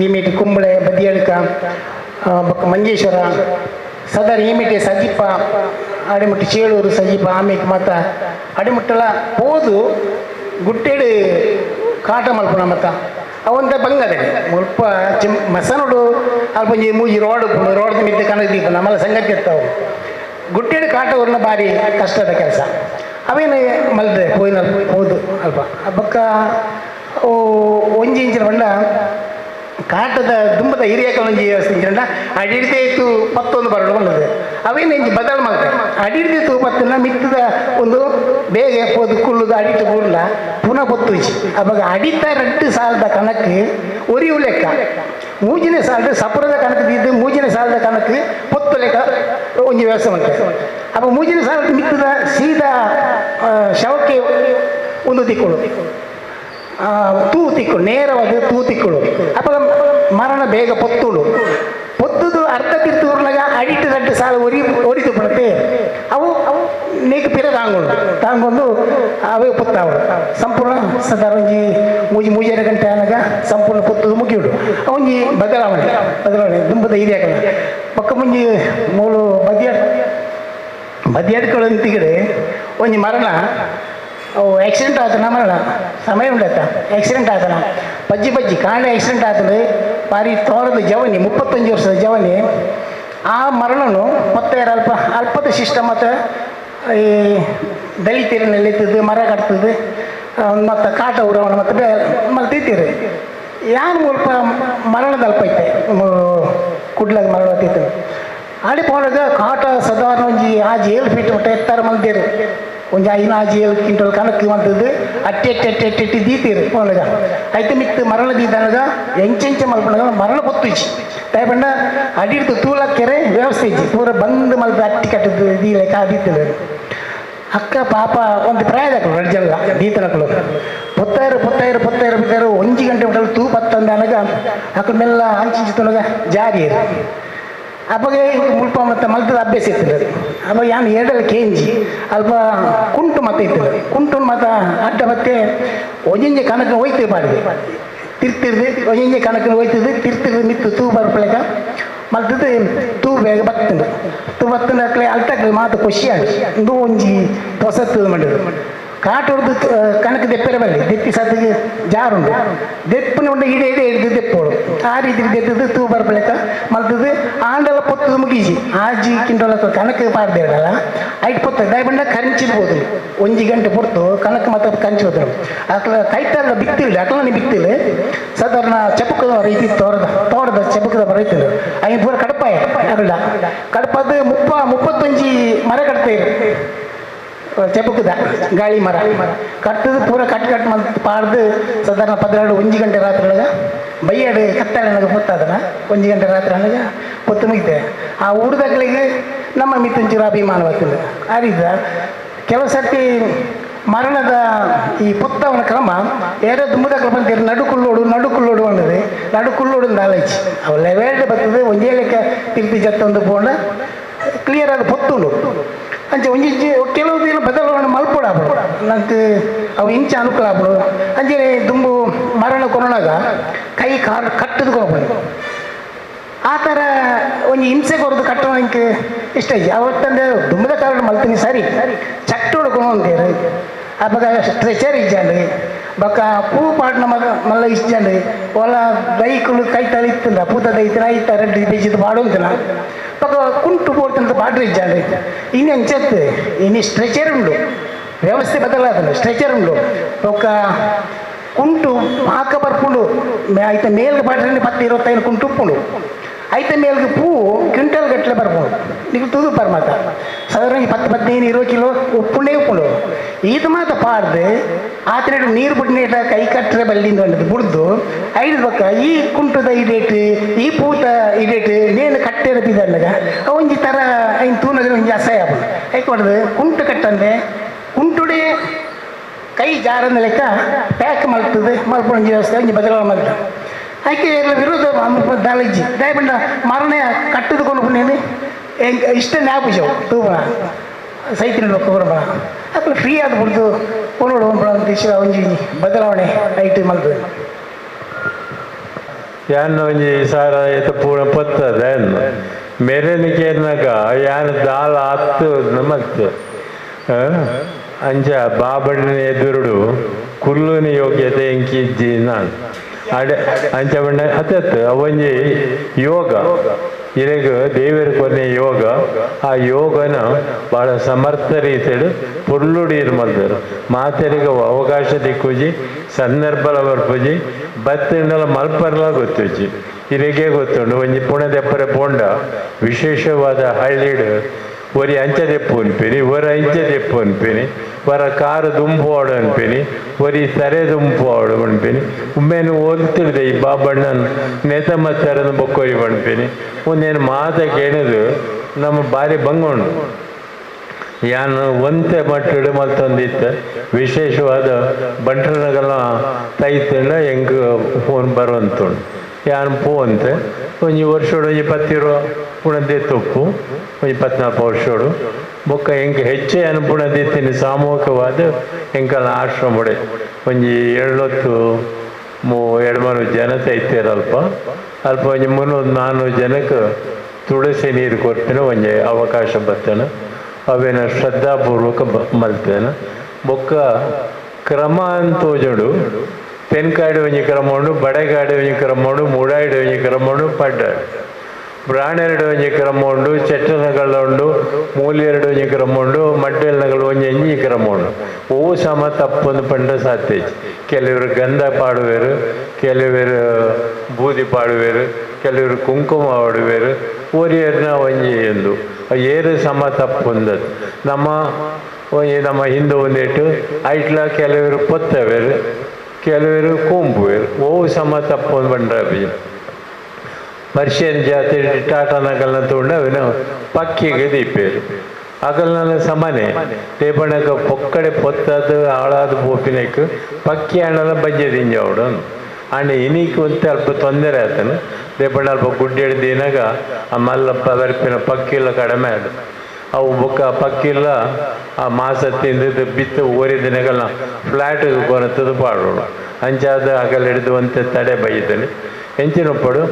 ಈಮೀಟ್ ಕುಂಬಳೆ ಬದಿಯಡ್ಕ ಬೊಕ್ಕ ಮಂಜೇಶ್ವರ ಸದರ್ ಈಮಿಟೆ ಸಜಿಪ ಅಡಿಮುಟ್ಟು ಚೇಳೂರು ಸಜಿಪ ಆಮೀಟ್ ಮಾತ ಅಡಿಮುಟ್ಟಲ ಪೋದು ಗುಟ್ಟೆಡು ಕಾಟ ಮಲ್ಪುಣ ಮತ್ತ ಅವಂತ ಬಂಗದೆ ಮುಲ್ಪ ಚಿಮ್ ಮಸನುಡು ಅಲ್ಪ ಒಂಜಿ ಮೂಜಿ ರೋಡ್ ರೋಡ್ ಮಿತ್ತ ಕನಕ ದೀಪ ನಮ್ಮಲ್ಲ ಸಂಗತಿ ಇರ್ತಾವು. ಗುಟ್ಟೆಡು ಕಾಟ ಊರ್ನ ಭಾರಿ ಕಷ್ಟದ ಕೆಲಸ ಅವೇನು ಮಲ್ದೆ ಪೋಯಿನ ಹೋದು ಅಲ್ಪ ಬೊಕ್ಕ ಒಂಜಿ ಇಂಚಿನ ಬಂಡ ಕಾಟದ ದುಂಬದ ಹಿರಿಯಕ ಒಂಜಿ ವ್ಯವಸ್ಥೆ ಅಡಿಡ್ದೆ ಇತ್ತು ಪತ್ತೊಂದು ಬರಡು ಬಂದದೆ ಅವೇನು ಇಂಚಿ ಬದಲು ಮಾಡ್ತಾರೆ ಅಡಿಡ್ದೆ ತೂ ಪತ್ತನ ಮಿತ್ತದ ಒಂದು ಬೇಗ ಪೋದು ಕುಳ್ಳುದು ಅಡಿಟ್ಟು ಕೂಡಲ ಪುನಃ ಪೊತ್ತುಜಿ ಅವಾಗ ಅಡಿತ 2 ಸಾಲದ ಕಣಕ್ಕೆ ಒರಿಯು ಲೆಕ್ಕ ಮೂಜಿನ ಸಾಲದ ಸಪುರದ ಕಣಕ್ಕೆ ತಿದ್ದು ಮೂಜಿನ ಸಾಲದ ಕಣಕ್ಕೆ ಪೊತ್ತು ಲೆಕ್ಕ ಒಂಜಿ ವ್ಯವಸ್ಥೆ ಮಾಡ್ತಾರೆ. ಅಪ್ಪ ಮೂಜಿನ ಸಾಲದ ಮಿತ್ತದ ಸೀದಾ ಶವಕ್ಕೆ ಒಂದು ದಿಕ್ಕುಳು ತೂ ತಿಕ್ಕುಡು ನೇರವಾದ ತೂ ತಿಕ್ಕುಡು ಅಪ್ಪ ಮರಣ ಬೇಗ ಪೊತ್ತುಡು ಪೊತ್ತುದು ಅರ್ಧ ತಿರ್ತು ಊರ್ನಾಗ ಅಡಿಟ್ಟು ರಡ್ಡು ಸಾಲ ಒರಿ ಒರಿದು ಬಿಡುತ್ತೆ ಅವು ಅವು ನೇಕ್ ಪಿರ ತಾಂಗೊಂಡು ತಾಂಗೊಂಡು ಅವೇ ಪೊತ್ತಾವಳು ಸಂಪೂರ್ಣ ಸಾಧಾರಣ ಒಂಜಿ ಮೂಜಿ ಮೂಜರೆ ಗಂಟೆ ಆನಾಗ ಸಂಪೂರ್ಣ ಪೊತ್ತುದು ಮುಗಿಯುಡು ಒಂಜಿ ಬದಲಾವಣೆ ಬದಲಾವಣೆ ದುಂಬದ ಹಿರಿಯಾಕಲ್ಲ ಪಕ್ಕ ಮುಂಜಿ ಮೂಲು ಬದಿಯ ಬದಿಯಾಡ್ಕೊಳ್ಳೋ ಅಂತಿಗಡೆ ಒಂಜಿ ಮರಣ ಅವು ಆಕ್ಸಿಡೆಂಟ್ ಆತನ ಮರಣ ಸಮಯ ಉಂಡತ್ತ ಆಕ್ಸಿಡೆಂಟ್ ಆತನ ಪಜ್ಜಿ ಪಜ್ಜಿ ಕಾಂಡ ಆಕ್ಸಿಡೆಂಟ್ ಆತನ ಬಾರಿ ತೋರದ ಜವನಿ 35 ವರ್ಷದ ಜವನಿ ಆ ಮರಣನು ಮತ್ತೆ ಅಲ್ಪ ಅಲ್ಪದ ಸಿಸ್ಟಮ್ ಮತ್ತು ಈ ದಲಿತರನ್ನೆಲ್ಲ ಮರ ಕಟ್ತದೆ ಮತ್ತು ಕಾಟ ಊರವನ್ನ ಮತ್ತು ಬೇ ಮಲ್ತಿತ್ತೀರಿ ಯಾರು ಮುಲ್ಪ ಮರಣದ ಅಲ್ಪ ಐತೆ ಕುಡ್ಲಾಗ ಮರಣ ತಿತ್ತು ಆಡಿ ಪೋನಾಗ ಕಾಟ ಸಾಧಾರಣ ಒಂಜಿ ಆಜಿ 7 ಫೀಟ್ ಮಟ್ಟ ಎತ್ತರ ಮಲ್ದೇರು ಒಂಜಿ ಐನ ಆಜಿ 7 ಕ್ವಿಂಟಲ್ ಕಣಕ್ ಮಲ್ತದ್ದು ಅಟ್ಟಿ ಅಟ್ಟಿ ಅಟ್ಟಿ ಅಟ್ಟಿ ಅಟ್ಟಿ ದೀತೀರು ಪೋನಾಗ ಐತೆ ಮಿತ್ತು ಮರಣ ದೀದನಗ ಎಂಚೆಂಚ ಮಲ್ಪನಾಗ ಮರಣ ಪೊತ್ತುಜಿ ತಾಯ್ಬಂಡ ಅಡಿಡ್ದು ತೂಲಕ್ಕೆರೆ ವ್ಯವಸ್ಥೆ ಇಜ್ಜಿ ಪೂರ ಬಂದ್ ಮಲ್ತ ಅಟ್ಟಿ ಕಟ್ಟದ್ದು ದೀಲೆಕ್ಕ ದೀತದೆ ಅಕ್ಕ ಪಾಪ ಒಂದು ಪ್ರಾಯದಕ್ಕಳು ಎರಡು ಜನ ದೀತನಕ್ಕಳು ಪೊತ್ತಾಯರು ಪೊತ್ತಾಯರು ಪೊತ್ತಾಯರು ಬಿದ್ದಾರು ಒಂಜಿ ಗಂಟೆ ಬಿಟ್ಟಲು ತೂ ಪತ್ತಂದ ಅನಗ ಅಕ್ಕಳ ಮೆಲ್ಲ ಅಂಚಿಂಚಿ ತುನಗ ಜಾರಿ ಅಪ್ಪಗೆ ಮುಲ್ಪ ಮತ್ತು ಮಲ್ತದ ಅಭ್ಯಾಸ ಇತ್ತಿಲ್ಲ ಅಪ್ಪ ಯಾನ್ ಎರಡಲ್ಲ ಕೇಂಜಿ ಅಲ್ಪ ಕುಂಟು ಮತ ಇತ್ತಿಲ್ಲ ಕುಂಟು ಮತ ಅಡ್ಡ ಮತ್ತೆ ಒಂಜೊಂಜೆ ಕನಕ ಹೋಯ್ತು ಬಾಡಿದೆ ತಿರ್ತಿರ್ದು ಒಂಜೊಂಜೆ ಕನಕ ಹೋಯ್ತದೆ ತಿರ್ತಿರ್ದು ಮಿತ್ತು ತೂ ಬರ್ಪಲೆಕ ಮಲ್ತದ್ದು ತೂ ಬೇಗ ಬತ್ತಂಡು ತೂ ಬತ್ತಂಡು ಅಕ್ಲೆ ಅಲ್ಟಕ್ಲೆ ಮಾತು ಖುಷಿಯಾಗಿ ಇಂದು ಒಂಜಿ ಹೊಸತ್ತು ಮಾಡಿದ್ರು ಕಾಟೊಡ್ದು ಕಣಕ್ ದೆಪ್ಪೆರೆ ಬರಲಿ ದೆಪ್ಪಿ ಸತ್ತಿಗೆ ಜಾರುಂಡು ದೆಪ್ಪನ ಉಂಡು ಇಡೆ ಇಡೆ ಹಿಡಿದು ದೆಪ್ಪೋಡು ಆ ರೀತಿ ದೆತ್ತದು ತೂ ಬರ್ಪಲೆಕ್ಕ ಮಲ್ತದ್ದು ಆಂಡಲ ಪೊತ್ತದು ಮುಗೀಜಿ ಆಜಿ ಕಿಂಟೋಲ ಕಣಕ್ ಪಾರ್ದೇಡಲ್ಲ ಐಟ್ ಪೊತ್ತ ದಯಬಂಡ ಕರಿಂಚಿರ್ಬೋದು ಒಂಜಿ ಗಂಟೆ ಪೊರ್ತು ಕಣಕ್ ಮಾತ್ರ ಕಂಚಿ ಹೋದ್ರು ಅಕ್ಲ ಕೈತಲ್ಲ ಬಿತ್ತಿಲ್ಲ ಅಕ್ಲನೆ ಬಿತ್ತಿಲ್ಲ ಸಾಧಾರಣ ಚಪಕದ ರೀತಿ ತೋರದ ತೋಟದ ಚಪಕದ ರೈತರು ಐದು ಪೂರ ಕಡಪಾಯ ಅಲ್ಲ ಕಡಪದ 35 ಮರ ಕಟ್ತಾ ಚಪಕದ ಗಾಳಿ ಮರ ಕಟ್ಟದು ಪೂರ ಕಟ್ ಕಟ್ ಮಲ್ತ್ ಪಾಡ್ದು ಸಾಧಾರಣ 12 1 ಗಂಟೆ ರಾತ್ರಿ ಒಳಗೆ ಬೈಯಾಡು ಕತ್ತಲೆ ಪೊತ್ತಾದನ 1 ಗಂಟೆ ರಾತ್ರಿ ಅನಗ ಪೊತ್ತು ಮುಗಿತೆ ಆ ಊರ್ದಗಳಿಗೆ ನಮ್ಮ ಮಿತ್ತೊಂಚೂರು ಅಭಿಮಾನ ಬರ್ತದೆ ಆ ರೀತಿ ಕೆಲವು ಸರ್ತಿ ಮರಣದ ಈ ಪೊತ್ತವನ ಕ್ರಮ ಏರೋ ದುಂಬುದಕ್ಕಲು ಬಂತೀರಿ ನಡುಕುಲ್ಲೋಡು ನಡುಕುಲ್ಲೋಡು ಅನ್ನೋದು ನಡುಕುಲ್ಲೋಡು ಆಲೋಚಿ ಅವು ಲೆವೆಲ್ಡ್ ಬರ್ತದೆ ಒಂದೇ ಲೆಕ್ಕ ತಿರ್ತಿ ಜತ್ತೊಂದು ಪೋಂಡ ಕ್ಲಿಯರ್ ಆದ ಪೊತ್ತುಂಡು ಅಂಚೆ ಒಂಜಿ ಕೆಲವು ದಿನ ಬದಲಾವಣೆ ಮಲ್ಪೊಡು ಆಪುಡು ನಂಗೆ ಅವು ಇಂಚ ಅನುಕೂಲ ಆಪುಡು ಅಂಚೆ ದುಂಬು ಮರಣ ಕೊರೋನಾಗ ಕೈ ಕಾಲು ಕಟ್ಟದು ಕೊರಪುಂಡು ಆ ಥರ ಒಂಜಿ ಹಿಂಸೆ ಕೊರದು ಕಟ್ಟೋಣ ಇಂಕ್ ಇಷ್ಟ ಇಜ್ಜಿ ಅವತ್ತಂದ್ರೆ ದುಂಬದ ಕಾರಣ ಮಲ್ತೀನಿ ಸರಿ ಚಟ್ಟೋಡು ಕೊನೊಂತೇರು ಅಪಗ ಸ್ಟ್ರೆಚರ್ ಇಜ್ಜಂಡು ಬೊಕ್ಕ ಪೂ ಪಾಟ್ನ ಮಲ್ಲ ಇಜ್ಜಂಡು ಒಲ ದೈಕುಲು ಕೈ ತಳಿತ್ತಲ್ಲ ಪೂತ ದೈತಿನ ಐತ ರೆಡ್ಡಿ ಬೇಜಿದ್ ಪಾಡೊಂತಿನ ಬೊಕ್ಕ ಕುಂಟು ಪೋಡ್ತಂತ ಪಾಡ್ರೆ ಇಜ್ಜಂಡು ಇನ್ನು ಅಂಚತ್ತು ಇನ್ನು ಸ್ಟ್ರೆಚರ್ ಉಂಡು ವ್ಯವಸ್ಥೆ ಬದಲಾತಂಡು ಸ್ಟ್ರೆಚರ್ ಉಂಡು ಬೊಕ್ಕ ಕುಂಟು ಪಾಕ ಬರ್ಪುಂಡು ಐತ ಮೇಲ್ಗೆ ಪಾಡ್ರೆ 10 25 ಕುಂಟು ಉಪ್ಪುಂಡು ಐತ ಮೇಲ್ಗೆ ಪೂ ಕ್ವಿಂಟಲ್ ಗಟ್ಟಲೆ ಬರ್ಪುಂಡು ನೀವು ತೂದು ಪರ್ ಮಾತ ಸಾಧಾರಣ 10 15 20 ಕಿಲೋ ಉಪ್ಪುಂಡೇ ಉಪ್ಪುಂಡು ಇದು ಮಾತ ಪಾಡ್ದು ಆತನೇಟು ನೀರು ಬಿಡ್ನೇಟ ಕೈ ಕಟ್ಟರೆ ಬಲ್ಲಿಂದ ಬಂದದ್ದು ಬುಡ್ದು ಐದು ಪಕ್ಕ ಈ ಕುಂಟದ ಇಡೇಟು ಈ ಪೂತ ಇಡೇಟು ನೇನು ಕಟ್ಟೆ ಬಿದ್ದಲ್ಲಗ ಒಂಜಿ ಥರ ಐನ್ ತೂನಗ ಒಂಜಿ ಅಸಹ್ಯ ಆಪುಂಡು ಐಕೊಡ್ದು ಕುಂಟು ಕಟ್ಟಂದೆ ಕುಂಟುಡೆ ಕೈ ಜಾರನ ಲೆಕ್ಕ ಪ್ಯಾಕ್ ಮಲ್ತದೆ ಮಲ್ಪೊಂಜಿ ವ್ಯವಸ್ಥೆ ಒಂಜಿ ಬದಲಾವಣೆ ಮಲ್ತ ಆಕೆ ವಿರೋಧ ದಾಳಿಜ್ಜಿ ದಯಪಂಡ ಮರಣ ಕಟ್ಟದುಕೊಂಡು ಪುಣ್ಯನಿ ಇಷ್ಟ ಜ್ಞಾಪಕ ತೂಬಣ ಸೈತಿನ ಬೊಕ್ಕ ಅಕ್ಲು ಫ್ರೀ ಆದ ಬಿಡ್ದು ಕೊನೋಡು ಒಂಜಿ ಒಂಜಿ ಬದಲಾವಣೆ ಐಟ್ ಮಲ್ತದೆ ಯಾನ್ ಒಂಜಿ ಸಾರ ಏತ ಪೂರ ಪತ್ತದ ಮೆರಣಿಗೆ ಯಾನ್ ದಾಲ ಹತ್ತು ನಮಸ್ತೆ ಅಂಚ ಬಾಬಣ್ಣನ ಎದುರುಡು ಕುಲ್ಲುನ ಯೋಗ್ಯತೆ ಎಂಕಿಜ್ಜಿ ನಾನು ಅಡೆ ಅಂಚ ಬಣ್ಣ ಅತ್ತತ್ತು ಅವೊಂಜಿ ಯೋಗ ಇರೆಗ್ ದೇವರ ಕೊನೆ ಯೋಗ ಆ ಯೋಗನ ಭಾಳ ಸಮರ್ಥ ರೀತಿಡು ಪೊರ್ಲುಡು ಇರು ಮಲ್ದರು ಮಾತೆರಿಗೆ ಅವಕಾಶ ದಿಕ್ಕುಜಿ ಸಂದರ್ಭಲ ಬರ್ಪುಜಿ ಬತ್ತಿಂಡಲ ಮಲ್ಪರ್ಲ ಗೊತ್ತುಜಿ ಇರೆಗೆ ಗೊತ್ತುಂಡು ಒಂಜಿ ಪುಣದೆಪ್ಪರೆ ಪೋಂಡ ವಿಶೇಷವಾದ ಹಳ್ಳಿಡು ಒರಿ ಅಂಚ ದೆಪ್ಪು ಅನ್ಪಿನಿ ಒರ ಅಂಚ ದೆಪ್ಪು ಅನ್ಪಿನಿ ವರ ಕಾರು ದುಂಪು ಆಡು ಅನ್ಪಿನಿ ಒರಿ ತರೆ ದುಂಪು ಆಡು ಅನ್ಪಿನಿ ಉಮ್ಮೇನು ಓದ್ತಿಳ್ದೆ ಈ ಬಾಬಣ್ಣನ ನೇತ ಮತ್ತರನ್ನು ಬೊಕ್ಕೋರಿ ಅನ್ಪಿನಿ ಒಂದೇನು ಮಾತ ಕೇಳಿದು ನಮ್ಮ ಬಾರಿ ಬಂಗುಂಡು. ಯಾನ್ ಒಂತೆ ಮಟ್ಟಡು ಮಲ್ತೊಂದಿತ್ತೆ ವಿಶೇಷವಾದ ಬಂಟನಗಲ ತೈತಂಡ ಎಂಕ್ ಫೋನ್ ಬರುವಂತುಂಡು ಯಾನ್ ಪೋವಂತೆ ಒಂಜಿ ವರ್ಷೋಡು ಒಂಜಿ ಪತ್ತಿರೋ ಪುಣದೇ ತೊಪ್ಪು ಒಂಜಿ ಪತ್ನಾಲ್ಕು ವರ್ಷೋಡು ಬೊಕ್ಕ ಎಂಕ್ ಹೆಚ್ಚೆ ಅನುಪುಣದಿತ್ತೀನಿ ಸಾಮೂಹಿಕವಾದ ಎಂಕಲ್ನ ಆಶ್ರಮಡೆ ಒಂಜಿ ಏಳ್ನೊತ್ತು ಎಡ್ಮೂರು ಜನ ತೈತೇರು ಅಲ್ಪ ಅಲ್ಪ ಒಂಜಿ 300-400 ಜನಕ್ಕೆ ತುಳಸಿ ನೀರು ಕೊಡ್ತೇನೆ ಒಂಜಿ ಅವಕಾಶ ಬರ್ತೇನೆ ಅವೇನ ಶ್ರದ್ಧಾಪೂರ್ವಕ ಮಲ್ತೇನೆ ಬೊಕ್ಕ ಕ್ರಮ ಅಂತೋಜಡು ತೆನ್ಕಾಡಿ ಒಂಜಿ ಕ್ರಮ ಉಂಡು ಬಡೆಗಾಡಿ ಒಂಜಿ ಕ್ರಮ ಉಂಡು ಮೂಡಾಯಿಡು ಒಂಜಿ ಕ್ರಮ ಉಂಡು ಪಡ್ಡಾಡು ಬ್ರಾಣೆರಡು ಒಂಜಿ ಕ್ರಮ ಉಂಡು ಚೆಟ್ಟನಗಳ ಉಂಡು ಮೂಲೆರಡು ಒಂಜಿ ಕ್ರಮ ಉಂಡು ಮಡ್ಡೆಲ್ನಗಳು ಒಂಜಿ ಒಂಜಿ ಕ್ರಮ ಉಂಡು ಓ ಸಮ ತಪ್ಪೊಂದು ಪಂಡ ಸಾಧ್ಯ. ಕೆಲವರು ಗಂಧ ಪಾಡುವೆರು, ಕೆಲವರು ಬೂದಿ ಪಾಡುವೆರು, ಕೆಲವರು ಕುಂಕುಮ ಪಾಡುವೆರು, ಒರಿಯರ್ನ ಒಂಜಿ ಎಂದು ಏರು ಸಮ ತಪ್ಪೊಂದದ್ದು ನಮ್ಮ ಒಂಜಿ ನಮ್ಮ ಹಿಂದೂ ಒಂದಿಟ್ಟು ಐಟ್ಲ ಕೆಲವರು ಪೊತ್ತವೇರು ಕೆಲವರು ಕೋಂಪುವೇರು ಓ ಸಮ ತಪ್ಪೊಂದು ಬಂಡ್ರ ಪರ್ಷಿಯನ್ ಜಾತಿ ಟಾಟಾ ನಗಲ್ನ ತಗೊಂಡು ಅವಿನ ಪಕ್ಕಿಗೆ ದೀಪೇರು ಅಗಲ್ನ ಸಮಾನೆ ದೇಪಣಕ ಪೊಕ್ಕಡೆ ಪೊತ್ತದು ಹಾಳಾದ ಪೋಪಿನಕ್ ಪಕ್ಕಿ ಹಣ್ಣಲ ಬಜ್ಜೆ ದಿಂಜಾವಡು ಅಂಡ್ ಇನಿಕ್ ಒಂತೆ ಅಲ್ಪ ತೊಂದರೆ ಆತನು ದೇಪಣ್ಣ ಅಲ್ಪ ಗುಡ್ಡೆ ಹಿಡ್ದಿನಾಗ ಆ ಮಲ್ಲಪ್ಪ ಬರ್ಪಿನ ಪಕ್ಕಿಲ್ಲ ಕಡಿಮೆ ಅದು ಅವು ಬೊಕ್ಕ ಪಕ್ಕಿಲ್ಲ ಆ ಮಾಸ ತಿಂದಿದ್ದು ಬಿತ್ತು ಓರಿದಿನಗಲ್ಲ ಫ್ಲಾಟ್ ಕೊರತದು ಪಾಡೋಣ ಅಂಚಾದ ಅಗಲ ಹಿಡಿದು ಒಂತೆ ತಡೆ ಬೈದಾನೆ ಎಂಚಿನ ಪಡು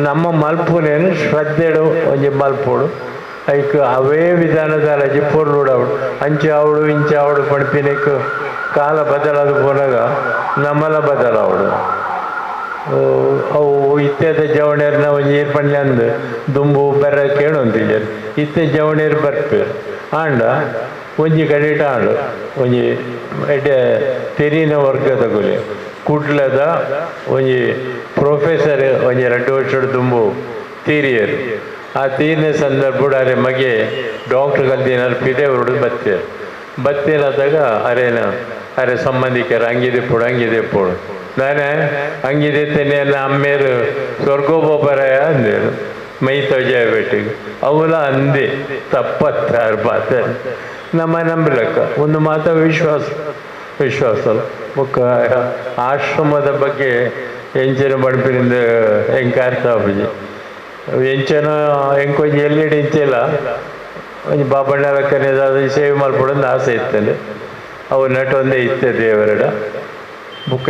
ನಮ್ಮ ಮಲ್ಪುನೇನು ಶ್ರದ್ಧೆಡು ಒಂಜಿ ಮಲ್ಪೋಡು ಐಕ್ ಅವೇ ವಿಧಾನದ ರಜೆ ಪೊರ್ಲುಡವಡು ಅಂಚೆ ಅವಳು ಇಂಚೆ ಅವಳು ಪಡ್ಪಿನಕ್ ಕಾಲ ಬದಲಾದ ಪೋನಾಗ ನಮ್ಮಲ ಬದಲಾವಡು ಅವು ಇತ್ತೆದ ಜವಣೇರ್ನ ಒಂಜಿ ಏರ್ ಪಂಡ್ಲೆ ಅಂದ್ ದುಂಬು ಬೆರ ಕೇಳೊಂತಿಜರ್ ಇತ್ತೆ ಜವಣೇರು ಬರ್ಪೇರು ಆಂಡ ಒಂಜಿ ಕಡೆಟ ಆಂಡು ಒಂಜಿ ಎಡ್ಡೆ ತೆರಿನ ವರ್ಗದ ಗುಲಿ ಕುಡ್ಲದ ಒಂಜಿ ಪ್ರೊಫೆಸರ್ ಒಂಜಿ 2 ವರ್ಷದ ದುಂಬು ತೀರಿಯರು. ಆ ತೀರಿನ ಸಂದರ್ಭ ಅರೆ ಮಗೆ ಡಾಕ್ಟ್ರ್ ಕಲ್ತಿನಾರು ಪಿದೆ ಹೊರಡು ಬತ್ತೇರು ಬತ್ತೇರಾದಾಗ ಅರೇನ ಅರೆ ಸಂಬಂಧಿಕರು ಹಂಗಿದೆ ಪೋಡು ಹಂಗಿದೆ ಪೋಡು ನಾನೇ ಹಂಗಿದೆ ತೆನೆಲ್ಲ ಅಮ್ಮೇರು ಸ್ವರ್ಗೋಪರಾಯ ಅಂದೇರು ಮೈ ತೊಜೆ ಬೆಟ್ಟಿಗೆ ಅವಲ ಅಂದೆ ತಪ್ಪತ್ತಾರು ಪಾತೆ ನಮ್ಮ ನಂಬಲಕ್ಕ ಒಂದು ಮಾತ ವಿಶ್ವಾಸ ವಿಶ್ವಾಸ ಬೊಕ್ಕ ಆಶ್ರಮದ ಬಗ್ಗೆ ಎಂಚಿನ ಪಡ್ಪಿನಿಂದ ಎಂಕ ಅರ್ಥ ಆಪುಜಿ ಎಂಚನ ಎಂಕೊಂಜಿ ಎಲ್ಲಿಡಿ ಇಂಚಿಲ್ಲ ಒಂಜಿ ಬಾಬಣ್ಣಲಕ್ಕನೆ ಸೇವೆ ಮಲ್ಪೊಡೊಂದು ಆಸೆ ಇತ್ತಂದೆ ಅವು ನಟೊಂದೇ ಇತ್ತೆ ದೇವರಡ ಬೊಕ್ಕ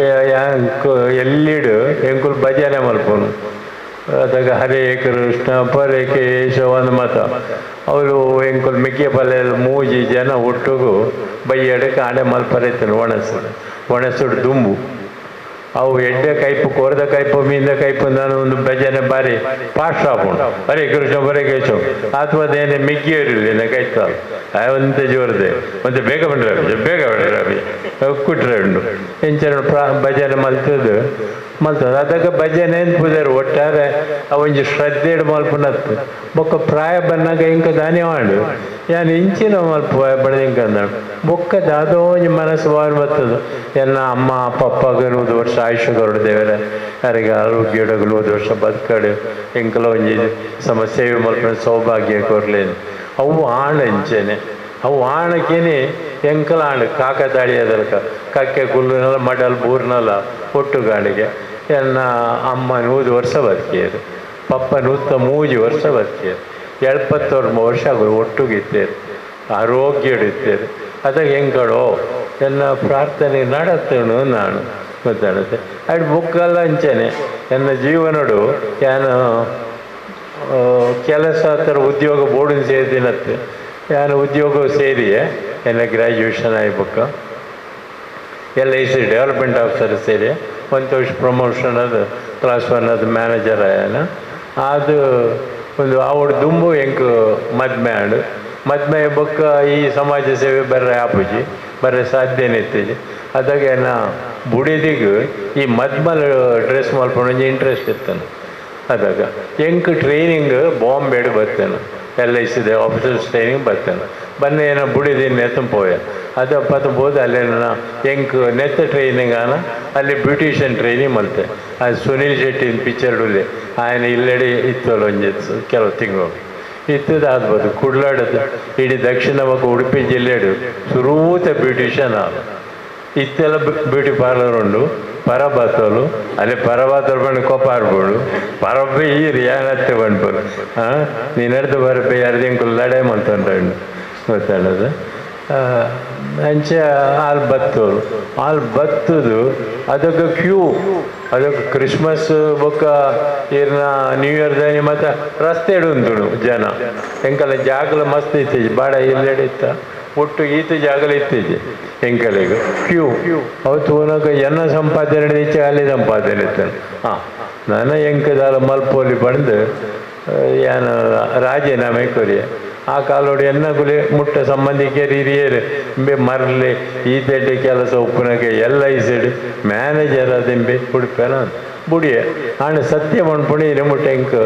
ಎಲ್ಲಿಡು ಎಂಕುಲು ಭಜನೆ ಮಲ್ಪೊನು ಅದಾಗ ಹರೇ ಕೃಷ್ಣ ಪರೇ ಕೇಶವ ಅಂದ್ ಮಾತ ಅವರು ಎಂಕುಲು ಮಿಕ್ಕೆ ಪಲ್ಲೆಲ್ 3 ಜನ ಒಟ್ಟುಗು ಬಯ್ಯಡೆ ಕಾಡೆ ಮಲ್ಪರೈತನು ಒಣಸುಡು ಒಣಸುಡು ದುಂಬು ಅವು ಎಡ್ಡೆ ಕೈಪು ಕೋರದ ಕೈಪು ಮೀಂದ ಕೈಪು ನಾನು ಒಂದು ಭಜನೆ ಬಾರಿ ಫಾಸ್ಟ್ ಆಪುಂಡು ಹರೇ ಕೃಷ್ಣ ಪರೇ ಕೇಶವ ಅಥವಾ ಅದೇನೆ ಮಿಗ್ಗಿಯರಿಲ್ಲ ಕೈತ ಒಂತೆ ಜೋರದೆ ಮತ್ತೆ ಬೇಗ ಬಂದ್ರೆ ಬೇಗ ಬಂದ್ರೆ ಕುಟ್ರೆ ಉಂಡು ಎಂಚನ ಭಜನೆ ಮಲ್ತದ್ದು ಮಲ್ತದ ಅದಕ್ಕೆ ಭಜನೆ ಪುದರ್ ಒಟ್ಟಾರೆ ಒಂಜಿ ಶ್ರದ್ಧೆಡ್ ಮಲ್ಪುನತ್ತು ಬೊಕ್ಕ ಪ್ರಾಯ ಬನ್ನಾಗ ಇಂಕ ದಾನಿ ಮಾಡು ಯಾನ್ ಇಂಚಿನ ಮಲ್ಪ ಬಡದ ಇಂಕ ಅಂದಾಡು ಬೊಕ್ಕ ದಾದೋ ಒಂಜಿ ಮನಸ್ಸು ಬಾರಿ ಬರ್ತದೆ ಎನ್ನ ಅಮ್ಮ ಪಪ್ಪಗ 100 ವರ್ಷ ಆಯುಷ್ಯ ಕೊರಡು ದೇವರೇ ಯಾರಿಗೆ ಆರೋಗ್ಯ 100 ವರ್ಷ ಬದುಕಡು ಎಂಕಲ ಒಂಜಿ ಸಮ ಸೇವೆ ಮಲ್ಪನ ಸೌಭಾಗ್ಯ ಕೊರ್ಲೇನು ಅವು ಆಣ ಇಂಚೆನೆ ಅವು ಆಣಕ್ಕೇನೆ ಎಂಕಲ ಆಣ್ ಕಾಕ ತಾಳಿಯದಲ್ಕ ಕಕ್ಕೆ ಕುಲ್ಲುನಲ್ಲ ಮಡಲ್ ಬೂರ್ನಲ್ಲ ಒಟ್ಟುಗಾಣಿಗೆ ಎನ್ನ ಅಮ್ಮ 100 ವರ್ಷ ಬದುಕಿಯರು ಪಪ್ಪ 103 ವರ್ಷ ಬದುಕಿಯರು 79 ವರ್ಷ ಅವರು ಒಟ್ಟುಗಿತ್ತೇರು ಆರೋಗ್ಯ ಹಿಡಿತೇರು ಅದಕ್ಕೆ ಹೆಂಗಡೋ ಎನ್ನ ಪ್ರಾರ್ಥನೆ ನಡತ್ತೇನು ನಾನು ಗೊತ್ತಾಡುತ್ತೆ ಅಡ್ ಬುಕ್ಕಲ್ಲ ಅಂಚೆನೆ ಎನ್ನ ಜೀವನಡು ಯಾನು ಕೆಲಸ ಥರ ಉದ್ಯೋಗ ಬೋರ್ಡಿನ ಸೇರಿದಿನತ್ತೆ ಯಾನು ಉದ್ಯೋಗ ಸೇರಿಯೇ ಎನ್ನ ಗ್ರ್ಯಾಜುಯೇಷನ್ ಆಗಿ LIC development officer ಸೇರಿ ಒಂದು ವರ್ಷ ಪ್ರಮೋಷನ್ ಅದು ಕ್ಲಾಸ್ 1 ಅದು ಮ್ಯಾನೇಜರ್ ಆಯನ ಅದು ಒಂದು ಅವಳು ದುಂಬು ಎಂಕ್ ಮದ್ಮೆ ಆಡು ಮದ್ಮೆ ಬೊಕ್ಕ ಈ ಸಮಾಜ ಸೇವೆ ಬರ್ರೆ ಆಪುಜಿ ಬರ್ರೆ ಸಾಧ್ಯನೇ ಇತ್ತೀಜಿ ಅದಾಗೆ ನಾ ಬುಡಿದಿಗ್ ಈ ಮದ್ಮಲ್ ಡ್ರೆಸ್ ಮಲ್ಪೊಂಡು ಒಂಜಿ ಇಂಟ್ರೆಸ್ಟ್ ಇತ್ತನು ಅದಾಗ ಎಂಕ್ ಟ್ರೈನಿಂಗ್ ಬಾಂಬೆಡ್ ಬರ್ತೇನೆ LIC officers training ಬರ್ತೇನೆ ಬನ್ನಿ ಏನೋ ಬುಡಿದಿ ನೆತ್ತ ಪೋಯೆ ಅದು ಪತ್ತಬೋದು ಅಲ್ಲೇನ ಎಂಕ್ ನೆತ್ತ ಟ್ರೈನಿಂಗ್ ಆನ ಅಲ್ಲಿ ಬ್ಯೂಟಿಷಿಯನ್ ಟ್ರೈನಿಂಗ್ ಮಲ್ತೆ ಅದು ಸುನೀಲ್ ಶೆಟ್ಟಿನ ಪಿಕ್ಚರ್ ಉಲ್ಲೆ ఆయన ಇಲ್ಲೆಡೆ ಇತ್ತಲ್ಲ ಒಂಜಿ ಕೆಲವು ತಿಂಗಳು ಇತ್ತದ ಆಗ್ಬೋದು ಕುಡ್ಲಾಡದು ಇಡೀ ದಕ್ಷಿಣ ಬೊಕ್ಕ ಉಡುಪಿ ಜಿಲ್ಲೆಡು ಸುರೂತ ಬ್ಯೂಟಿಷಿಯನ್ ಆದ ಇತ್ತೆಲ್ಲ ಬ್ಯೂಟಿ ಪಾರ್ಲರ್ ಉಂಡು ಪರಬಾತೋಲು ಅಲ್ಲಿ ಪರಬಾತೋಲು ಬಂದು ಕೊಪ್ಪಾರ್ಬೋಡು ಪರಬ್ಬೆ ಈರು ಏನತ್ತೆ ಬಂಡ್ಬೋದು ಹಾಂ ನೀನೆಡ್ದು ಬರಬ್ಬೆ ಯಾರ್ದಿಂಕುಲು ಲಡೆ ಮಂತೊಂಡು ಗೊತ್ತಾಡೋದು ಅಂಚ ಹಾಲು ಬತ್ತೋರು ಹಾಲು ಬತ್ತದು ಅದಕ್ಕೆ ಕ್ಯೂ ಅದಕ್ಕೆ ಕ್ರಿಸ್ಮಸ್ ಬೊಕ್ಕ ಇರ್ನ ನ್ಯೂ ಇಯರ್ ದಾನಿ ಮತ್ತು ರಸ್ತೆ ಉಂಟು ಜನ ಎಂಕಲ ಜಾಗಲ ಮಸ್ತ್ ಇತ್ತೀಚೆ ಬಾಡ ಇಲ್ಲೆಡೆ ಇತ್ತ ಒಟ್ಟು ಈತ ಜಾಗಲ ಇತ್ತೀಚೆ ಎಂಕಲಿಗೆ ಕ್ಯೂ ಅವತ್ತು ಓನಕ ಎನ್ನ ಸಂಪಾದನೆ ಇಚ್ಚೆ ಅಲ್ಲಿ ಸಂಪಾದನೆ ಇತ್ತು. ಹಾಂ ನಾನು ಎಂಕದಾಲ ಮಲ್ಪೋಲಿ ಬಂದು ಏನು ರಾಜೀನಾಮೆ ಕೊರಿಯ ಆ ಕಾಲೋಡು ಎನ್ನ ಗುಲಿ ಮುಟ್ಟ ಸಂಬಂಧಿಕರು ಹಿರಿಯರು ಇಂಬೆ ಮರಲಿ ಈ ತೆಡ್ಡೆ ಕೆಲಸ ಉಪ್ಪುನಕ್ಕೆ ಎಲ್ಲ ಈ ಸೈಡ್ ಮ್ಯಾನೇಜರ್ ಅದಿಂಬೆ ಉಡುಪೇನ ಬುಡಿಯೆ ಆಂಡ ಸತ್ಯ ಮಣ್ಪುಣಿ ಮುಟ್ಟ ಎಂಕ್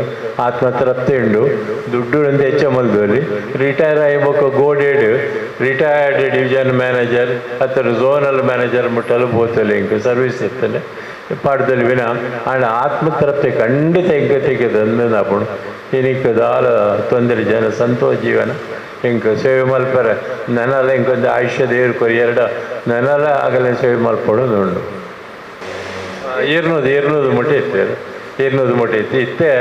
ಆತ್ಮತೃಪ್ತಿ ಉಂಡು ದುಡ್ಡು ಒಂದು ಹೆಚ್ಚ ಮಲ್ದೋಲಿ ರಿಟೈರ್ ಆಯ್ಬೇಕು ಗೋಡೇಡು retired division manager ಅಥವಾ ಝೋನಲ್ ಮ್ಯಾನೇಜರ್ ಮುಟ್ಟಲು ಬೋತಲಿ ಎಂಕ್ ಸರ್ವಿಸ್ ಇರ್ತದೆ ಪಾಠದಲ್ಲಿ ವಿನ ಆಂಡ ಆತ್ಮತೃಪ್ತಿ ಖಂಡಿತ ಎಂಕ ತೆಗೆದು ಇನಿಕ್ ದಾಲ ತೊಂದರೆ ಜನ ಸಂತೋಷ ಜೀವನ ಎಂಕ್ ಸೇವೆ ಮಲ್ಪರೆ ನನಲ ಎಂಕೊಂದು ಆಯುಷ್ಯ ದೇವ್ರು ಕೊರಿ ಎರಡು ನನಲ ಆಗಲೇ ಸೇವೆ ಮಲ್ಪಡೋದು ಉಂಡು. 200 ಮುಟ್ಟೆ ಇತ್ತು, 200 ಮುಟ್ಟೆ ಇತ್ತು. ಇತ್ತೆ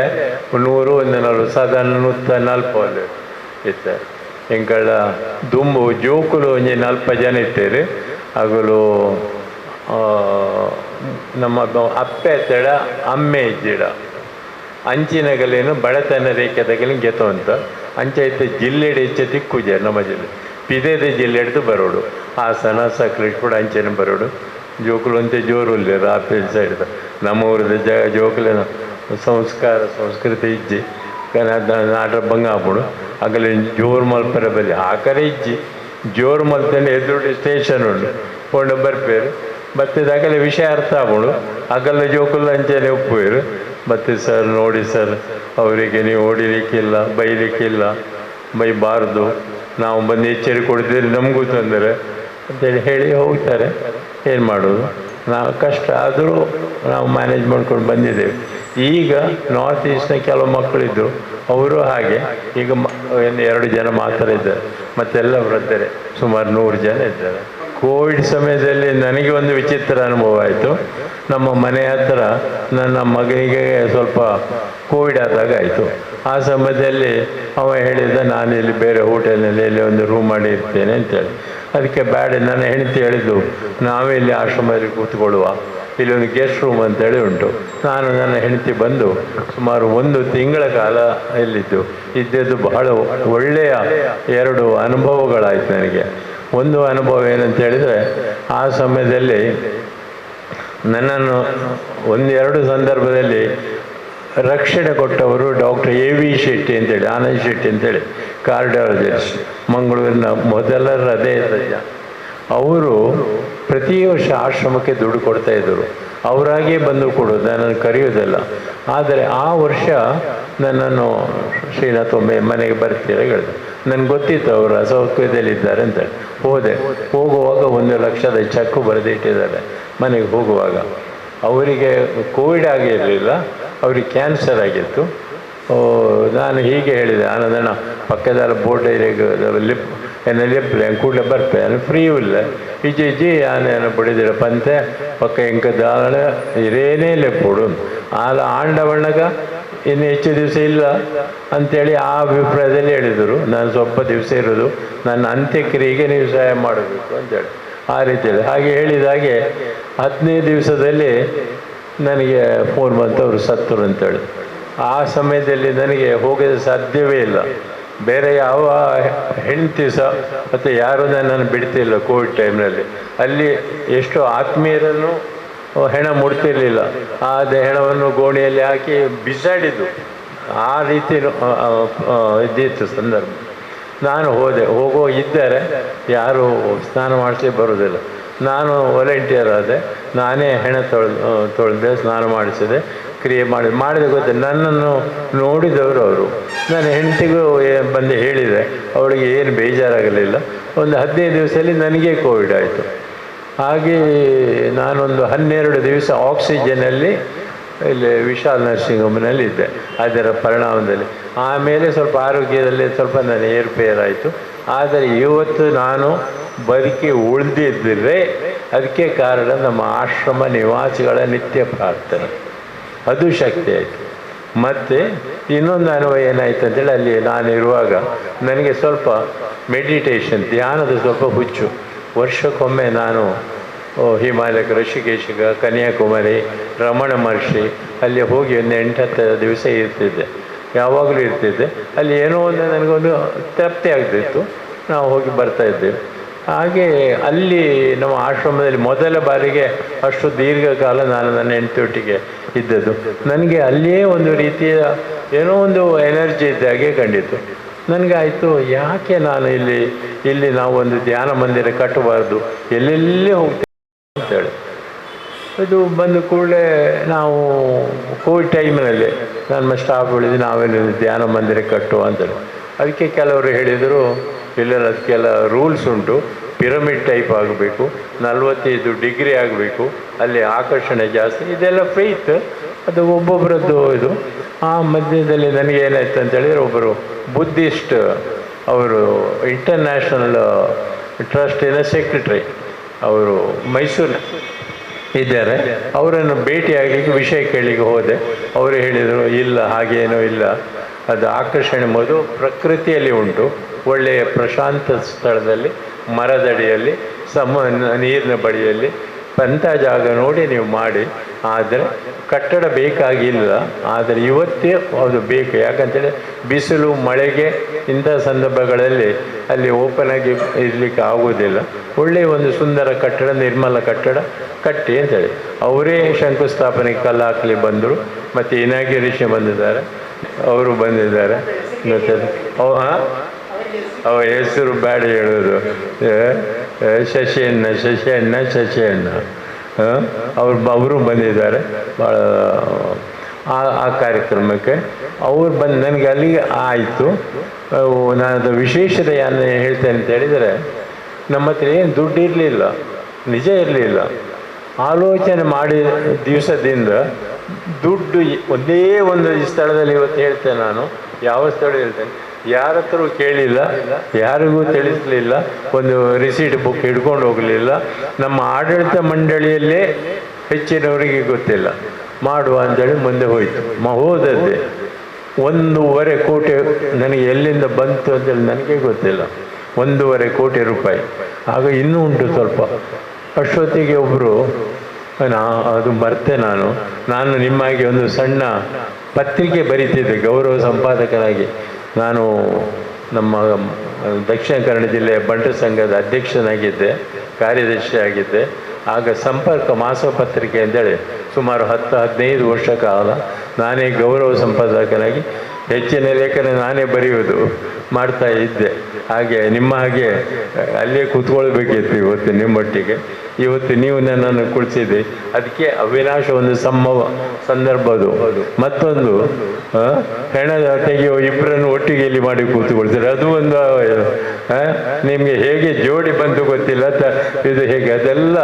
100 140 ಸಾಧಾರಣ 140 ಇತ್ತೆ. ಎಂಕಳ ದುಂಬು ಜೋಕುಲು ಒಂಜಿ 40 ಜನ ಇತ್ತೇರು. ಅಗಲು ನಮ್ಮ ಅಪ್ಪೆ ತಡ ಅಮ್ಮೆ ಇಜ್ಜಿಡ ಅಂಚಿನಗಲೇನು ಬಡತನ ರೇಖೆದಾಗಲಿ ಗೆತವಂತ ಅಂಚ ಇತ್ತು. ಜಿಲ್ಲೆಡೆ ಹೆಚ್ಚು ತಿಕ್ಕುಜೆ ನಮ್ಮ ಜಿಲ್ಲೆ ಪಿದೇದ ಜಿಲ್ಲೆ ಹಿಡ್ದು ಬರೋಡು ಹಾಸನ ಸಕಲೇಶ್ಪುರ ಅಂಚೆನ ಬರೋಡು. ಜೋಕುಲು ಅಂತೆ ಜೋರು ಉಲ್ಲೇರು ಆ ಸೈಡ್ ನಮ್ಮ ಊರದ ಜೋಕುಲಿನ ಸಂಸ್ಕಾರ ಸಂಸ್ಕೃತಿ ಇಜ್ಜಿ ನಾಟ ಬಂಗ ಆಪುಡು ಅಗಲಿ ಜೋರು ಮಲ್ಪರೆ ಬಲಿ ಆಕರೆ ಇಜ್ಜಿ ಜೋರು ಮಲ್ತೇನೆ ಎದುರು ಸ್ಟೇಷನ್ ಉಂಡು ಪೋಂಡು ಬರ್ಪೇರು ಬತ್ತಿದಾಗಲೇ ವಿಷಯ ಅರ್ಥ ಆಪುಡು ಅಗಲ ಜೋಕುಲು ಅಂಚೆನೆ ಒಪ್ಪುವೇರು. ಮತ್ತೆ ಸರ್ ನೋಡಿ ಸರ್ ಅವರಿಗೆ ನೀವು ಹೊಡಿಲಿಕ್ಕಿಲ್ಲ ಬೈಲಿಕ್ಕಿಲ್ಲ ಬೈಬಾರ್ದು, ನಾವು ಬಂದು ಎಚ್ಚರಿಕೆ ಕೊಡ್ತೀರಿ ನಮಗೂ ತೊಂದರೆ ಅಂತೇಳಿ ಹೇಳಿ ಹೋಗ್ತಾರೆ. ಏನು ಮಾಡೋದು, ನಾವು ಕಷ್ಟ ಆದರೂ ನಾವು ಮ್ಯಾನೇಜ್ ಮಾಡ್ಕೊಂಡು ಬಂದಿದ್ದೇವೆ. ಈಗ ನಾರ್ತ್ ಈಸ್ಟ್ನ ಕೆಲವು ಮಕ್ಕಳಿದ್ದರು, ಅವರು ಹಾಗೆ ಈಗ 2 ಜನ ಮಾತ್ರ ಇದ್ದಾರೆ, ಮತ್ತೆಲ್ಲ ವೃದ್ಧರೇ, ಸುಮಾರು 100 ಜನ ಇದ್ದಾರೆ. ಕೋವಿಡ್ ಸಮಯದಲ್ಲಿ ನನಗೆ ಒಂದು ವಿಚಿತ್ರ ಅನುಭವ ಆಯಿತು. ನಮ್ಮ ಮನೆ ಹತ್ತಿರ ನನ್ನ ಮಗನಿಗೆ ಸ್ವಲ್ಪ ಕೋವಿಡ್ ಆದಾಗ ಆಯಿತು. ಆ ಸಮಯದಲ್ಲಿ ಅವ ಹೇಳಿದ, ನಾನು ಇಲ್ಲಿ ಬೇರೆ ಹೋಟೆಲ್ನಲ್ಲಿ ಇಲ್ಲಿ ಒಂದು ರೂಮ್ ಮಾಡಿ ಇರ್ತೇನೆ ಅಂತೇಳಿ. ಅದಕ್ಕೆ ಬೇಡ, ನನ್ನ ಹೆಂಡತಿ ಹೇಳಿದ್ದು ನಾವೇ ಇಲ್ಲಿ ಆಶ್ರಮದಲ್ಲಿ ಕೂತ್ಕೊಳ್ಳುವ, ಇಲ್ಲಿ ಒಂದು ಗೆಸ್ಟ್ ರೂಮ್ ಅಂತೇಳಿ ಉಂಟು. ನಾನು ನನ್ನ ಹೆಂಡತಿ ಬಂದು ಸುಮಾರು 1 ತಿಂಗಳ ಕಾಲ ಇಲ್ಲಿದ್ದು ಇದ್ದದ್ದು ಬಹಳ ಒಳ್ಳೆಯ 2 ಅನುಭವಗಳಾಯಿತು ನನಗೆ. ಒಂದು ಅನುಭವ ಏನಂತ ಹೇಳಿದರೆ, ಆ ಸಮಯದಲ್ಲಿ ನನ್ನನ್ನು 1-2 ಸಂದರ್ಭದಲ್ಲಿ ರಕ್ಷಣೆ ಕೊಟ್ಟವರು doctor A V Shetty ಅಂತೇಳಿ, ಆನಂದ್ ಶೆಟ್ಟಿ ಅಂತೇಳಿ, ಕಾರ್ಡಿಯಾಲಜಿಸ್ಟ್, ಮಂಗಳೂರಿನ ಮೊದಲ ಹೃದಯ ತಜ್ಞ. ಅವರು ಪ್ರತಿ ವರ್ಷ ಆಶ್ರಮಕ್ಕೆ ದುಡ್ಡು ಕೊಡ್ತಾಯಿದ್ದರು, ಅವರಾಗೇ ಬಂದು ಕೊಡೋದು, ನನ್ನನ್ನು ಕರೆಯೋದಿಲ್ಲ. ಆದರೆ ಆ ವರ್ಷ ನನ್ನನ್ನು ಶ್ರೀನಾಥ್ ಒಮ್ಮೆ ಮನೆಗೆ ಬರ್ತೀರ ಹೇಳಿದೆ. ನನಗೆ ಗೊತ್ತಿತ್ತು ಅವರು ಅಸೌಖ್ಯದಲ್ಲಿದ್ದಾರೆ ಅಂತೇಳಿ. ಹೋದೆ, ಹೋಗುವಾಗ 1 ಲಕ್ಷದ ಚೆಕ್ಕು ಬರೆದಿಟ್ಟಿದ್ದಾರೆ. ಮನೆಗೆ ಹೋಗುವಾಗ ಅವರಿಗೆ ಕೋವಿಡ್ ಆಗಿರಲಿಲ್ಲ, ಅವ್ರಿಗೆ ಕ್ಯಾನ್ಸರ್ ಆಗಿತ್ತು. ನಾನು ಹೀಗೆ ಹೇಳಿದೆ, ಆನಂದಣ್ಣ ಪಕ್ಕದ ಬೋರ್ಡ್ ಲಿಪ್ ಎನ್ನ ಲಿಪ್ಲೆ ಕೂಡಲೇ ಬರ್ಪೆ ಫ್ರೀ ಇಲ್ಲ ಇಜ್ಜಿ ಇಜ್ಜಿ ಆನೆ ಬಡಿದಿರ ಪಂತೆ ಪಕ್ಕ ಎಂಕ ದಾಳ ಇರೇನೇ ಲೆಪ್ಪುಡು ಆಲ ಆಂಡವಣ್ಣಗ ಇನ್ನು ಹೆಚ್ಚು ದಿವಸ ಇಲ್ಲ ಅಂಥೇಳಿ ಆ ಅಭಿಪ್ರಾಯದಲ್ಲಿ ಹೇಳಿದರು. ನಾನು ಸ್ವಲ್ಪ ದಿವಸ ಇರೋದು, ನನ್ನ ಅಂತ್ಯಕ್ರಿಯೆಗೆ ನೀವು ಸಹಾಯ ಮಾಡಬೇಕು ಅಂತೇಳಿ ಆ ರೀತಿಯಲ್ಲಿ ಹಾಗೆ ಹೇಳಿದಾಗೆ 15 ದಿವಸದಲ್ಲಿ ನನಗೆ ಫೋನ್ ಬಂತು, ಅವರು ಸತ್ತರು ಅಂತೇಳಿ. ಆ ಸಮಯದಲ್ಲಿ ನನಗೆ ಹೋಗಲು ಸಾಧ್ಯವೇ ಇಲ್ಲ, ಬೇರೆ ಯಾವ ಹೆಂಡತಿ ಸಹ ಮತ್ತು ಯಾರೂ ನನ್ನನ್ನು ಬಿಡ್ತಿಲ್ಲ ಕೋವಿಡ್ ಟೈಮ್ನಲ್ಲಿ. ಅಲ್ಲಿ ಎಷ್ಟೋ ಆತ್ಮೀಯರನ್ನು ಹೆಣ ಮುಡ್ತಿರಲಿಲ್ಲ, ಆ ಹೆಣವನ್ನು ಗೋಣಿಯಲ್ಲಿ ಹಾಕಿ ಬಿಸಾಡಿದ್ದು, ಆ ರೀತಿ ಇದ್ದಿತ್ತು ಸಂದರ್ಭ. ನಾನು ಹೋದೆ, ಹೋಗೋ ಇದ್ದರೆ ಯಾರೂ ಸ್ನಾನ ಮಾಡಿಸಿ ಬರೋದಿಲ್ಲ. ನಾನು ವಾಲಂಟಿಯರ್ ಆದೆ, ನಾನೇ ಹೆಣ ತೊಳೆದೆ, ಸ್ನಾನ ಮಾಡಿಸಿದೆ, ಕ್ರಿಯೆ ಮಾಡಿದ ಗೊತ್ತೆ. ನನ್ನನ್ನು ನೋಡಿದವರು ಅವರು. ನನ್ನ ಹೆಂಡತಿಗೂ ಬಂದು ಹೇಳಿದೆ, ಅವಳಿಗೆ ಏನು ಬೇಜಾರಾಗಲಿಲ್ಲ. ಒಂದು 15 ದಿವಸದಲ್ಲಿ ನನಗೆ ಕೋವಿಡ್ ಆಯಿತು. ಹಾಗೆ ನಾನೊಂದು 12 ದಿವಸ ಆಕ್ಸಿಜನಲ್ಲಿ ಇಲ್ಲಿ ವಿಶಾಲ್ ನರ್ಸಿಂಗ್ ಹೋಮ್ನಲ್ಲಿ ಇದ್ದೆ. ಅದರ ಪರಿಣಾಮದಲ್ಲಿ ಆಮೇಲೆ ಸ್ವಲ್ಪ ಆರೋಗ್ಯದಲ್ಲಿ ಸ್ವಲ್ಪ ನಾನು ಏರುಪೇರಾಯಿತು. ಆದರೆ ಇವತ್ತು ನಾನು ಬದುಕಿ ಉಳಿದಿದ್ದರೆ ಅದಕ್ಕೆ ಕಾರಣ ನಮ್ಮ ಆಶ್ರಮ ನಿವಾಸಿಗಳ ನಿತ್ಯ ಪ್ರಾರ್ಥನೆ, ಅದು ಶಕ್ತಿ ಆಯಿತು. ಮತ್ತು ಇನ್ನೊಂದು ಅನುಭವ ಏನಾಯಿತು ಅಂತೇಳಿ, ಅಲ್ಲಿ ನಾನಿರುವಾಗ ನನಗೆ ಸ್ವಲ್ಪ ಮೆಡಿಟೇಷನ್, ಧ್ಯಾನದ ಸ್ವಲ್ಪ ಹುಚ್ಚು. ವರ್ಷಕ್ಕೊಮ್ಮೆ ನಾನು ಹಿಮಾಲಯಕ್ಕೆ, ಋಷಿಕೇಶಿಗ, ಕನ್ಯಾಕುಮಾರಿ, ರಮಣ ಮಹರ್ಷಿ ಅಲ್ಲಿ ಹೋಗಿ ಒಂದು 8-10 ದಿವಸ ಇರ್ತಿದ್ದೆ, ಯಾವಾಗಲೂ ಇರ್ತಿದ್ದೆ. ಅಲ್ಲಿ ಏನೋ ಒಂದು ನನಗೊಂದು ತೃಪ್ತಿ ಆಗ್ತಿತ್ತು, ನಾವು ಹೋಗಿ ಬರ್ತಾಯಿದ್ದೇವೆ. ಹಾಗೆ ಅಲ್ಲಿ ನಮ್ಮ ಆಶ್ರಮದಲ್ಲಿ ಮೊದಲ ಬಾರಿಗೆ ಅಷ್ಟು ದೀರ್ಘಕಾಲ ನಾನು ನನ್ನ ಹೆಂಡತಿಯೊಟ್ಟಿಗೆ ಇದ್ದದ್ದು. ನನಗೆ ಅಲ್ಲಿಯೇ ಒಂದು ರೀತಿಯ ಏನೋ ಒಂದು ಎನರ್ಜಿ ಇದ್ದ ಹಾಗೆ ಕಂಡಿತು. ನನಗಾಯಿತು, ಯಾಕೆ ನಾನು ಇಲ್ಲಿ ಇಲ್ಲಿ ನಾವು ಒಂದು ಧ್ಯಾನ ಮಂದಿರ ಕಟ್ಟಬಾರ್ದು, ಎಲ್ಲೆಲ್ಲಿ ಹೋಗ್ತೇವೆ ಅಂತೇಳಿ. ಇದು ಬಂದ ಕೂಡಲೇ ನಾವು ಕೋವಿಡ್ ಟೈಮಿನಲ್ಲಿ ನಮ್ಮ ಸ್ಟಾಫ್ ಉಳಿದು ನಾವೆಲ್ಲಿ ಒಂದು ಧ್ಯಾನ ಮಂದಿರ ಕಟ್ಟುವ ಅಂತೇಳಿ. ಅದಕ್ಕೆ ಕೆಲವರು ಹೇಳಿದರು, ಇಲ್ಲ ಅದಕ್ಕೆಲ್ಲ ರೂಲ್ಸ್ ಉಂಟು, ಪಿರಮಿಡ್ ಟೈಪ್ ಆಗಬೇಕು, 45 ಡಿಗ್ರಿ ಆಗಬೇಕು, ಅಲ್ಲಿ ಆಕರ್ಷಣೆ ಜಾಸ್ತಿ, ಇದೆಲ್ಲ ಫೇತ್, ಅದು ಒಬ್ಬೊಬ್ಬರದ್ದು ಇದು. ಆ ಮಧ್ಯದಲ್ಲಿ ನನಗೆ ಏನಾಯ್ತು ಅಂತೇಳಿದರೆ, ಒಬ್ಬರು ಬುದ್ಧಿಸ್ಟ್ ಅವರು ಇಂಟರ್ನ್ಯಾಷನಲ್ ಟ್ರಸ್ಟಿನ ಸೆಕ್ರೆಟ್ರಿ, ಅವರು ಮೈಸೂರು ಇದ್ದಾರೆ, ಅವರನ್ನು ಭೇಟಿಯಾಗಲಿಕ್ಕೆ ವಿಷಯ ಕೇಳಲಿಕ್ಕೆ ಹೋದೆ. ಅವರು ಹೇಳಿದರು, ಇಲ್ಲ ಹಾಗೇನೂ ಇಲ್ಲ, ಅದು ಆಕರ್ಷಣೆ ಎಂಬುದು ಪ್ರಕೃತಿಯಲ್ಲಿ ಉಂಟು, ಒಳ್ಳೆಯ ಪ್ರಶಾಂತ ಸ್ಥಳದಲ್ಲಿ, ಮರದಡಿಯಲ್ಲಿ, ನೀರಿನ ಬಳಿಯಲ್ಲಿ ಅಂಥ ಜಾಗ ನೋಡಿ ನೀವು ಮಾಡಿ, ಆದರೆ ಕಟ್ಟಡ ಬೇಕಾಗಿಲ್ಲ, ಆದರೆ ಇವತ್ತೇ ಅದು ಬೇಕು. ಯಾಕಂತೇಳಿ ಬಿಸಿಲು ಮಳೆಗೆ ಇಂಥ ಸಂದರ್ಭಗಳಲ್ಲಿ ಅಲ್ಲಿ ಓಪನ್ ಆಗಿ ಇರಲಿಕ್ಕೆ ಆಗೋದಿಲ್ಲ. ಒಳ್ಳೆಯ ಒಂದು ಸುಂದರ ಕಟ್ಟಡ, ನಿರ್ಮಲ ಕಟ್ಟಡ ಕಟ್ಟಿ ಅಂತೇಳಿ ಅವರೇ ಶಂಕುಸ್ಥಾಪನೆ ಕಲ್ಲು ಹಾಕಲಿ ಬಂದರು. ಮತ್ತು ಇನಾಗ್ಯುರೇಷನ್ ಬಂದಿದ್ದಾರೆ, ಅವರು ಬಂದಿದ್ದಾರೆ. ಮತ್ತು ಅವ ಹೆಸರು ಬೇಡ ಹೇಳೋದು, ಶಶಿ ಅಣ್ಣ, ಶಶಿ ಅಣ್ಣ, ಶಶಿ ಅಣ್ಣ, ಅವರು ಬಂದಿದ್ದಾರೆ. ಭಾಳ ಆ ಕಾರ್ಯಕ್ರಮಕ್ಕೆ ಅವ್ರು ಬಂದು ನನಗೆ ಅಲ್ಲಿಗೆ ಆಯಿತು. ನಾನು ಅದು ವಿಶೇಷತೆ ಏನು ಹೇಳ್ತೇನೆ ಅಂತ ಹೇಳಿದರೆ, ನಮ್ಮ ಹತ್ರ ಏನು ದುಡ್ಡು ಇರಲಿಲ್ಲ, ನಿಜ ಇರಲಿಲ್ಲ. ಆಲೋಚನೆ ಮಾಡಿದ ದಿವಸದಿಂದ ದುಡ್ಡು ಒಂದೇ ಒಂದು ಈ ಸ್ಥಳದಲ್ಲಿ ಇವತ್ತು ಹೇಳ್ತೇನೆ ನಾನು, ಯಾವ ಸ್ಥಳ ಹೇಳ್ತೇನೆ, ಯಾರ ಹತ್ರವೂ ಕೇಳಿಲ್ಲ, ಯಾರಿಗೂ ತಿಳಿಸಲಿಲ್ಲ, ಒಂದು ರಿಸೀಟ್ ಬುಕ್ ಹಿಡ್ಕೊಂಡು ಹೋಗಲಿಲ್ಲ. ನಮ್ಮ ಆಡಳಿತ ಮಂಡಳಿಯಲ್ಲೇ ಹೆಚ್ಚಿನವರಿಗೆ ಗೊತ್ತಿಲ್ಲ, ಮಾಡುವ ಅಂತೇಳಿ ಮುಂದೆ ಹೋಯಿತು. ಹೋದದ್ದೇ 1.5 ಕೋಟಿ ನನಗೆ ಎಲ್ಲಿಂದ ಬಂತು ಅಂತೇಳಿ ನನಗೆ ಗೊತ್ತಿಲ್ಲ. 1.5 ಕೋಟಿ ರೂಪಾಯಿ. ಆಗ ಇನ್ನೂ ಉಂಟು ಸ್ವಲ್ಪ. ಅಷ್ಟೊತ್ತಿಗೆ ಒಬ್ಬರು, ಅದು ಮರ್ತೆ, ನಾನು ನಿಮ್ಮಾಗಿ ಒಂದು ಸಣ್ಣ ಪತ್ರಿಕೆ ಬರೀತಿದ್ದೆ ಗೌರವ ಸಂಪಾದಕನಾಗಿ. ನಾನು ನಮ್ಮ ದಕ್ಷಿಣ ಕನ್ನಡ ಜಿಲ್ಲೆಯ ಬಂಟರ ಸಂಘದ ಅಧ್ಯಕ್ಷನಾಗಿದ್ದೆ, ಕಾರ್ಯದರ್ಶಿಯಾಗಿದ್ದೆ. ಆಗ ಸಂಪರ್ಕ ಮಾಸಪತ್ರಿಕೆ ಅಂತೇಳಿ ಸುಮಾರು 10-15 ವರ್ಷ ಕಾಲ ನಾನೇ ಗೌರವ ಸಂಪಾದಕನಾಗಿ ಹೆಚ್ಚಿನ ಲೇಖನ ನಾನೇ ಬರೆಯುವುದು ಮಾಡ್ತಾ ಇದ್ದೆ. ಹಾಗೆ ನಿಮ್ಮ ಹಾಗೆ ಅಲ್ಲೇ ಕೂತ್ಕೊಳ್ಬೇಕಿತ್ತು ಇವತ್ತು ನಿಮ್ಮೊಟ್ಟಿಗೆ. ಇವತ್ತು ನೀವು ನನ್ನನ್ನು ಕುಳಿಸಿದ್ರಿ, ಅದಕ್ಕೆ ಅವಿನಾಶ ಒಂದು ಸಂದರ್ಭ ಅದು. ಮತ್ತೊಂದು ಹೆಣ ತೆಗೆಯುವ ಇಬ್ಬರನ್ನು ಒಟ್ಟಿಗೆ ಇಲ್ಲಿ ಮಾಡಿ ಕೂತ್ಕೊಳ್ತೀರಿ, ಅದು ಒಂದು ನಿಮಗೆ ಹೇಗೆ ಜೋಡಿ ಬಂತು ಗೊತ್ತಿಲ್ಲ, ಇದು ಹೇಗೆ, ಅದೆಲ್ಲ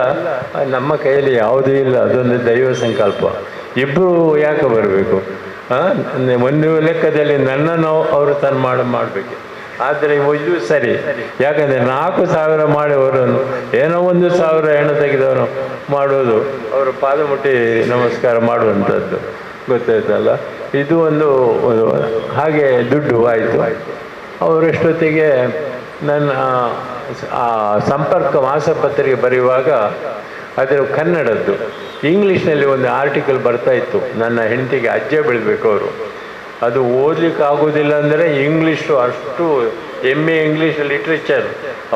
ನಮ್ಮ ಕೈಯಲ್ಲಿ ಯಾವುದೂ ಇಲ್ಲ, ಅದೊಂದು ದೈವ ಸಂಕಲ್ಪ. ಇಬ್ಬರು ಯಾಕೆ ಬರಬೇಕು? ಒಂದು ಲೆಕ್ಕದಲ್ಲಿ ನನ್ನನ್ನು ಅವರು ತನ್ನ ಮಾಡಬೇಕು. ಆದರೆ ಇದು ಸರಿ, ಯಾಕಂದರೆ 4,000 ಮಾಡಿದವರನ್ನು ಏನೋ 1,000 ಹೆಣ ತೆಗೆದವನು ಮಾಡೋದು, ಅವರು ಪಾದ ಮುಟ್ಟಿ ನಮಸ್ಕಾರ ಮಾಡುವಂಥದ್ದು, ಗೊತ್ತಾಯ್ತಲ್ಲ. ಇದು ಒಂದು ಹಾಗೆ ದುಡ್ಡು ಆಯಿತು. ಅವರಷ್ಟೊತ್ತಿಗೆ ನನ್ನ ಆ ಸಂಪರ್ಕ ಮಾಸಪತ್ರಿಕೆ ಬರೆಯುವಾಗ ಅದರ ಕನ್ನಡದ್ದು ಇಂಗ್ಲೀಷ್ನಲ್ಲಿ ಒಂದು ಆರ್ಟಿಕಲ್ ಬರ್ತಾಯಿತ್ತು. ನನ್ನ ಹೆಂಡತಿಗೆ ಅಜ್ಜ ಬೆಳಬೇಕು ಅವರು, ಅದು ಓದಲಿಕ್ಕೆ ಆಗೋದಿಲ್ಲ ಅಂದರೆ ಇಂಗ್ಲೀಷು ಅಷ್ಟು MA English literature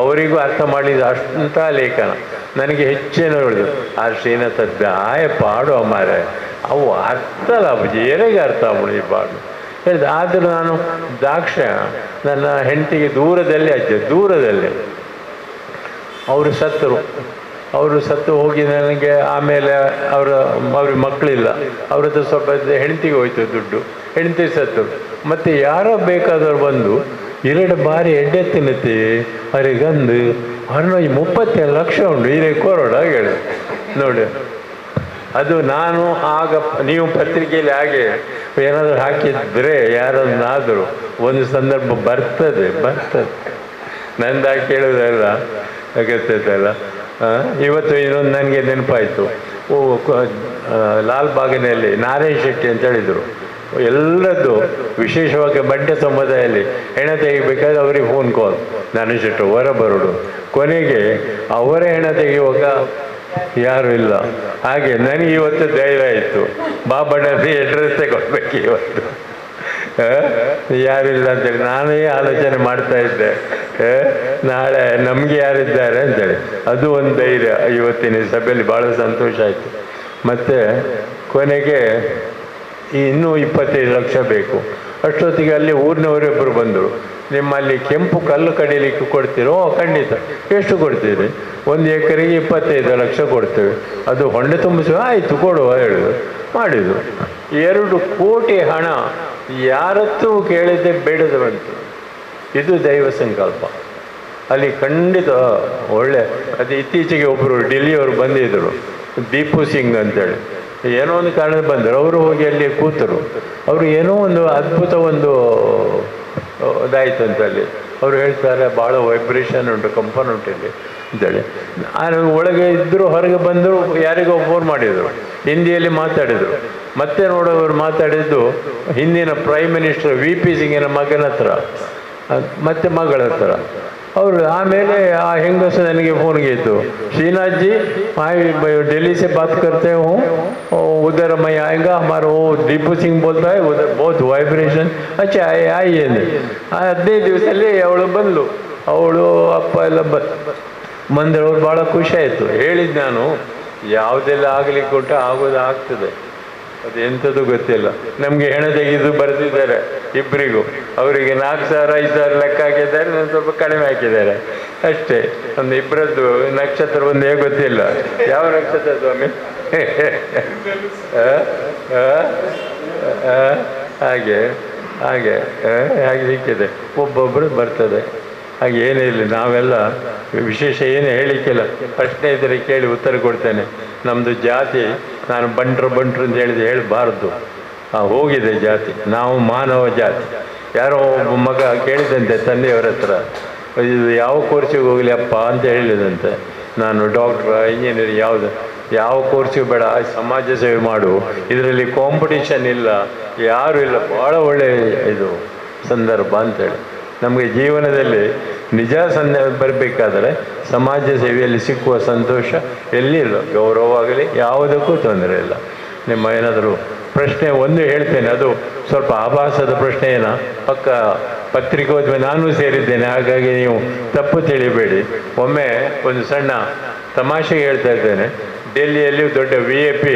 ಅವರಿಗೂ ಅರ್ಥ ಮಾಡಿದ ಅಷ್ಟಂಥ ಲೇಖನ ನನಗೆ ಹೆಚ್ಚೇನೋ ಹೇಳಿದ್ರು. ಆ ಶ್ರೀನಾಥ ದಾಯ ಪಾಡು ಮಾರೆ, ಅವು ಅರ್ಥ ಅಲ್ಲ, ಏರಿಗೆ ಅರ್ಥ ಆಗ್ಬಿಡು ಈ ಪಾಡು ಹೇಳಿದೆ. ಆದರೂ ನಾನು ದಾಕ್ಷ ನನ್ನ ಹೆಂಡತಿಗೆ ದೂರದಲ್ಲಿ ಅಜ್ಜ, ದೂರದಲ್ಲಿ ಅವರು ಸತ್ತರು. ಅವರು ಸತ್ತು ಹೋಗಿ ನನಗೆ ಆಮೇಲೆ ಅವ್ರಿಗೆ ಮಕ್ಕಳಿಲ್ಲ, ಅವ್ರ ಹತ್ರ ಸ್ವಲ್ಪ ಹೆಂಡತಿಗೆ ಹೋಯ್ತು ದುಡ್ಡು, ಹೆಂಡತಿ ಸತ್ತು. ಮತ್ತು ಯಾರೋ ಬೇಕಾದವರು ಬಂದು 2 ಬಾರಿ ಎಡ್ಡೆ ತಿನ್ನುತ್ತಿ ಅವರಿಗಂದು 37 ಲಕ್ಷ ಉಂಟು ಹಿರೇ ಕೊರೋಡ ಹೇಳಿ ನೋಡಿ. ಅದು ನಾನು ಆಗ ನೀವು ಪತ್ರಿಕೆಯಲ್ಲಿ ಹಾಗೆ ಏನಾದರೂ ಹಾಕಿದರೆ ಯಾರನ್ನಾದರೂ ಒಂದು ಸಂದರ್ಭ ಬರ್ತದೆ ಬರ್ತದೆ. ನಂದಾಗಿ ಕೇಳೋದಲ್ಲ, ಗೊತ್ತೈತಲ್ಲ. ಇವತ್ತು ಇನ್ನೊಂದು ನನಗೆ ನೆನಪಾಯಿತು. ಓ, ಲಾಲ್ಬಾಗಿನಲ್ಲಿ ನಾರಾಯಣ್ ಶೆಟ್ಟಿ ಅಂತ ಹೇಳಿದರು. ಎಲ್ಲರದ್ದು ವಿಶೇಷವಾಗಿ ಬಂಡೆ ಸಮುದಾಯದಲ್ಲಿ ಹೆಣ ತೆಗಿಬೇಕಾದ್ರೆ ಅವರಿಗೆ ಫೋನ್ ಕಾಲ್, ನಾರಾಯಣ್ ಶೆಟ್ಟಿ ಹೊರ ಬರೋಡು. ಕೊನೆಗೆ ಅವರೇ ಹೆಣ ತೆಗೆಯುವಾಗ ಯಾರೂ ಇಲ್ಲ. ಹಾಗೆ ನನಗೆ ಇವತ್ತು ಧೈರ್ಯ ಆಯಿತು, ಬಾಬಣ್ಣಲ್ಲಿ ಅಡ್ರೆಸ್ ತಗೊಳ್ಬೇಕು ಇವತ್ತು, ಯಾರಿಲ್ಲ ಅಂತೇಳಿ ನಾನೇ ಆಲೋಚನೆ ಮಾಡ್ತಾ ಇದ್ದೆ, ನಾಳೆ ನಮಗೆ ಯಾರಿದ್ದಾರೆ ಅಂತೇಳಿ. ಅದು ಒಂದು ಧೈರ್ಯ ಇವತ್ತಿನ ಸಭೆಯಲ್ಲಿ ಭಾಳ ಸಂತೋಷ ಆಯಿತು. ಮತ್ತು ಕೊನೆಗೆ ಇನ್ನೂ 25 ಲಕ್ಷ ಬೇಕು. ಅಷ್ಟೊತ್ತಿಗೆ ಅಲ್ಲಿ ಊರಿನವರೊಬ್ಬರು ಬಂದರು, ನಿಮ್ಮಲ್ಲಿ ಕೆಂಪು ಕಲ್ಲು ಕಡಿಲಿಕ್ಕೆ ಕೊಡ್ತೀರೋ? ಖಂಡಿತ. ಎಷ್ಟು ಕೊಡ್ತೀರಿ? 1 ಎಕರೆಗೆ 25 ಲಕ್ಷ ಕೊಡ್ತೇವೆ. ಅದು ಹೊಂಡೆ ತುಂಬಿಸುವ ಆಯಿತು ಕೊಡುವ ಹೇಳಿದ್ರು. ಮಾಡಿದರು. 2 ಕೋಟಿ ಹಣ ಯಾರತ್ತೂ ಕೇಳಿದ್ದೆ ಬೇಡದ ಬಂತು. ಇದು ದೈವ ಸಂಕಲ್ಪ. ಅಲ್ಲಿ ಖಂಡಿತ ಒಳ್ಳೆ. ಅದು ಇತ್ತೀಚೆಗೆ ಒಬ್ಬರು ಡೆಲ್ಲಿಯವರು ಬಂದಿದ್ದರು, ದೀಪು ಸಿಂಗ್ ಅಂತೇಳಿ, ಏನೋ ಒಂದು ಕಾರಣ ಬಂದರು. ಅವರು ಹೋಗಿ ಅಲ್ಲಿ ಕೂತರು. ಅವರು ಏನೋ ಒಂದು ಅದ್ಭುತ ಒಂದು ಇದಾಯ್ತು ಅಂತ ಅಲ್ಲಿ ಅವರು ಹೇಳ್ತಾರೆ, ಭಾಳ ವೈಬ್ರೇಷನ್ ಉಂಟು, ಕಂಪನ್ ಉಂಟು ಇಲ್ಲಿ ಅಂತೇಳಿ. ಒಳಗೆ ಇದ್ದರು, ಹೊರಗೆ ಬಂದರು, ಯಾರಿಗೋ ಫೋನ್ ಮಾಡಿದರು, ಹಿಂದಿಯಲ್ಲಿ ಮಾತಾಡಿದರು. ಮತ್ತೆ ನೋಡೋರು ಮಾತಾಡಿದ್ದು ಹಿಂದಿನ prime minister VP ಸಿಂಗಿನ ಮಗನ ಹತ್ರ ಮತ್ತು ಮಗಳ ಹತ್ರ. ಅವರು ಆಮೇಲೆ ಆ ಹೆಂಗಸು ನನಗೆ ಫೋನ್ಗೆ ಇತ್ತು, ಶ್ರೀನಾಥ್ ಜಿ ಡೆಲ್ಲಿ ಸೆ ಬಾತ್ ಕರ್ತೆ ಹೂँ, ಉಧರ್ ಮೈ ಆಯೇಗಾ, ಹಮಾರ ಓ ದೀಪು ಸಿಂಗ್ ಬೋಲ್ತಾ ಹೈ, ಉಧರ್ ಬಹುತ್ ವೈಬ್ರೇಷನ್, ಅಚ್ಚಾ ಆಯಿ ಅಂದೆ. ಆ 15 ದಿವಸದಲ್ಲಿ ಅವಳು ಬಂದಳು. ಅವಳು ಅಪ್ಪ ಎಲ್ಲ ಬಂದರು. ಅವ್ರು ಭಾಳ ಖುಷಿ ಆಯಿತು. ಹೇಳಿದ್ದು ನಾನು, ಯಾವುದೆಲ್ಲ ಆಗಲಿಕ್ಕೆ ಉಂಟು ಆಗೋದು ಆಗ್ತದೆ, ಅದು ಎಂಥದ್ದು ಗೊತ್ತಿಲ್ಲ. ನಮಗೆ ಹೆಣ ತೆಗೆದು ಬರೆದಿದ್ದಾರೆ ಇಬ್ಬರಿಗೂ. ಅವರಿಗೆ 4,000 5,000 ಲೆಕ್ಕ ಹಾಕಿದ್ದಾರೆ, ನಾನು ಸ್ವಲ್ಪ ಕಡಿಮೆ ಹಾಕಿದ್ದಾರೆ ಅಷ್ಟೇ. ಒಂದು ಇಬ್ಬರದ್ದು ನಕ್ಷತ್ರ ಒಂದೇ ಗೊತ್ತಿಲ್ಲ. ಯಾವ ನಕ್ಷತ್ರ ಸ್ವಾಮಿ? ಹಾಗೆ ಹಾಗೆ ಹಾಗೆ ಸಿಕ್ಕಿದೆ. ಒಬ್ಬೊಬ್ಬರು ಬರ್ತದೆ. ಹಾಗೆ ಏನೇ ಇಲ್ಲ, ನಾವೆಲ್ಲ ವಿಶೇಷ ಏನು ಹೇಳಿಕ್ಕಿಲ್ಲ. ಪ್ರಶ್ನೆ ಇದ್ದರೆ ಕೇಳಿ ಉತ್ತರ ಕೊಡ್ತೇನೆ. ನಮ್ಮದು ಜಾತಿ, ನಾನು ಬಂಟ್ರು ಬಂಟ್ರು ಅಂತ ಹೇಳಿದ್ರೆ ಹೇಳಬಾರ್ದು. ಹೋಗಿದೆ ಜಾತಿ, ನಾವು ಮಾನವ ಜಾತಿ. ಯಾರೋ ಒಬ್ಬ ಮಗ ಕೇಳಿದಂತೆ ತಂದೆಯವರ ಹತ್ರ, ಇದು ಯಾವ ಕೋರ್ಸಿಗೆ ಹೋಗಲಿ ಅಪ್ಪ ಅಂತ ಹೇಳಿದಂತೆ. ನಾನು ಡಾಕ್ಟ್ರ, ಇಂಜಿನಿಯರ್, ಯಾವುದು ಯಾವ ಕೋರ್ಸಿಗೆ ಬೇಡ, ಸಮಾಜ ಸೇವೆ ಮಾಡು, ಇದರಲ್ಲಿ ಕಾಂಪಿಟೇಷನ್ ಇಲ್ಲ, ಯಾರೂ ಇಲ್ಲ, ಭಾಳ ಒಳ್ಳೆಯ ಇದು ಸಂದರ್ಭ ಅಂತೇಳಿ. ನಮಗೆ ಜೀವನದಲ್ಲಿ ನಿಜ ಸಂದರ್ಭ ಬರಬೇಕಾದರೆ ಸಮಾಜ ಸೇವೆಯಲ್ಲಿ ಸಿಕ್ಕುವ ಸಂತೋಷ ಎಲ್ಲಿ ಇಲ್ಲ. ಗೌರವ ಆಗಲಿ, ಯಾವುದಕ್ಕೂ ತೊಂದರೆ ಇಲ್ಲ. ನಿಮ್ಮ ಏನಾದರೂ ಪ್ರಶ್ನೆ ಒಂದು ಹೇಳ್ತೇನೆ, ಅದು ಸ್ವಲ್ಪ ಆಭಾಸದ ಪ್ರಶ್ನೆ ಏನ, ಪಕ್ಕ ಪತ್ರಿಕೋದ್ಯಮ ನಾನು ಸೇರಿದ್ದೇನೆ, ಹಾಗಾಗಿ ನೀವು ತಪ್ಪು ತಿಳಿಬೇಡಿ. ಒಮ್ಮೆ ಒಂದು ಸಣ್ಣ ತಮಾಷೆಗೆ ಹೇಳ್ತಾ ಇದ್ದೇನೆ. ಡೆಲ್ಲಿಯಲ್ಲಿ ದೊಡ್ಡ VIP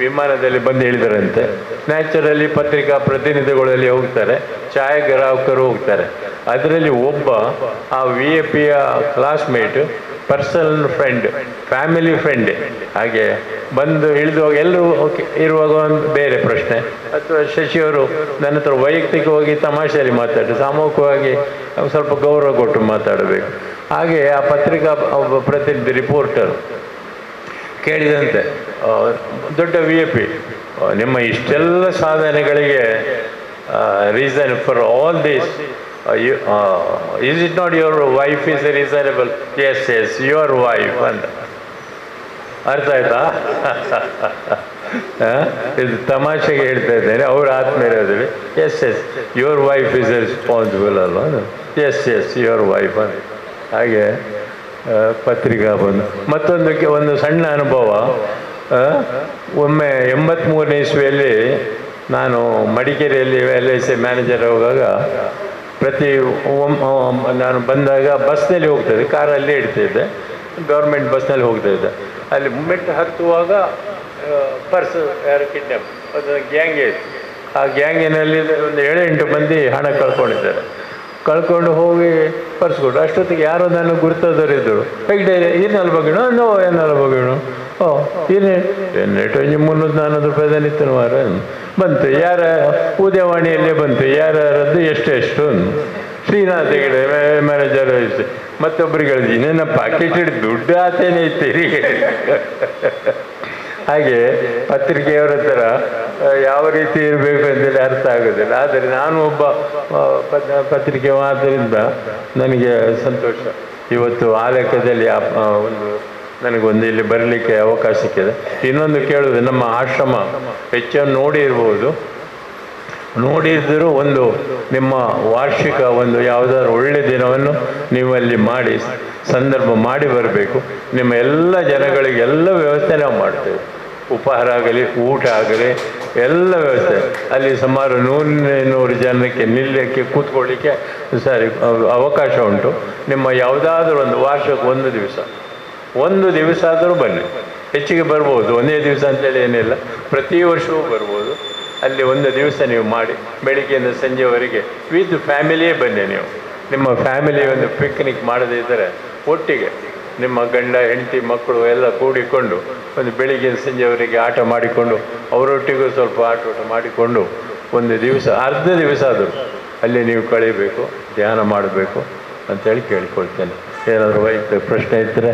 ವಿಮಾನದಲ್ಲಿ ಬಂದು ಇಳಿದರಂತೆ. ನ್ಯಾಚುರಲಿ ಪತ್ರಿಕಾ ಪ್ರತಿನಿಧಿಗಳಲ್ಲಿ ಹೋಗ್ತಾರೆ, ಛಾಯಾಗ್ರಾಹಕರು ಹೋಗ್ತಾರೆ. ಅದರಲ್ಲಿ ಒಬ್ಬ ಆ VIPಯ classmate, personal friend, family friend ಹಾಗೆ ಬಂದು ಇಳಿದುವಾಗ ಎಲ್ಲರೂ ಓಕೆ ಇರುವಾಗ ಒಂದು ಬೇರೆ ಪ್ರಶ್ನೆ. ಅಥವಾ ಶಶಿಯವರು ನನ್ನ ಹತ್ರ ವೈಯಕ್ತಿಕವಾಗಿ ತಮಾಷೆಯಲ್ಲಿ ಮಾತಾಡಿ, ಸಾಮೂಹಿಕವಾಗಿ ಸ್ವಲ್ಪ ಗೌರವ ಕೊಟ್ಟು ಮಾತಾಡಬೇಕು. ಹಾಗೆ ಆ ಪತ್ರಿಕಾ ಒಬ್ಬ ಪ್ರತಿನಿಧಿ ರಿಪೋರ್ಟರ್ ಕೇಳಿದಂತೆ, ದೊಡ್ಡ VIP, ನಿಮ್ಮ ಇಷ್ಟೆಲ್ಲ ಸಾಧನೆಗಳಿಗೆ reason for all this, is it not your wife is reasonable? Yes yes, your wife ಅಂತ. ಅರ್ಥ ಆಯ್ತಾ? ಇದು ತಮಾಷೆಗೆ ಹೇಳ್ತಾ ಇದ್ದೇನೆ, ಅವ್ರ ಆತ್ಮೀಯರಲ್ಲಿ. Yes yes, your wife is responsible ಅಲ್ವಾ? S S, your wife ಅಂತ. ಹಾಗೆ ಪತ್ರಿಕಾ ಬಂದು ಮತ್ತೊಂದಕ್ಕೆ ಒಂದು ಸಣ್ಣ ಅನುಭವ. ಒಮ್ಮೆ 83ನೇ ಇಸ್ವಿಯಲ್ಲಿ ನಾನು ಮಡಿಕೇರಿಯಲ್ಲಿ LIC manager ಹೋಗಾಗ ಪ್ರತಿ ನಾನು ಬಂದಾಗ ಬಸ್ನಲ್ಲಿ ಹೋಗ್ತಾಯಿದ್ದೆ, ಕಾರಲ್ಲಿ ಇಡ್ತಿದ್ದೆ, ಗೌರ್ಮೆಂಟ್ ಬಸ್ನಲ್ಲಿ ಹೋಗ್ತಾಯಿದ್ದೆ. ಅಲ್ಲಿ ಮೆಟ್ಟು ಹತ್ತುವಾಗ ಪರ್ಸ್ ಯಾರು ಕಿಡ್ನಾಪ್, ಅದು ಗ್ಯಾಂಗೇ ಇತ್ತು. ಆ ಗ್ಯಾಂಗಿನಲ್ಲಿ ಒಂದು 7-8 ಮಂದಿ ಹಣ ಕಳ್ಕೊಂಡಿದ್ದಾರೆ. ಕಳ್ಕೊಂಡು ಹೋಗಿ ಪರ್ಸ್ ಕೊಟ್ಟು ಅಷ್ಟೊತ್ತಿಗೆ ಯಾರೋ ನನ್ನ ಗುರುತಾದವರು ಇದ್ದರು. ಹೆಗ್ಡೆ ಏನಲ್ಲ ಬಗ್ಗಣು, ನೋ ಏನಲ್ಲ ಬಗ್ಗಣು, ಓ ಏನೇ ಎಣ್ಣೆ 300-400 ರೂಪಾಯಿದಲ್ಲಿ ಇತ್ತು ಮಾರ ಬಂತು. ಯಾರ ಉದಯವಾಣಿಯಲ್ಲೇ ಬಂತು, ಯಾರದ್ದು ಎಷ್ಟು ಶ್ರೀನಾಥ್ ಹೆಗಡೆ ಮ್ಯಾನೇಜರ್ ಎಷ್ಟು. ಮತ್ತೊಬ್ಬರಿಗೆ ಹೇಳಿದ್ವಿ, ನನ್ನ ಪಾಕೆಟ್ ಹಿಡಿದು ದುಡ್ಡು ಆತೇನೆ ಇತ್ತೀರಿ. ಹಾಗೆ ಪತ್ರಿಕೆಯವರ ಹತ್ರ ಯಾವ ರೀತಿ ಇರಬೇಕು ಅಂತೇಳಿ ಅರ್ಥ ಆಗೋದಿಲ್ಲ. ಆದರೆ ನಾನು ಒಬ್ಬ ಪತ್ರಿಕೆ ಆದ್ದರಿಂದ ನನಗೆ ಸಂತೋಷ. ಇವತ್ತು ಆ ಲೆಕ್ಕದಲ್ಲಿ ಒಂದು ನನಗೊಂದು ಇಲ್ಲಿ ಬರಲಿಕ್ಕೆ ಅವಕಾಶ ಸಿಕ್ಕಿದೆ. ಇನ್ನೊಂದು ಕೇಳುವುದು, ನಮ್ಮ ಆಶ್ರಮ ಹೆಚ್ಚನ್ನು ನೋಡಿ ಇರ್ಬೋದು, ನೋಡಿದ್ದರೂ ಒಂದು ನಿಮ್ಮ ವಾರ್ಷಿಕ ಒಂದು ಯಾವುದಾದ್ರು ಒಳ್ಳೆಯ ದಿನವನ್ನು ನೀವು ಅಲ್ಲಿ ಮಾಡಿ ಸಂದರ್ಭ ಮಾಡಿ ಬರಬೇಕು. ನಿಮ್ಮ ಎಲ್ಲ ಜನಗಳಿಗೆ ಎಲ್ಲ ವ್ಯವಸ್ಥೆ ನಾವು ಮಾಡ್ತೇವೆ, ಉಪಹಾರ ಆಗಲಿ ಊಟ ಆಗಲಿ ಎಲ್ಲ ವ್ಯವಸ್ಥೆ. ಅಲ್ಲಿ ಸುಮಾರು 100 ಜನಕ್ಕೆ ನಿಲ್ಲಕ್ಕೆ ಕೂತ್ಕೊಳ್ಳಿಕ್ಕೆ ಸಾರಿ ಅವಕಾಶ ಉಂಟು. ನಿಮ್ಮ ಯಾವುದಾದ್ರೂ ಒಂದು ವಾರ್ಷಿಕ ಒಂದು ದಿವಸ ಆದರೂ ಬನ್ನಿ, ಹೆಚ್ಚಿಗೆ ಬರ್ಬೋದು, ಒಂದೇ ದಿವಸ ಅಂತೇಳಿ ಏನಿಲ್ಲ, ಪ್ರತಿ ವರ್ಷವೂ ಬರ್ಬೋದು. ಅಲ್ಲಿ ಒಂದು ದಿವಸ ನೀವು ಮಾಡಿ ಬೆಳಿಗ್ಗೆಯಿಂದ ಸಂಜೆವರೆಗೆ ವಿತ್ ಫ್ಯಾಮಿಲಿಯೇ ಬನ್ನಿ. ನೀವು ನಿಮ್ಮ ಫ್ಯಾಮಿಲಿ ಒಂದು ಪಿಕ್ನಿಕ್ ಮಾಡದೇ ಇದ್ದರೆ ಒಟ್ಟಿಗೆ ನಿಮ್ಮ ಗಂಡ ಹೆಂಡತಿ ಮಕ್ಕಳು ಎಲ್ಲ ಕೂಡಿಕೊಂಡು ಒಂದು ಬೆಳಿಗ್ಗೆ ಸಂಜೆವರೆಗೆ ಆಟ ಮಾಡಿಕೊಂಡು ಅವರೊಟ್ಟಿಗೂ ಸ್ವಲ್ಪ ಆಟೋಟ ಮಾಡಿಕೊಂಡು ಒಂದು ದಿವಸ, ಅರ್ಧ ದಿವಸ ಆದರೂ ಅಲ್ಲಿ ನೀವು ಕಳೀಬೇಕು, ಧ್ಯಾನ ಮಾಡಬೇಕು ಅಂತೇಳಿ ಕೇಳಿಕೊಳ್ತೇನೆ. ಏನಾದರೂ ವೈಯಕ್ತಿಕ ಪ್ರಶ್ನೆ ಇದ್ದರೆ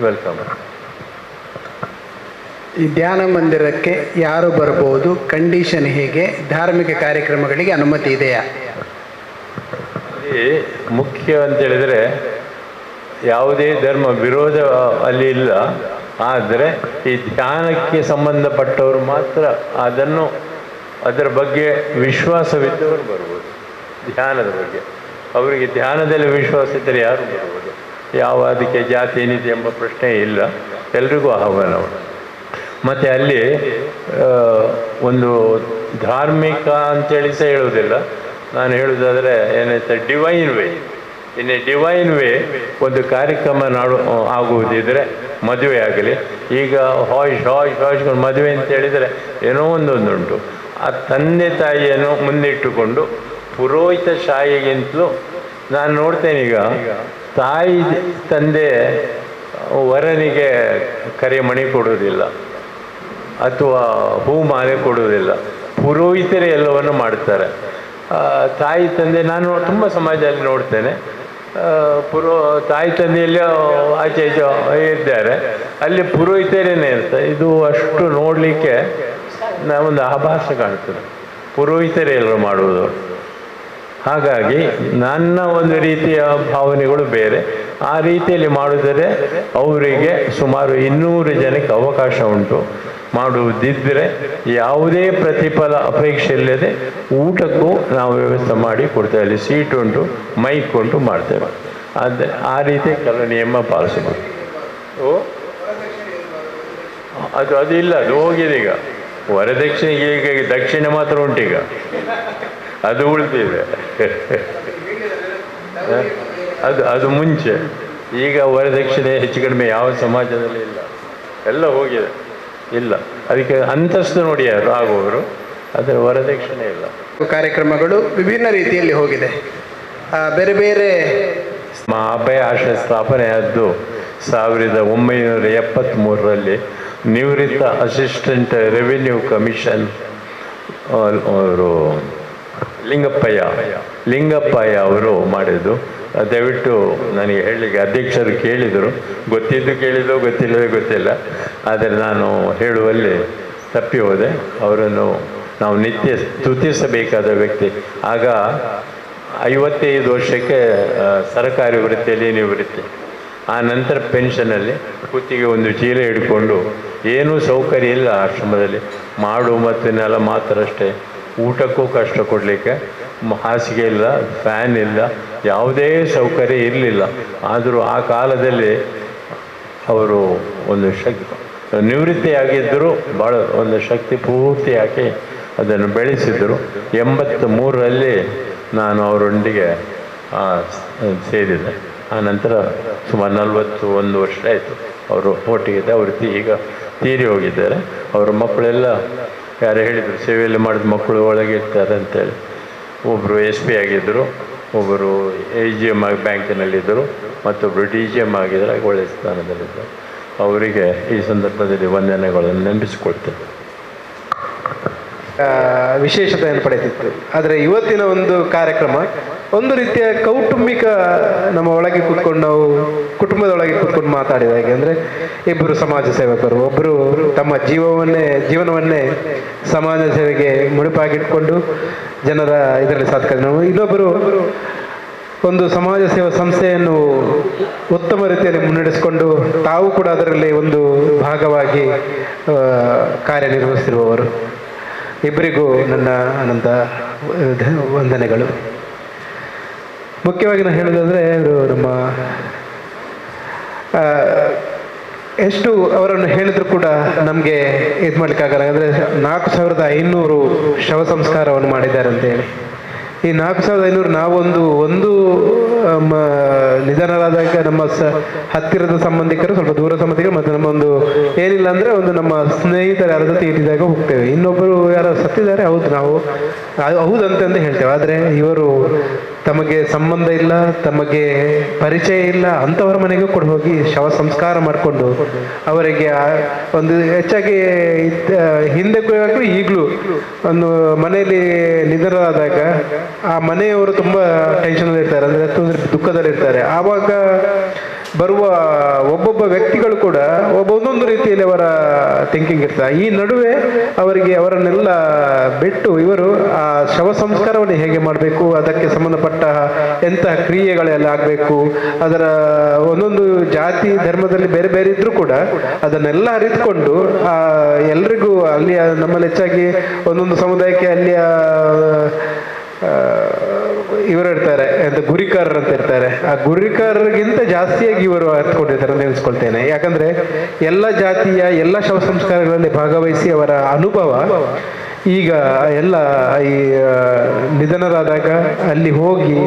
welcome. ಈ ಧ್ಯಾನ ಮಂದಿರಕ್ಕೆ ಯಾರು ಬರ್ಬೋದು, ಕಂಡೀಷನ್ ಹೇಗೆ, ಧಾರ್ಮಿಕ ಕಾರ್ಯಕ್ರಮಗಳಿಗೆ ಅನುಮತಿ ಇದೆಯಾ? ಅಲ್ಲಿ ಮುಖ್ಯ ಅಂತೇಳಿದರೆ ಯಾವುದೇ ಧರ್ಮ ವಿರೋಧ ಅಲ್ಲಿ ಇಲ್ಲ. ಆದರೆ ಈ ಧ್ಯಾನಕ್ಕೆ ಸಂಬಂಧಪಟ್ಟವರು ಮಾತ್ರ ಅದನ್ನು ಅದರ ಬಗ್ಗೆ ವಿಶ್ವಾಸವಿದ್ದವರು ಬರ್ಬೋದು. ಧ್ಯಾನದ ಬಗ್ಗೆ ಅವರಿಗೆ ಧ್ಯಾನದಲ್ಲಿ ವಿಶ್ವಾಸ ಇದ್ದರೆ ಯಾರು ಬರ್ಬೋದು. ಯಾವ ಅದಕ್ಕೆ ಜಾತಿ ಏನಿದೆ ಎಂಬ ಪ್ರಶ್ನೆ ಇಲ್ಲ, ಎಲ್ರಿಗೂ ಆಹ್ವಾನ. ಮತ್ತು ಅಲ್ಲಿ ಒಂದು ಧಾರ್ಮಿಕ ಅಂತೇಳಿ ಸಹ ಹೇಳುವುದಿಲ್ಲ, ನಾನು ಹೇಳುವುದಾದರೆ ಏನೈತೆ divine way, in a divine way ಒಂದು ಕಾರ್ಯಕ್ರಮ ಆಗುವುದಿದ್ದರೆ ಮದುವೆ ಆಗಲಿ. ಈಗ ಹಾಯ್ಸ್ ಹಾಯ್ಸ್ ಹಾಯ್ಸ್ಕೊಂಡು ಮದುವೆ ಅಂತ ಹೇಳಿದರೆ ಏನೋ ಒಂದೊಂದುಂಟು. ಆ ತಂದೆ ತಾಯಿಯನ್ನು ಮುಂದಿಟ್ಟುಕೊಂಡು ಪುರೋಹಿತ ಶಾಹಿಗಿಂತಲೂ ನಾನು ನೋಡ್ತೇನೆ, ಈಗ ತಾಯಿ ತಂದೆ ವರನಿಗೆ ಕರೆಮಣಿ ಕೊಡುವುದಿಲ್ಲ ಅಥವಾ ಹೂಮಾಲೆ ಕೊಡುವುದಿಲ್ಲ, ಪುರೋಹಿತರೇ ಎಲ್ಲವನ್ನು ಮಾಡ್ತಾರೆ. ತಾಯಿ ತಂದೆ ನಾನು ತುಂಬ ಸಮಾಜದಲ್ಲಿ ನೋಡ್ತೇನೆ, ತಾಯಿ ತಂದೆಯಲ್ಲಿ ಆಚೆ ಈಚೆ ಇದ್ದಾರೆ, ಅಲ್ಲಿ ಪುರೋಹಿತರೇನೇ ಇರ್ತಾರೆ. ಇದು ಅಷ್ಟು ನೋಡಲಿಕ್ಕೆ ನಾವೊಂದು ಆಭಾಸ ಕಾಣ್ತದೆ, ಪುರೋಹಿತರೇ ಎಲ್ಲರೂ ಮಾಡುವುದು. ಹಾಗಾಗಿ ನನ್ನ ಒಂದು ರೀತಿಯ ಭಾವನೆಗಳು ಬೇರೆ. ಆ ರೀತಿಯಲ್ಲಿ ಮಾಡಿದರೆ ಅವರಿಗೆ ಸುಮಾರು 200 ಜನಕ್ಕೆ ಅವಕಾಶ ಉಂಟು. ಮಾಡುವುದಿದ್ದರೆ ಯಾವುದೇ ಪ್ರತಿಫಲ ಅಪೇಕ್ಷೆ ಇಲ್ಲದೆ ಊಟಕ್ಕೂ ನಾವು ವ್ಯವಸ್ಥೆ ಮಾಡಿ ಕೊಡ್ತೇವೆ. ಅಲ್ಲಿ ಸೀಟ್ ಉಂಟು, ಮೈಕ್ ಉಂಟು, ಮಾಡ್ತೇವೆ. ಆದರೆ ಆ ರೀತಿ ಕೆಲವು ನಿಯಮ ಪಾಲಿಸಬೇಕು. ಓ ಅದು ಅದು ಇಲ್ಲ, ಅದು ಹೋಗಿದೆ ಈಗ. ವರದಕ್ಷಿಣೆಗೆ ಈಗ ದಕ್ಷಿಣೆ ಮಾತ್ರ ಉಂಟೀಗ, ಅದು ಉಳಿದಿದೆ. ಅದು ಅದು ಮುಂಚೆ. ಈಗ ವರದಕ್ಷಿಣೆ ಹೆಚ್ಚು ಕಡಿಮೆ ಯಾವ ಸಮಾಜದಲ್ಲಿ ಇಲ್ಲ, ಎಲ್ಲ ಹೋಗಿದೆ, ಇಲ್ಲ. ಅದಕ್ಕೆ ಅಂತಸ್ತು ನೋಡಿ ಯಾರು ಆಗುವವರು, ಅದರ ವರದಕ್ಷಿಣೆ ಇಲ್ಲ. ಕಾರ್ಯಕ್ರಮಗಳು ವಿಭಿನ್ನ ರೀತಿಯಲ್ಲಿ ಹೋಗಿದೆ, ಬೇರೆ ಬೇರೆ. ಅಭಯ ಆಶ್ರಯ ಸ್ಥಾಪನೆ ಆದ್ದು 1973ರಲ್ಲಿ ನಿವೃತ್ತ assistant revenue commission ಅವರು ಲಿಂಗಪ್ಪಯ್ಯ ಅವರು ಮಾಡಿದ್ದು. ದಯವಿಟ್ಟು ನನಗೆ ಹೇಳಲಿಕ್ಕೆ ಅಧ್ಯಕ್ಷರು ಕೇಳಿದರು, ಗೊತ್ತಿದ್ದು ಕೇಳಿದ್ದು ಗೊತ್ತಿಲ್ಲವೇ ಗೊತ್ತಿಲ್ಲ, ಆದರೆ ನಾನು ಹೇಳುವಲ್ಲಿ ತಪ್ಪಿ ಹೋದೆ. ಅವರನ್ನು ನಾವು ನಿತ್ಯ ಸ್ತುತಿಸಬೇಕಾದ ವ್ಯಕ್ತಿ. ಆಗ 55 ವರ್ಷಕ್ಕೆ ಸರಕಾರಿ ವೃತ್ತಿಯಲ್ಲಿ ನಿವೃತ್ತಿ, ಆ ನಂತರ ಪೆನ್ಷನಲ್ಲಿ ಕುತ್ತಿಗೆ ಒಂದು ಚೀಲ ಹಿಡ್ಕೊಂಡು, ಏನೂ ಸೌಕರ್ಯ ಇಲ್ಲ ಆಶ್ರಮದಲ್ಲಿ, ಮಾಡು ಮತ್ತು ನೆಲ ಮಾತ್ರ ಅಷ್ಟೇ, ಊಟಕ್ಕೂ ಕಷ್ಟ ಕೊಡಲಿಕ್ಕೆ, ಹಾಸಿಗೆ ಇಲ್ಲ, ಫ್ಯಾನ್ ಇಲ್ಲ, ಯಾವುದೇ ಸೌಕರ್ಯ ಇರಲಿಲ್ಲ. ಆದರೂ ಆ ಕಾಲದಲ್ಲಿ ಅವರು ಒಂದು ಶಕ್ತಿ, ನಿವೃತ್ತಿಯಾಗಿದ್ದರೂ ಭಾಳ ಒಂದು ಶಕ್ತಿ ಪೂರ್ತಿ ಹಾಕಿ ಅದನ್ನು ಬೆಳೆಸಿದರು. 83ರಲ್ಲಿ ನಾನು ಅವರೊಂದಿಗೆ ಸೇರಿದೆ. ಆ ನಂತರ ಸುಮಾರು 41 ವರ್ಷ ಆಯಿತು ಅವರು ಒಟ್ಟಿಗೆ. ಅವರು ಈಗ ತೀರಿ ಹೋಗಿದ್ದಾರೆ. ಅವರ ಮಕ್ಕಳೆಲ್ಲ ಯಾರು ಹೇಳಿದರು ಸೇವೆಯಲ್ಲಿ ಮಾಡಿದ ಮಕ್ಕಳು ಒಳಗೆ ಇರ್ತಾರೆ ಅಂತೇಳಿ. ಒಬ್ಬರು ಎಸ್ ಪಿ ಆಗಿದ್ದರು, ಒಬ್ಬರು A G M ಆಗಿ ಬ್ಯಾಂಕಿನಲ್ಲಿದ್ದರು, ಮತ್ತೊಬ್ಬರು D G M ಆಗಿದ್ದರೆ ಒಳ್ಳೆಯ ಸ್ಥಾನದಲ್ಲಿದ್ದರು. ಅವರಿಗೆ ಈ ಸಂದರ್ಭದಲ್ಲಿ ವಂದನೆಗಳನ್ನು ನೆನಪಿಸಿಕೊಳ್ತೇನೆ. ವಿಶೇಷತೆಯನ್ನು ಪಡೆದಿತ್ತು. ಆದರೆ ಇವತ್ತಿನ ಒಂದು ಕಾರ್ಯಕ್ರಮ ಒಂದು ರೀತಿಯ ಕೌಟುಂಬಿಕ ನಮ್ಮ ಒಳಗೆ ಕೂತ್ಕೊಂಡು ನಾವು ಕುಟುಂಬದೊಳಗೆ ಕೂತ್ಕೊಂಡು ಮಾತಾಡಿದ ಹಾಗೆ. ಅಂದರೆ ಇಬ್ಬರು ಸಮಾಜ ಸೇವಕರು, ಒಬ್ಬರು ತಮ್ಮ ಜೀವನವನ್ನೇ ಸಮಾಜ ಸೇವೆಗೆ ಮುಡುಪಾಗಿಟ್ಕೊಂಡು ಜನರ ಇದರಲ್ಲಿ ಸಾಧಕ, ನಾವು ಇನ್ನೊಬ್ಬರು ಒಂದು ಸಮಾಜ ಸೇವಾ ಸಂಸ್ಥೆಯನ್ನು ಉತ್ತಮ ರೀತಿಯಲ್ಲಿ ಮುನ್ನಡೆಸಿಕೊಂಡು ತಾವು ಕೂಡ ಅದರಲ್ಲಿ ಒಂದು ಭಾಗವಾಗಿ ಕಾರ್ಯನಿರ್ವಹಿಸಿರುವವರು. ಇಬ್ಬರಿಗೂ ನನ್ನ ಅನಂತ ವಂದನೆಗಳು. ಮುಖ್ಯವಾಗಿ ನಾನು ಹೇಳೋದಾದರೆ, ಇವರು ನಮ್ಮ ಎಷ್ಟು ಅವರನ್ನು ಹೇಳಿದ್ರು ಕೂಡ ನಮಗೆ ಇದು ಮಾಡಲಿಕ್ಕಾಗಲ್ಲ. ಅಂದರೆ 4500 ಶವ ಸಂಸ್ಕಾರವನ್ನು ಮಾಡಿದ್ದಾರೆ ಅಂತೇಳಿ. ಈ 4500 ನಾವೊಂದು ಒಂದು ನಿಧನರಾದಾಗ ನಮ್ಮ ಹತ್ತಿರದ ಸಂಬಂಧಿಕರು, ಸ್ವಲ್ಪ ದೂರ ಸಂಬಂಧಿಕರು, ಮತ್ತು ನಮ್ಮ ಒಂದು ಏನಿಲ್ಲ ಅಂದರೆ ಒಂದು ನಮ್ಮ ಸ್ನೇಹಿತರು ಯಾರ ಜೊತೆ ಇಟ್ಟಿದಾಗ ಹೋಗ್ತೇವೆ. ಇನ್ನೊಬ್ಬರು ಯಾರೋ ಸತ್ತಿದ್ದಾರೆ, ಹೌದು ನಾವು ಹೌದಂತೆ ಅಂತ ಹೇಳ್ತೇವೆ. ಆದರೆ ಇವರು ತಮಗೆ ಸಂಬಂಧ ಇಲ್ಲ, ತಮಗೆ ಪರಿಚಯ ಇಲ್ಲ ಅಂಥವರ ಮನೆಗೂ ಕೂಡ ಹೋಗಿ ಶವ ಸಂಸ್ಕಾರ ಮಾಡಿಕೊಂಡು ಅವರಿಗೆ ಒಂದು ಹೆಚ್ಚಾಗಿ ಹಿಂದೆ ಈಗಲೂ ಒಂದು ಮನೆಯಲ್ಲಿ ನಿಧನರಾದಾಗ ಆ ಮನೆಯವರು ತುಂಬ ಟೆನ್ಷನಲ್ಲಿ ಇರ್ತಾರೆ, ಅಂದರೆ ತೊಂದರೆ ದುಃಖದಲ್ಲಿರ್ತಾರೆ. ಆವಾಗ ಬರುವ ಒಬ್ಬೊಬ್ಬ ವ್ಯಕ್ತಿಗಳು ಕೂಡ ಒಂದೊಂದು ರೀತಿಯಲ್ಲಿ ಅವರ ಥಿಂಕಿಂಗ್ ಇರ್ತಾರೆ. ಈ ನಡುವೆ ಅವರಿಗೆ ಅವರನ್ನೆಲ್ಲ ಬಿಟ್ಟು ಇವರು ಆ ಶವ ಸಂಸ್ಕಾರವನ್ನು ಹೇಗೆ ಮಾಡಬೇಕು, ಅದಕ್ಕೆ ಸಂಬಂಧಪಟ್ಟ ಎಂತಹ ಕ್ರಿಯೆಗಳೆಲ್ಲ ಆಗಬೇಕು, ಅದರ ಒಂದೊಂದು ಜಾತಿ ಧರ್ಮದಲ್ಲಿ ಬೇರೆ ಬೇರೆ ಇದ್ರೂ ಕೂಡ ಅದನ್ನೆಲ್ಲ ಅರಿತುಕೊಂಡು ಆ ಎಲ್ರಿಗೂ ಅಲ್ಲಿಯ ನಮ್ಮಲ್ಲಿ ಹೆಚ್ಚಾಗಿ ಒಂದೊಂದು ಸಮುದಾಯಕ್ಕೆ ಅಲ್ಲಿಯ ಇವರು ಇರ್ತಾರೆ ಅಂತ ಗುರಿಕಾರರು ಅಂತ ಇರ್ತಾರೆ. ಆ ಗುರಿಕಾರರಿಗಿಂತ ಜಾಸ್ತಿಯಾಗಿ ಇವರು ಅರ್ಥಕೊಂಡಿರ್ತಾರೆ ಅಂತ ಎನಿಸ್ಕೊಳ್ತೇನೆ. ಯಾಕಂದ್ರೆ ಎಲ್ಲ ಜಾತಿಯ ಎಲ್ಲ ಶವ ಸಂಸ್ಕಾರಗಳಲ್ಲಿ ಭಾಗವಹಿಸಿ ಅವರ ಅನುಭವ ಈಗ ಎಲ್ಲ ಈ ನಿಧನರಾದಾಗ ಅಲ್ಲಿ ಹೋಗಿ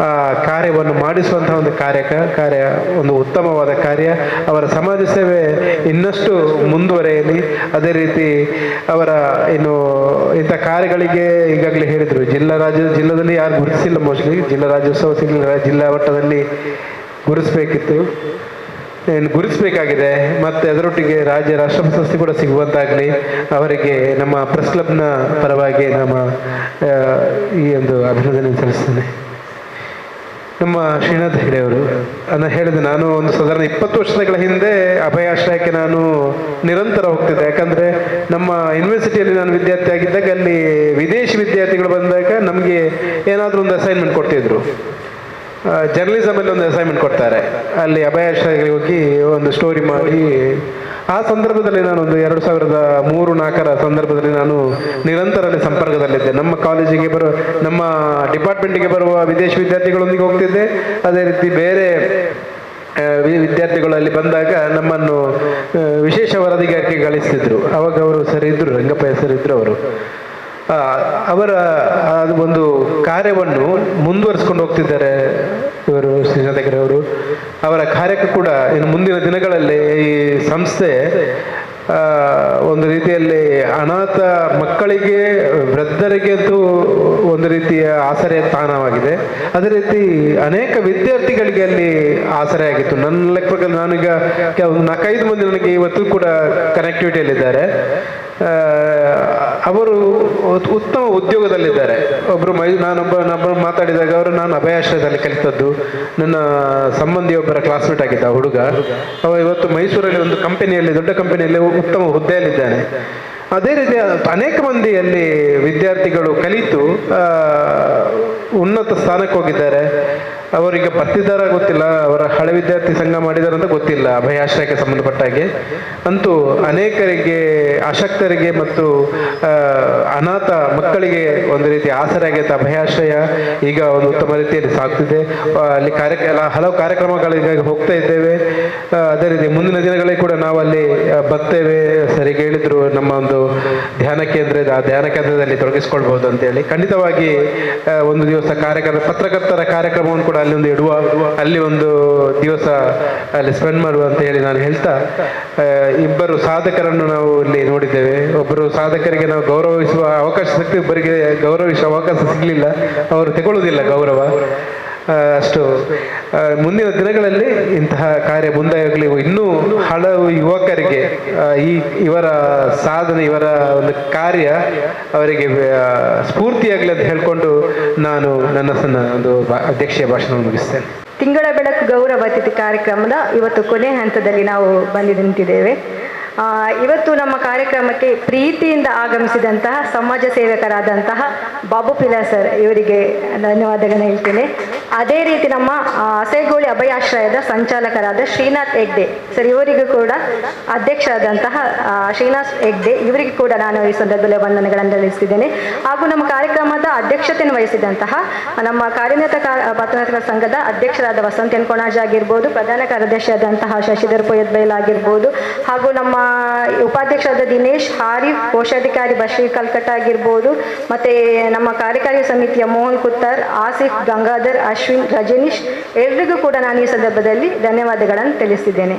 ಆ ಕಾರ್ಯವನ್ನು ಮಾಡಿಸುವಂತಹ ಒಂದು ಕಾರ್ಯ ಒಂದು ಉತ್ತಮವಾದ ಕಾರ್ಯ. ಅವರ ಸಮಾಜ ಸೇವೆ ಇನ್ನಷ್ಟು ಮುಂದುವರೆಯಲಿ. ಅದೇ ರೀತಿ ಅವರ ಇನ್ನು ಇಂಥ ಕಾರ್ಯಗಳಿಗೆ ಈಗಾಗಲೇ ಹೇಳಿದರು, ಜಿಲ್ಲಾದಲ್ಲಿ ಯಾರು ಗುರುತಿಸಿಲ್ಲ, ಮೋಸ್ಟ್ಲಿ ಜಿಲ್ಲಾ ರಾಜ್ಯೋತ್ಸವ ಸಿಗಲಿಲ್ಲ, ಜಿಲ್ಲಾ ಮಟ್ಟದಲ್ಲಿ ಗುರುತಿಸಬೇಕಿತ್ತು, ಏನು ಗುರುತಿಸಬೇಕಾಗಿದೆ. ಮತ್ತು ಅದರೊಟ್ಟಿಗೆ ರಾಜ್ಯ ರಾಷ್ಟ್ರ ಪ್ರಶಸ್ತಿ ಕೂಡ ಸಿಗುವಂತಾಗಲಿ. ಅವರಿಗೆ ನಮ್ಮ ಪ್ರೆಸ್ ಕ್ಲಬ್ನ ಪರವಾಗಿ ನಮ್ಮ ಈ ಒಂದು ಅಭಿನಂದನೆ ಸಲ್ಲಿಸ್ತೇನೆ. ನಮ್ಮ ಶ್ರೀನಾಥ್ ಹೆಗಡೆ ಅವರು ಅನ್ನ ಹೇಳಿದೆ, ನಾನು ಒಂದು ಸಾಧಾರಣ 20 ವರ್ಷಗಳ ಹಿಂದೆ ಅಭಯಾಶ್ರಯಕ್ಕೆ ನಾನು ನಿರಂತರ ಹೋಗ್ತಿದ್ದೆ. ಯಾಕಂದರೆ ನಮ್ಮ ಯೂನಿವರ್ಸಿಟಿಯಲ್ಲಿ ನಾನು ವಿದ್ಯಾರ್ಥಿ ಆಗಿದ್ದಾಗ ಅಲ್ಲಿ ವಿದೇಶಿ ವಿದ್ಯಾರ್ಥಿಗಳು ಬಂದಾಗ ನಮಗೆ ಏನಾದರೂ ಒಂದು ಅಸೈನ್ಮೆಂಟ್ ಕೊಡ್ತಿದ್ರು. ಜರ್ನಲಿಸಮಲ್ಲಿ ಒಂದು ಅಸೈನ್ಮೆಂಟ್ ಕೊಡ್ತಾರೆ, ಅಲ್ಲಿ ಅಭಯಾಶ್ರಯಗಳಿಗೆ ಹೋಗಿ ಒಂದು ಸ್ಟೋರಿ ಮಾಡಿ. ಆ ಸಂದರ್ಭದಲ್ಲಿ ನಾನು ಒಂದು 2003-04 ಸಂದರ್ಭದಲ್ಲಿ ನಾನು ನಿರಂತರ ಅಲ್ಲಿ ಸಂಪರ್ಕದಲ್ಲಿದ್ದೆ. ನಮ್ಮ ಕಾಲೇಜಿಗೆ ಬರುವ, ನಮ್ಮ ಡಿಪಾರ್ಟ್ಮೆಂಟಿಗೆ ಬರುವ ವಿದೇಶಿ ವಿದ್ಯಾರ್ಥಿಗಳೊಂದಿಗೆ ಹೋಗ್ತಿದ್ದೆ. ಅದೇ ರೀತಿ ಬೇರೆ ವಿದ್ಯಾರ್ಥಿಗಳು ಅಲ್ಲಿ ಬಂದಾಗ ನಮ್ಮನ್ನು ವಿಶೇಷ ವರದಿಗಾರಿಕೆ ಗಳಿಸ್ತಿದ್ರು. ಅವಾಗ ಅವರು ಸರಿ ಇದ್ರು, ರಂಗಪ್ಪ ಸರ್ ಇದ್ರು. ಅವರು ಅವರ ಒಂದು ಕಾರ್ಯವನ್ನು ಮುಂದುವರಿಸ್ಕೊಂಡು ಹೋಗ್ತಿದ್ದಾರೆ ಇವರು ಶ್ರೀನಾಥ್ ಹೆಗಡೆ ಅವರು. ಅವರ ಕಾರ್ಯಕ್ಕೂ ಕೂಡ ಇನ್ನು ಮುಂದಿನ ದಿನಗಳಲ್ಲಿ ಈ ಸಂಸ್ಥೆ ಒಂದು ರೀತಿಯಲ್ಲಿ ಅನಾಥ ಮಕ್ಕಳಿಗೆ, ವೃದ್ಧರಿಗೆ ಅಂತೂ ಒಂದು ರೀತಿಯ ಆಸರೆಯ ತಾಣವಾಗಿದೆ. ಅದೇ ರೀತಿ ಅನೇಕ ವಿದ್ಯಾರ್ಥಿಗಳಿಗೆ ಅಲ್ಲಿ ಆಸರೆ ಆಗಿತ್ತು. ನನ್ನ ಲೆಕ್ಕದಲ್ಲಿ ನಾನೀಗ ಒಂದು 4-5 ಮಂದಿ ನನಗೆ ಇವತ್ತು ಕೂಡ ಕನೆಕ್ಟಿವಿಟಿಯಲ್ಲಿದ್ದಾರೆ. ಅವರು ಉತ್ತಮ ಉದ್ಯೋಗದಲ್ಲಿದ್ದಾರೆ. ಒಬ್ಬರು ನಾನೊಬ್ಬ ಮಾತಾಡಿದಾಗ ಅವರು, ನಾನು ಅಭಯಾಶ್ರಯದಲ್ಲಿ ಕಲಿತದ್ದು, ನನ್ನ ಸಂಬಂಧಿಯೊಬ್ಬರ ಕ್ಲಾಸ್ಮೇಟ್ ಆಗಿದ್ದ ಹುಡುಗ, ಅವ ಇವತ್ತು ಮೈಸೂರಲ್ಲಿ ಒಂದು ಕಂಪನಿಯಲ್ಲಿ, ದೊಡ್ಡ ಕಂಪನಿಯಲ್ಲಿ ಉತ್ತಮ ಹುದ್ದೆಯಲ್ಲಿದ್ದಾನೆ. ಅದೇ ರೀತಿ ಅನೇಕ ಮಂದಿ ಅಲ್ಲಿ ವಿದ್ಯಾರ್ಥಿಗಳು ಕಲಿತು ಉನ್ನತ ಸ್ಥಾನಕ್ಕೆ ಹೋಗಿದ್ದಾರೆ. ಅವರಿಗೆ ಬರ್ತಿದ್ದಾರ ಗೊತ್ತಿಲ್ಲ, ಅವರ ಹಳೆ ವಿದ್ಯಾರ್ಥಿ ಸಂಘ ಮಾಡಿದಾರ ಅಂತ ಗೊತ್ತಿಲ್ಲ ಅಭಯಾಶ್ರಯಕ್ಕೆ ಸಂಬಂಧಪಟ್ಟ ಹಾಗೆ. ಅಂತೂ ಅನೇಕರಿಗೆ, ಅಶಕ್ತರಿಗೆ ಮತ್ತು ಅನಾಥ ಮಕ್ಕಳಿಗೆ ಒಂದು ರೀತಿ ಆಸರೆ ಆಗೈತೆ ಅಭಯಾಶ್ರಯ. ಈಗ ಒಂದು ಉತ್ತಮ ರೀತಿಯಲ್ಲಿ ಸಾಗ್ತಿದೆ. ಅಲ್ಲಿ ಹಲವು ಕಾರ್ಯಕ್ರಮಗಳಿಗೆ ಹೋಗ್ತಾ ಇದ್ದೇವೆ. ಅದೇ ರೀತಿ ಮುಂದಿನ ದಿನಗಳಲ್ಲಿ ಕೂಡ ನಾವು ಅಲ್ಲಿ ಬರ್ತೇವೆ. ಸರಿಗೆ ಹೇಳಿದ್ರು ನಮ್ಮ ಒಂದು ಧ್ಯಾನ ಕೇಂದ್ರ ಇದೆ, ಆ ಧ್ಯಾನ ಕೇಂದ್ರದಲ್ಲಿ ತೊಡಗಿಸ್ಕೊಳ್ಬಹುದು ಅಂತೇಳಿ. ಖಂಡಿತವಾಗಿ ಒಂದು ದಿವಸ ಕಾರ್ಯಕ್ರಮ, ಪತ್ರಕರ್ತರ ಕಾರ್ಯಕ್ರಮವನ್ನು ಕೂಡ ಅಲ್ಲಿ ಒಂದು ಇಡುವ, ಅಲ್ಲಿ ಒಂದು ದಿವಸ ಅಲ್ಲಿ ಸ್ಪೆಂಡ್ ಮಾಡುವ ಅಂತ ಹೇಳಿ ನಾನು ಹೇಳ್ತಾ, ಇಬ್ಬರು ಸಾಧಕರನ್ನು ನಾವು ಇಲ್ಲಿ ನೋಡಿದ್ದೇವೆ. ಒಬ್ಬರು ಸಾಧಕರಿಗೆ ನಾವು ಗೌರವಿಸುವ ಅವಕಾಶ ಸಿಕ್ತು, ಇಬ್ಬರಿಗೆ ಗೌರವಿಸುವ ಅವಕಾಶ ಸಿಗಲಿಲ್ಲ, ಅವರು ತಗೊಳ್ಳುವುದಿಲ್ಲ ಗೌರವ. ಅಷ್ಟು ಮುಂದಿನ ದಿನಗಳಲ್ಲಿ ಇಂತಹ ಕಾರ್ಯ ಮುಂದಾಗಲಿ, ಇನ್ನೂ ಹಲವು ಯುವಕರಿಗೆ ಈ ಇವರ ಸಾಧನೆ, ಇವರ ಒಂದು ಕಾರ್ಯ ಅವರಿಗೆ ಸ್ಫೂರ್ತಿಯಾಗಲಿ ಅಂತ ಹೇಳಿಕೊಂಡು ನಾನು ನನ್ನ ಸಣ್ಣ ಒಂದು ಅಧ್ಯಕ್ಷೀಯ ಭಾಷಣವನ್ನು ಮುಗಿಸ್ತೇನೆ. ತಿಂಗಳ ಬೆಳಕು ಗೌರವ ಅತಿಥಿ ಕಾರ್ಯಕ್ರಮದ ಇವತ್ತು ಕೊನೆ ಹಂತದಲ್ಲಿ ನಾವು ಬಂದು ನಿಂತಿದ್ದೇವೆ. ಇವತ್ತು ನಮ್ಮ ಕಾರ್ಯಕ್ರಮಕ್ಕೆ ಪ್ರೀತಿಯಿಂದ ಆಗಮಿಸಿದಂತಹ ಸಮಾಜ ಸೇವಕರಾದಂತಹ ಬಾಬು ಪಿಲ ಸರ್ ಇವರಿಗೆ ಧನ್ಯವಾದಗಳನ್ನು ಹೇಳ್ತೇನೆ. ಅದೇ ರೀತಿ ನಮ್ಮ ಅಸೆಗೋಳಿ ಅಭಯಾಶ್ರಯದ ಸಂಚಾಲಕರಾದ ಶ್ರೀನಾಥ್ ಹೆಗ್ಡೆ ಸರ್ ಇವರಿಗೂ ಕೂಡ, ಅಧ್ಯಕ್ಷರಾದಂತಹ ಶ್ರೀನಾಥ್ ಹೆಗ್ಡೆ ಇವರಿಗೂ ಕೂಡ ನಾನು ಈ ಸಂದರ್ಭದಲ್ಲಿ ವಂದನೆಗಳನ್ನು ಸಲ್ಲಿಸ್ತಿದ್ದೇನೆ. ಹಾಗೂ ನಮ್ಮ ಕಾರ್ಯಕ್ರಮದ ಅಧ್ಯಕ್ಷತೆಯನ್ನು ವಹಿಸಿದಂತಹ ನಮ್ಮ ಕಾರ್ಯನಿರತ ಪತ್ರಕರ್ತರ ಸಂಘದ ಅಧ್ಯಕ್ಷರಾದ ವಸಂತ ಎನ್ ಕೊಣಾಜ್ ಆಗಿರ್ಬೋದು, ಪ್ರಧಾನ ಕಾರ್ಯದರ್ಶಿಯಾದಂತಹ ಶಶಿಧರ್ ಪೊಯ್ಯದ್ಬೈಲ್ ಆಗಿರ್ಬೋದು, ಹಾಗೂ ನಮ್ಮ ಉಪಾಧ್ಯಕ್ಷರಾದ ದಿನೇಶ್ ಹಾರಿಫ್, ಕೋಶಾಧಿಕಾರಿ ಬಶೀರ್ ಕಲ್ಕಟ್ಟ ಆಗಿರ್ಬೋದು, ಮತ್ತು ನಮ್ಮ ಕಾರ್ಯಕಾರಿ ಸಮಿತಿಯ ಮೋಹನ್ ಕುತ್ತಾರ್, ಆಸಿಫ್, ಗಂಗಾಧರ್, ಅಶ್ವಿನ್, ರಜನೀಶ್ ಎಲ್ರಿಗೂ ಕೂಡ ನಾನು ಈ ಸಂದರ್ಭದಲ್ಲಿ ಧನ್ಯವಾದಗಳನ್ನು ತಿಳಿಸಿದ್ದೇನೆ.